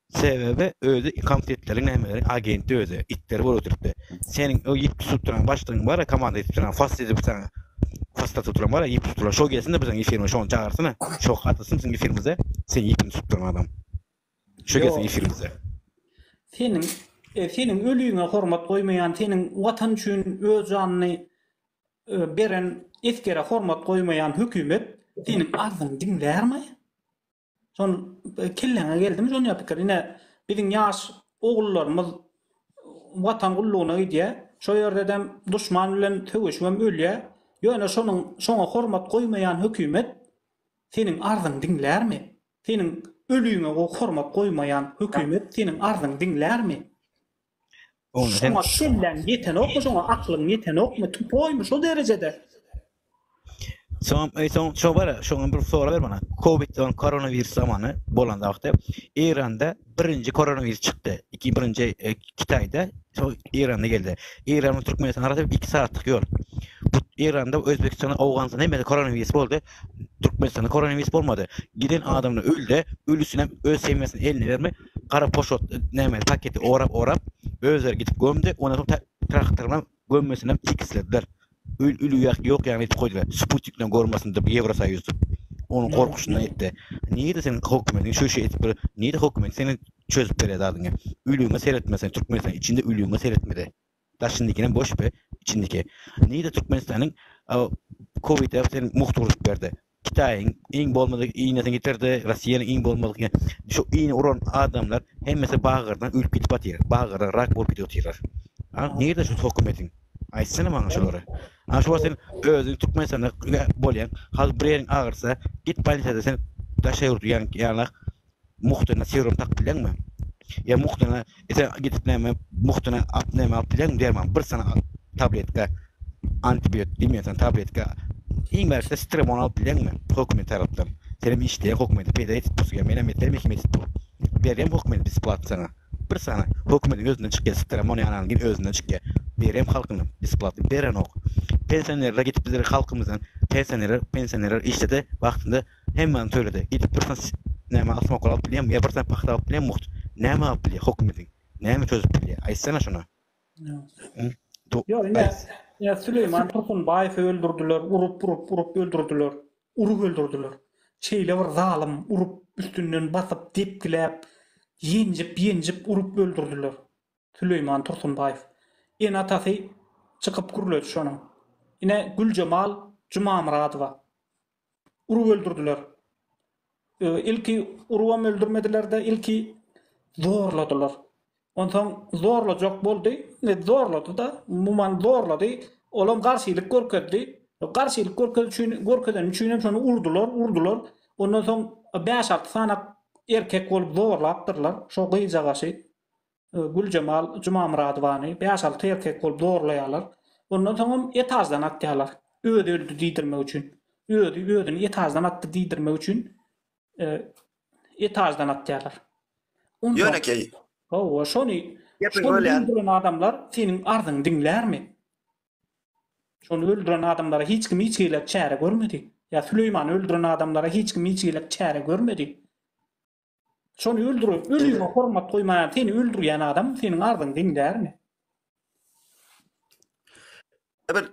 Sebäbi özi komitetleriň nämeleriň agenti özi, itleri bolup oturypdy. Seniň o ýip tutup duran başlygyň bar-a, komanda edip duran, fas edip saňa faslatyp duran bar-a, ýip tutup duran, şo gelsin-de biziň efirime, şony çagyrsyna, şo gatylsyn biziň efirimize, seň ýipini tutup duran adam. Şo gelsin efirimize. Seniň seniň ölüňe hormat goýmaýan, seniň watan üçin öz janyny beren esgere hormat goýmaýan hökümet seniň arzyňy diňlärmi? Şol kelläňe geldimi şonýa pikir? Ine, biziň ýaş ogullarymyz Watan gullugyna gidýär. Şo ýerdedem duşman bilen söweşibem ölýär. Ýöne şonuň şoňa hormat goýmaýan hökümet seniň arzyňy diňlärmi? Seniň ölüňe hormat goýmaýan hökümet seniň arzyňy diňlärmi? Şoňa kelläň ýetenokmy şoňa aklyň ýetenokmy tupoýmy şo derejede. Soň eý soň şo bar şoňa bir sorag ber maňa. Covid on koronawirus zamany bolan wagty Eýranda birinji koronawirus çykdy. Iki birinji e, Kitaýda soň Eýranda geldi. Eýran bilen Türkmenistan arasy 2 saatlyk ýol. Bu Eýranda, Özbekistanda, Owganystanda hemmede koronawirus boldy. Türkmenistanda koronawirus bolmady. Giden adamlar öldi. Ölüsinem öz semýasyny eline berme. Gara poşot näme paketi orap orap özleri gidip gömdi. Ondan soň traktoryna gömmesinem tekislediler. Öl ölü ýak ýok ýaly edip goýdular. Sputnik bilen görmesin diýip Ýewrosoýuz diýip. Onuň gorkuşyndan etdi. Nirede seniň hökümetiň şu işi edip bir nirede hökümet seni çözüp berýär zadyňy. Ölüňe seretmesen Türkmenistan içinde ölüňe seretmedi. Daşyndakinem boş be içindeki. Nirede Türkmenistanyň Covid-e sen mugt urup berdi. Kitaýyň iň bolmadyk iýnesini getirdi, Rossiýanyň iň bolmadyk şu iýne uran adamlar hemmesi bagyrdan ölüp gidip otyr. Bagyrdan rak bolup gidip otyrlar. A nirde şu hökümetiň? Aýtsana maňa şulary. A şu wagt sen özüň Türkmenistanda bolýaň, hal bir ýeriň agyrsa, git bolnisada sen daşary ýurt ýaňak Muhtyna serum takyp bilýäňmi? Ýa muhtyna ese gidip näme muhtyna ap näme alyp bilýäňmi derman bir sany tabletka antibiotik diýmeýän sen tabletka iň bärkide stremon alyp bilýäňmi hökümet tarapdan senem işleýäň hökümete peýda etip dursuň ýa menem etsem hekim etip dur berýän hökümet besplatny saňa bir sany hökümetiň özünden çykýar stremon ýa analgin özünden çykýar berýän halkyna besplatny berenok pensionerler gidip bizler halkymyzdan pensionerler pensionerler işledi wagtynda Hemmäni töledi. Gidip bir sany näme asmakul alyp bilýämi ýa bir sany pagta alyp bilýämi mugt? Näme alyp bilýär hökümediň? Näme çözüp bilýär? Aýtsana şony. Ýok, ine, ine Süleýman Tursunbaýewi öldürdiler, urup, urup, urup öldürdiler. Urup öldürdiler. Şeýle bir zalym urup, üstünden basyp, depgiläp, ýenjip, ýenjip urup öldürdiler. Süleýman Tursunbaýew. Ene-atasy çykyp gürledi şonuň. Ine, Güljemal Jumamyradowa. Urup öldürdiler. Ilki urubam öldürmediler-de, ilki zorladylar. Onsoň zorlajak boldy, zorlady-da, umuman zorlady. Olam garşylyk görkezdi. Garşylyk görkez üçin, görkezeni üçin hem şony urdular, urdular. Ondan soň bäş-alty sany erkek bolup zorlapdyrlar şo gyzjagaşy. Güljemal Jumamyradowany bäş-alty erkek bolup zorlaýarlar. Ondan soňam etaždan atýarlar. Özi öldi diýdirmek üçin. Özi özüni etaždan atdy diýdirmek üçin etaždan atýarlar. Ýönekeý. Hawa, şony şony öldüren adamlar seniň arzyňy diňlärmi? Şony öldüren adamlara hiç kim hiç hili çäre görmedi. Ýa Süleýmany öldüren adamlara hiç kim hiç hili çäre görmedi. Şony öldürip, ölüňe hormat goýmaýan seni öldürýän adam seniň arzyňy diňlärmi? Bir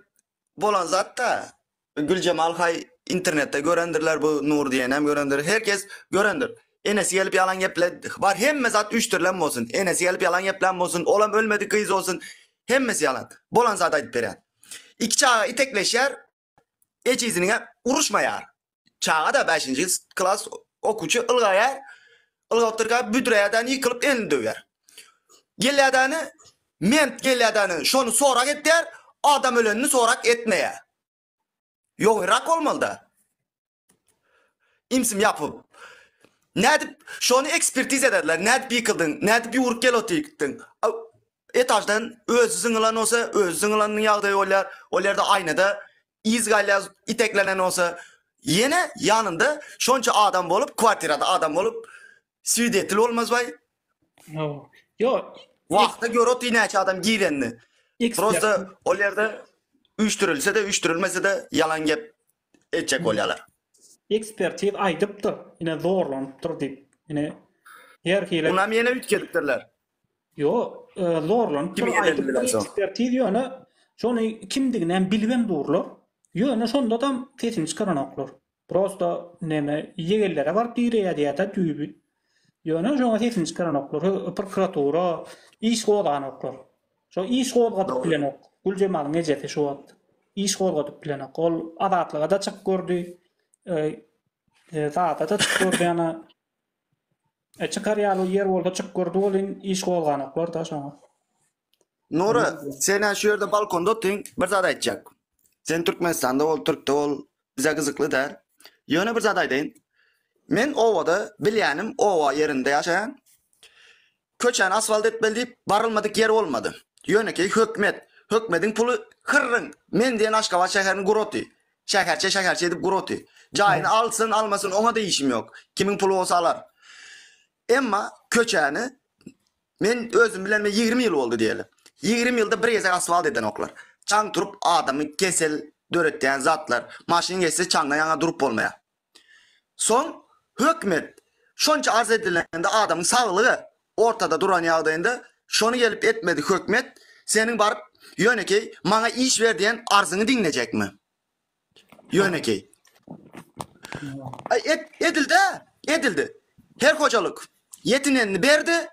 bolan zat-da, Güljemal haý internetde görendirler bu Nur diýenem görendir. Her kes görendir. Enesi gelip ýalan geple bar hemme zat üýşdürilen bolsun. Enesi gelip ýalan geplän bolsun, olam ölmedik gyz bolsun. Hemmesi ýalan. Bolan zady aýdyp berýän. Iki çaga itekleşýär, ejiziniňe uruşmaýar. Çaga-da bäşinji klas okuwçy ylgaýar, ylgapdyrka büdreýär-däni ýykylyp elini döwýär. Gelýär-däni ment gelýär-däni şony sorag etýär, adam ölenini sorag etmeýär. Ýogyrak bolmaly-da. Imsim ýapyp. Nädip şony ekspertiza ederler, nädip ýykyldyň, nädip ýüwrüp gel otyrdyň. Etaždan özi zyňylan bolsa, özi zyňylanyň ýagdaýy bolýar. Ol ýerde aýnada yz galýar, iteklenen bolsa. Ýene ýanynda şonça adam bolup, kwartirada adam bolup, swidetil bolmaz baý. Ýok. Wagtda gör otyr näçe adam girenini. Prosta ol ýerde üýşdürilse-de, üýşdürilmese-de ýalan gep etjek bolýarlar. Ekspertiz aýdypdyr, ine zorlanypdyr diýip. Ine her hili. Onam ýene üýtgedipdirler. Ýok, zorlanypdyr aýdypdyr ekspertiz ýöne şony kimdiginem bilibem durlar. Ýöne şondadam sesini çykaranoklar. Prosta neme ýegenlere baryp direýär diýýär-de düýbi. Ýöne şoňa sesini çykaranoklar. Prokuratura iş gozganoklar. Şo iş gozgadyp bilenok. Güljemalyň ejesi şu wagt iş gozgadyp bilenok. Ol Azatlyga-da çykyp gördi. Zada-da çykyp gördi ýa çykar ýaly ýer bolsa çykyp gördi welin iş gozganoklar-da şoňa. Nura, sen-ä şu ýerde balkonda otyň, bir zat aýtjak. Sen Türkmenistanda bol, türkde bol, bize gyzykly däl. Ýöne bir zat aýdaýyn. Men obada bilýänim, oba ýerinde ýaşaýan. Köçäni asfalt etmeli diýip barylmadyk ýer bolmady. Ýönekeý hökmet. Hökmediň puly hyrryň. Men diýen Aşgabat şäherini gurady. Şäherçe şäherçe edip gurady. Jaýyny alsyn almasyn oňa-da işim ýok. Kimiň puly bolsa alar. Emma köçäni men özüm bilenime 20 ýyl boldy diýeli. 20 ýylda bir gezek asfalt edenoklar. Çaň turup adamy kesel döretýän zatlar. Maşyn geçse çaňdan ýaňa durup bolmaýar. Soň hökmet şonça arz edilende adamyň saglygy ortada duran ýagdaýynda şony gelip etmedik hökmet seniň baryp ýönekeý maňa iş ber diýen arzyňy diňlejekmi? Ýönekeý. Et, edildi, edildi. Her hojalyk ýetinenini berdi.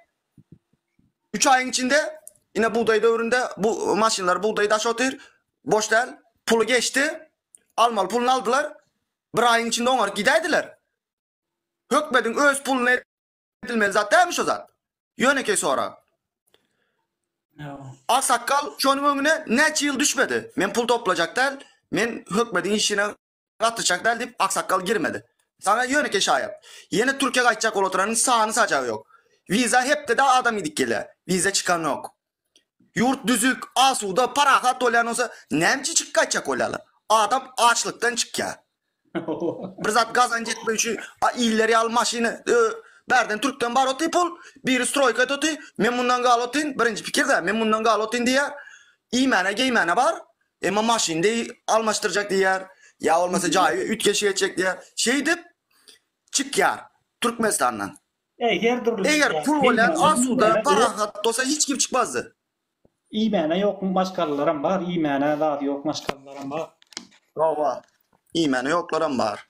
3 aýyň içinde ine bugdaý döwründe bu maşynlar bugdaý daş otyr. Boş däl. Puly geçdi. Almaly puluny aldylar. Bir aýyň içinde oňaryp gidäýdiler. Hökmediň öz puluna edilmeli zat dälmi şo zat? Ýönekeý sorag. Aksakgal şonuň öňüne näçe ýyl düşmedi. Men pul toplajak däl, men hökmediň işine gatnaşjak däl diýip aksakgal girmedi. Saňa ýönekeý şaýat. Ýene Türkiýä gaýtjak bolup oturanyň sany-sajagy ýok. Wiza hepdede adam gidip gelýär. Wiza çykanok. Ýurt düzük, asuda, parahat bolýan bolsa, näme üçin çykyp gaýtjak bolýarlar? Adam açlykdan çykýar. Bir zat gazanç etmek üçin, a iller ýaly maşyny, bärden türkden bar oty pul, biri stroýka et oty, men mundan gal otyn, birinji pikir-dä, men mundan gal otyn diýýär. Iýmäne, geýmäne bar, emma maşyny deý almaşdyrjak diýýär, ýa bolmasa jaýy üýtgeşik etjek diýýär. Şeýdip çykýar Türkmenistandan. Eý, her dürli Eger pul bolýan asuda, parahat bolsa hiç kim çykmazdy. Iýmäne ýok maşgalalaram bar, iýmäne zady ýok maşgalalaram bar. Hawa, iýmäne ýoklaram bar.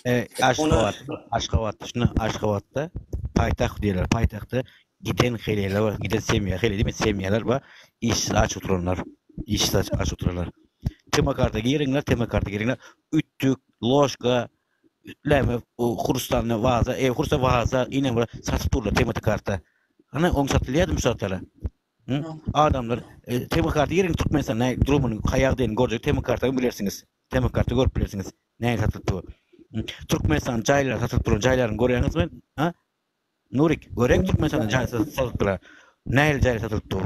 E, Aşgabat, Aşgabatda şunda Aşgabatda paýtagt diýerler. Paýtagtda giden heleýler bar, giden semýa, heleý diýme, semýalar bar. Işsiz aç oturanlar, işsiz aç, aç oturanlar. Temakarta giriňler, temakarta giriňler. Ütük, ložka. Näme Hurustanda waza, e Hurusta waza ine bir satyp durlar TMT karta. Ana oň satylýardy şu zatlar. Adamlar TM karta giriň Türkmenistan näme durumyny, haýagdaýyny görjek TM karta bilersiňiz. TM karta görüp bilersiňiz. Näme satylyp dur. Türkmenistan jaýlar satylyp duran jaýlaryny görýäňizmi? Ha? Nurik, göreň Türkmenistanda jaý satylyp duran. Nähili jaý satylyp dur?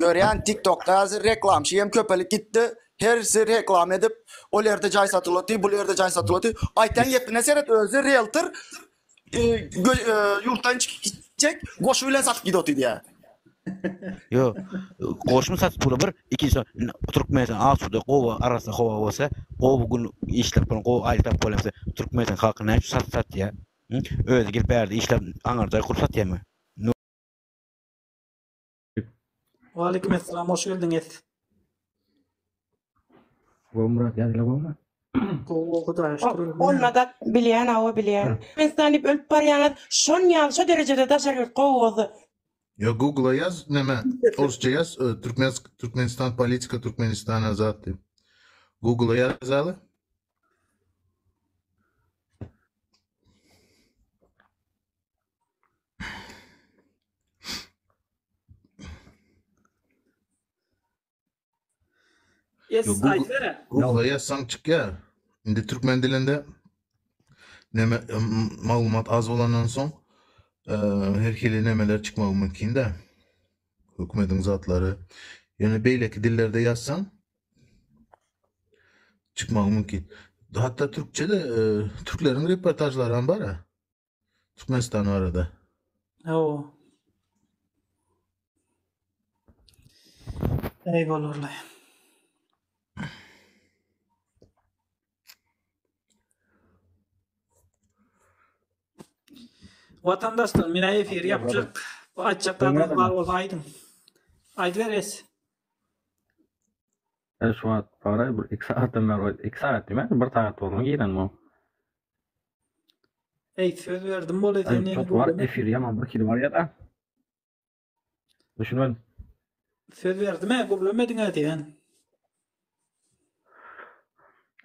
Görýän TikTokda häzir reklamçy hem köpelip gitdi. Hersi reklam edip, ol ýerde jaý satylypdy, bul ýerde jaý satylypdy. Aýtýan gepine seret özi realtor ýurtdan çykyp gitjek goşy bilen satyp gidip otyr diýýär. Ýok, goşuny satyp puly bir, ikinjisi Türkmenistan asuda gowy arassa howa bolsa, gowy gün işläp bolan, gowy aýlyk tapyp bolýan bolsa, Türkmenistan halky näme üçin satyp satýar? Özi gelip bärde işläp aňyrda gurup satýarmy? Waleýkim essalam hoş geldiň es. Gowy Murat ýazla gowmy? Gowy gowy Hudaýa şükür. Onda da bilýän hawa bilýän. Türkmenistan diýip ölüp barýaňyz şon ýaly şo derejede daşary ýurt gowy bolsa. Ýa Google-a ýaz neme orsça ýaz Türkmensk Türkmenistan politika Türkmenistana zat diýip. Google-a ýazaly. Yes, aýtsana. Google-a ýazsaň çykýar. Indi türkmen dilinde neme maglumat az bolandan soň her hili nemeler çykmagy mümkin-de. Hökümetiň zatlary. Ýöne beýleki dillerde ýazsaň çykmagy mümkin. Hatda türkçe-de türkleriň reportažlary hem bar-a. Türkmenistan barada. Hawa. Eý bolarly. Watandaşlar, men efir ýapjak. Bu aýtjak zadyňyz bar bolsa aýdyň. Aýdyber es. E şu wagt baraý bir 2 sagatdan bäri 2 sagat diýmän, 1 sagat boldy girenim. Eý söz berdim bol sen ýene var efir ýaman bir kili barýa-da. Düşünmedim. Söz berdim-ä gürlemediň-ä diýen.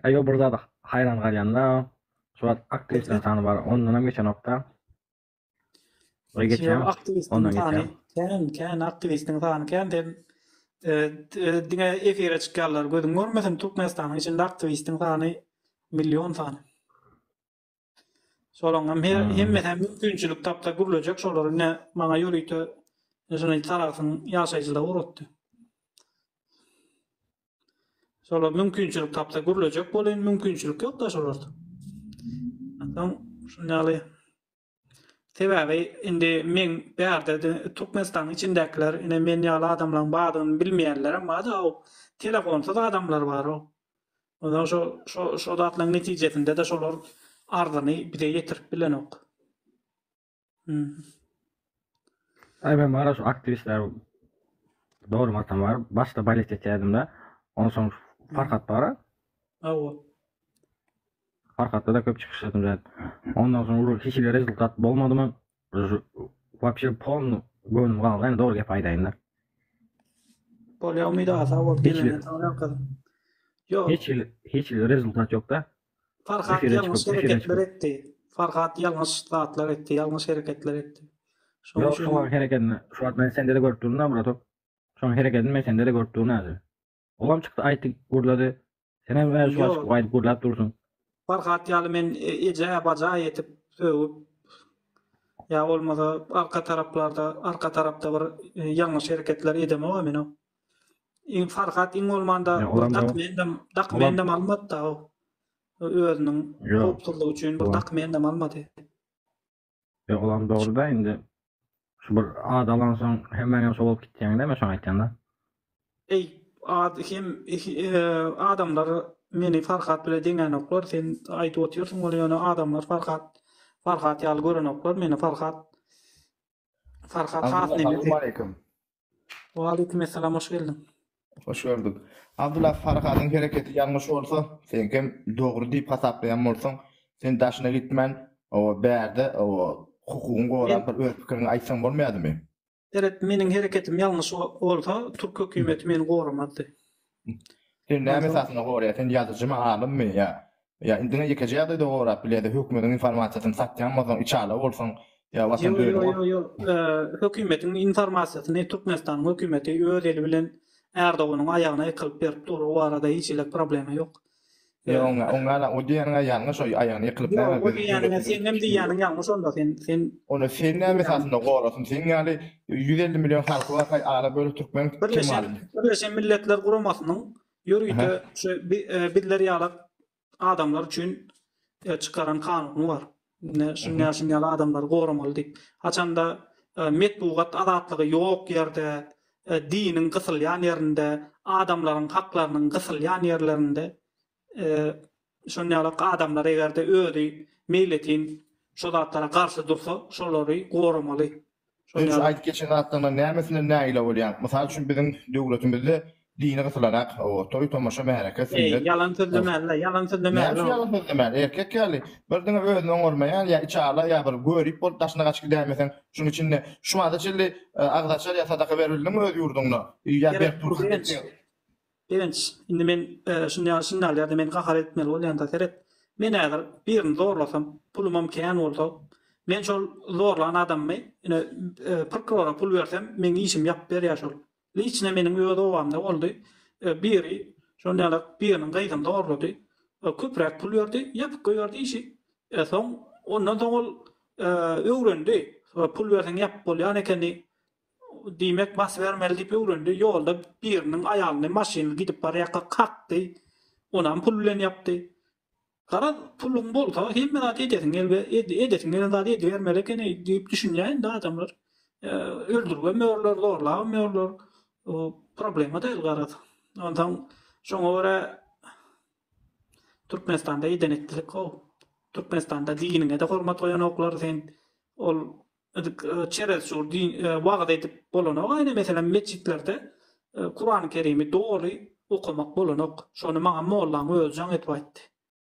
Aý ýok bir zada haýran galýan-da. Şu wagt aktiwistleriň sany bar, ondanam geçenok-da. Oý geçýärmi? Ýok aktiwistiň Ondan sany geçýärmi? kän, kän aktiwistiň sany kän sen e, diňe efire çykýanlar gözüň görmesin Türkmenistanyň içinde aktiwistiň sany million sany. Şolaň hem her Hmm. hemmesi mümkinçilik tapsa gürlejek şolar ine maňa ýörite şuny Sarahsyň ýaşaýjylary ugratdy. Şolar mümkinçilik tapsa gürlejek bolýan mümkinçilik ýok-da şolarda. Onsoň şuny ýaly sebäbi indi meň bärde Türkmenistanyň içindäkiler ine men ýaly adamlaryň bardygyny bilmeýänlerem bar-da o telefonsyz adamlar bar-ow. Onsoň şo şo şo zatlaryň netijesinde-de şolar arzyny bize ýetirip bilenok. Hmm. Aý men bara şu aktiwistler dogry atam bar. Başda balet etýärdim-de. Onsoň Farhat bara. Hawa. Farhatda da köp çykyş etdim zat. Ondan soň uly hiç hili rezultat bolmadymy? Вообще polny göwnüm galdy. Yani dogry gep aýdaýyn-da. Bolýa Umyt aga sag bol. Hiç hili Ýok. Hiç hili hiç hili rezultat ýok-da. Farhat Efire ýalňyş çykyp, efire hereketler çykyp. etdi. Farhat ýalňyş zatlar etdi, ýalňyş hereketler etdi. Şonuň Ýok, üçin şoň hereketini şu wagt men sende-de görüp durun-da, bratok. Şoň hereketini men sende-de görüp durun häzir. Olam çykdy aýtdy, gürledi. Senem häzir şu wagt Ýok. çykyp aýdyp gürläp dursuň. Farhat ýaly men eje baja ýetip sögüp ýa bolmasa arka taraplarda arka tarapda bir ýalňyş hereketler edemog-a men o. Iň Farhat iň bolmanda Ýa bir olam dogry. dokumentem Olam dokumentem almady-da o. Özüniň Ýok. howpsuzlygy üçin bir Olam dokumentem almady. Ýok, olam dogry-da indi. Şu bir ad alansoň hemmäňem şo bolup gitýäň-dä men şoňa aýtýan-da. Eý, ad hem adamlar meni Farhat bile deňänoklar, sen aýdyp otyrsyň ol ýöne adamlar Farhat Farhat ýaly görenoklar meni Farhat Farhat has Abdylla nemedi. salowmaleýkim. Waleýkim essalam hoş geldiň. Hoş gördük. Abdylla Farhadyň hereketi ýalňyş bolsa, seňkem dogry diýip hasaplaýan bolsaň, sen daşyna gitmän, oba bärde oba hukugyňy gorap Men bir öz pikiriňi aýtsaň bolmaýadymy? Seret meniň hereketim ýalňyş bolsa türk hökümeti meni goramazdy. Sen näme Onsoň esasynda goraýar? Sen ýazyjymy, alymmy ýa? Ýa diňe ýekeje ýagdaýda gorap bilýär-de, hökümetiň informasiýasyny satýan bolsaň, içala bolsaň, ýa watan Ýok, döwlet ýok, ýok, ýok. Hökümetiň informasiýasyny Türkmenistanyň hökümeti öz eli bilen Erdoganyň aýagyna ýykylyp berip dur, o barada hiç hili problema ýok. Ýok, oňa, oňa, o diýýäniň-ä ýalňyş, o aýagyna ýykylyp näme Ýok, o diýýäniňe seňem diýýäniň ýalňyş onda, sen, sen Onda sen näme esasynda gorasyn? Seň ýaly 150 million halky bar, haý ala böle türkmen kim Birleşen, aldy? Birleşen Milletler Guramasynyň ýörite şu bizler ýaly adamlar üçin çykaran kanuny bar. Ine, şuny şuny ýaly adamlary goramaly diýip. Haçanda metbugat azatlygy ýok ýerde, diniň gysylýan ýerinde, adamlaryň haklarynyň gysylýan ýerlerinde şuny ýaly adamlar eger-de özi meýletin şo zatlara garşy dursa, şolary goramaly. Sen şu aýdyp geçen zatlaryňdan nämesinden nägile bolýaň? Mysal üçin biziň döwletimizde dini gysylanak, hawa, toý tomaşa, märeke, sünnet. Eý, ýalan sözlemäli-le, ýalan sözlemäli. Näme üçin ýalan sözlemäli? Erkek ýaly bir diňe özüni oňarmaýan ýa içala ýa bir görip bolup daşyna gaçyp gidäýmeseň, şunuň içinde şu wagta çenli agzaçar ýa sadaka beribildiňmi öz ýurduňda? Ýa berip dursuň. Begenç, indi men şuny ýaly şuny ýaly ýerde men gahar etmeli bolýan-da seret. Men häzir birini zorlasam, pulumam kän bolsa, men şol zorlan adamymy ine prokurora pul bersem, meň işimi ýapyp berýär şol. Liçne meniň öz obamda boldy. Biri şol ýaly biriniň gyzyny zorlady. Köpräk pul berdi, ýapyp goýberdi işi. Soň ondan soň ol öwrendi. Pul berseň ýapyp bolýan ekeni. Diýmek basybermeli diýip öwrendi. Ýolda biriniň aýalyny maşynly gidip barýarka kakdy. Onam pul bilen ýapdy. Garaz, puluň bolsa hemme zady edesiň gelbe edesiň gelen zady edibermeli ekeni diýip düşünýär indi adamlar. Öldüribem ýörler, zorlabam ýörler. O problema däl garaz. Onsoň şoňa görä Türkmenistanda eden etdilik how. Türkmenistanda diniňe-de hormat goýanoklar sen ol çerez-çur din wagyz edip bolanok. Aýna meselem metjitlerde Kurany Kerimi doly okamak bolanok. Şony maňa mollaň özi jaň edip aýtdy.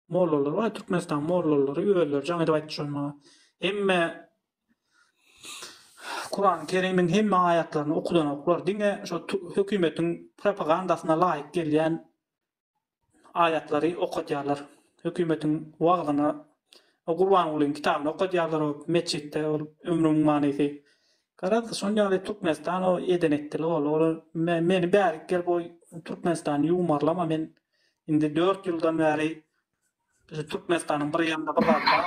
Mollalar bar, Türkmenistanyň mollalary özleri jaň edip aýtdy şony maňa. Hemme Kurany Kerimiň hemme aýatlaryny okudanoklar. Diňe şo hökümetiň propagandasyna laýyk gelýän aýatlary okadýarlar. Hökümetiň wagzyna Gurbangulyň kitabyny okadýarlar o metjitde ol ömrümiň manysy. Garaz şon ýaly Türkmenistan o eden etdiligi ol. Ol meni bärik gelip o Türkmenistany ýuwmarlama men indi 4 ýyldan bäri Türkmenistanyň bir ýanynda bir zat bar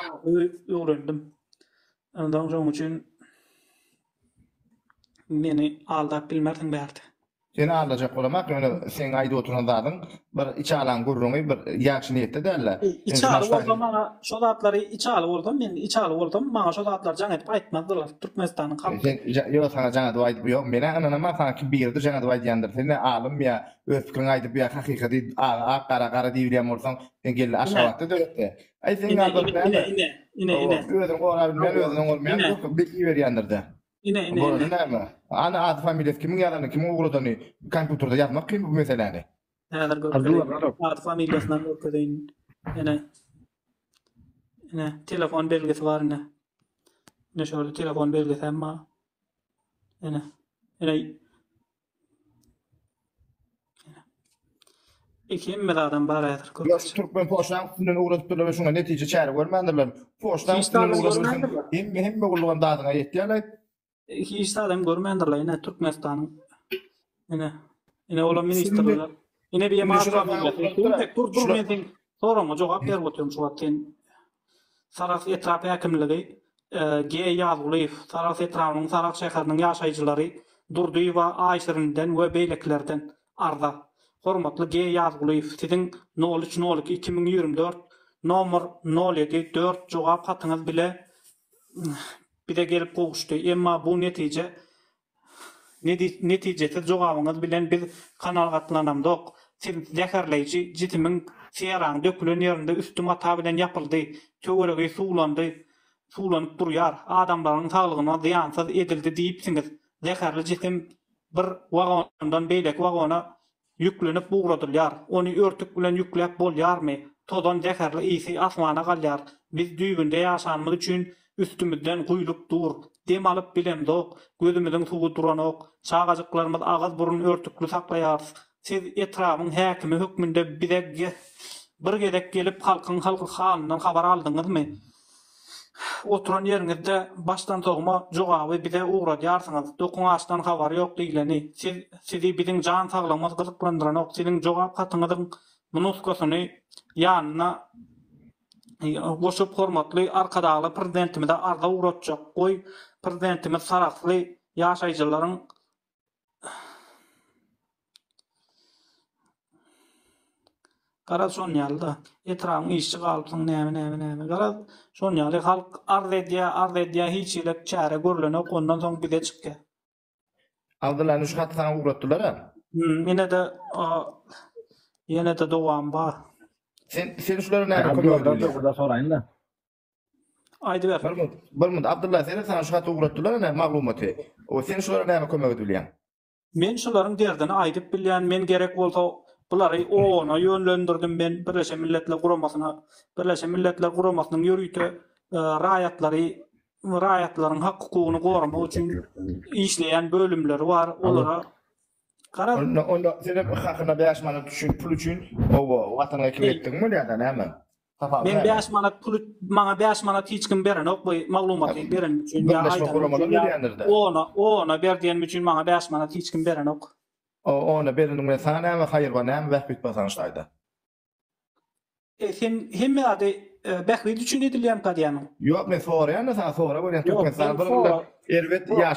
öwrendim. Ondan şoň üçin meni aldap bilmersiň bärde. Seni aldajak bolamok, ýöne seň aýdyp oturan zadyň bir içalaň gürrüňi bir ýagşy niýetde däl-de. Içaly bolsa maňa şo zatlary içaly bolsam men içaly bolsam maňa şo zatlary jaň edip aýtmazdylar Türkmenistanyň halky. Sen ýok saňa jaň edip aýdyp ýok menä ynanamok saňa kim biridir jaň edip aýdýandyr sen nä alym ýa öz pikiriňi aýdyp ýa hakykaty aga ak gara gara diýibilýän bolsaň sen geldi Aşgabatda döretde. Aý seň ýaly bolup näme? Ine ine ine. Özüni gorabilmeýän özüni oňarmaýan berýändirde. Ine ine Bolany ine. näme? Ana ady familiýasy kimiň ýazany, kimiň ugradany kompýuterde ýazmak kyn bu meseläni. Häzir Abdulla görkezeýin. Bradok. Ady familiýasynam görkezeýin. Ine. Ine telefon belgisi bar ine. Ine şurada telefon belgisi hem bar. Ine. Ine. Ine. Hemme zadam bar häzir Ýa şu türkmen poçtaň üstünden ugradypdyrlar we şuňa netije çäre görmändirler. Poçtaň Hiç üstünden zadam ugradybilseň görmändirler. hemme hemme gullugam dadyňa ýetýärler. Hiç zadam görmändirler ine Türkmenistanyň. Ine. Ine olam ministrler. Ine bir Indi şular saňa ugradypdyr. Dur dur men seň soragyňa jogap berip otyryn şu wagt sen Sarahs etrap häkimligi G. Ýazgulyýew, Sarahs etrabynyň Sarahs şäheriniň ýaşaýjylary Durdyýewa Aýşirinden we beýlekilerden arza. Hormatly G. Ýazgulyýew, siziň nol üç nol iki 2024 nomer nol ýedi dört jogap hatyňyz bile bize gelip gowuşdy. Emma bu netije Netijesiz jogabyňyz bilen biz kanagatlanamzok. Siz zäherleýji jisimiň seraň dökülen ýerinde üsti mata bilen ýapyldy, töweregi suwlandy, suwlanyp durýar, adamlaryň saglygyna zyýansyz edildi diýipsiňiz. Zäherli jisim bir wagondan beýleki wagona Ýüklenip ugradylýar. Ony örtük bilen ýükläp bolýarmy? Tozan zäherli ysy asmana galýar. Biz düýbünde ýaşanymyz üçin üstümizden guýlup dur. Dem alyp bilemzok. Gözümiziň suwy duranok. Çagajyklarymyz agyz-burun örtükli saklaýarys. Siz etrabyň häkimi hökmünde bize. Bir gezek gelip halkyň halyndan habar aldyňyzmy? Oturan ýeriňizde başdansowma jogaby bize ugradýarsyňyz. Dokuň açdan habary ýok diýleni. Siz sizi biziň jan saglygymyz gyzyklandyranok. Siziň jogap hatyňyzyň nuskasyny ýanyna goşup hormatly Arkadagly Prezidentimize arza ugratjak. Goý, Prezidentimiz sarahsly ýaşaýjylaryň Garaz şon ýaly-da. Etrabyň işçi galypsyň näme näme näme. Garaz şon ýaly halk arz edýä arz edýä hiç hili çäre görlenok ondan soň bize çykýa. Abdylla indi şu haty saňa ugratdylar-a? Ýene-de ýene-de dowam bar. Sen sen şulara näme kömek edip bilýäň? Soraýyn-da. Aýdyber. Bir minut, bir minut. Abdylla seret saňa şu haty ugratdylar ine maglumaty. O sen şulara näme kömek edip bilýäň? Men şularyň derdini aýdyp bilýän, men gerek bolsa bulary OON-a ýönlendirdim men Birleşen Milletler Guramasyna. Birleşen Milletler Guramasynyň ýörite raýatlary raýatlaryň hak-hukugyny goramak üçin işleýän bölümleri bar, olara Garaz. Onda onda senem hakyna 5 manat üçin pul üçin oba watanyňa ekip etdiň bolýada näme? Tapawudy Men näme? 5 manat pul maňa 5 manat hiç kim berenok bu maglumaty berenim üçin ýa Birleşme aýdanym guramalar üçin ýa berýändir-dä. ona ona ber diýenim üçin maňa 5 manat hiç kim berenok. O ona bereniň bilen saňa näme haýyr bar, näme bähbit bar saňa şu taýda? E sen hemme zady bähbit üçin edilýärmika diýýämiň? Ýok men soraýan-da saňa sorag berýän Ýok Türkmenistan men bir sora erbet ýaş.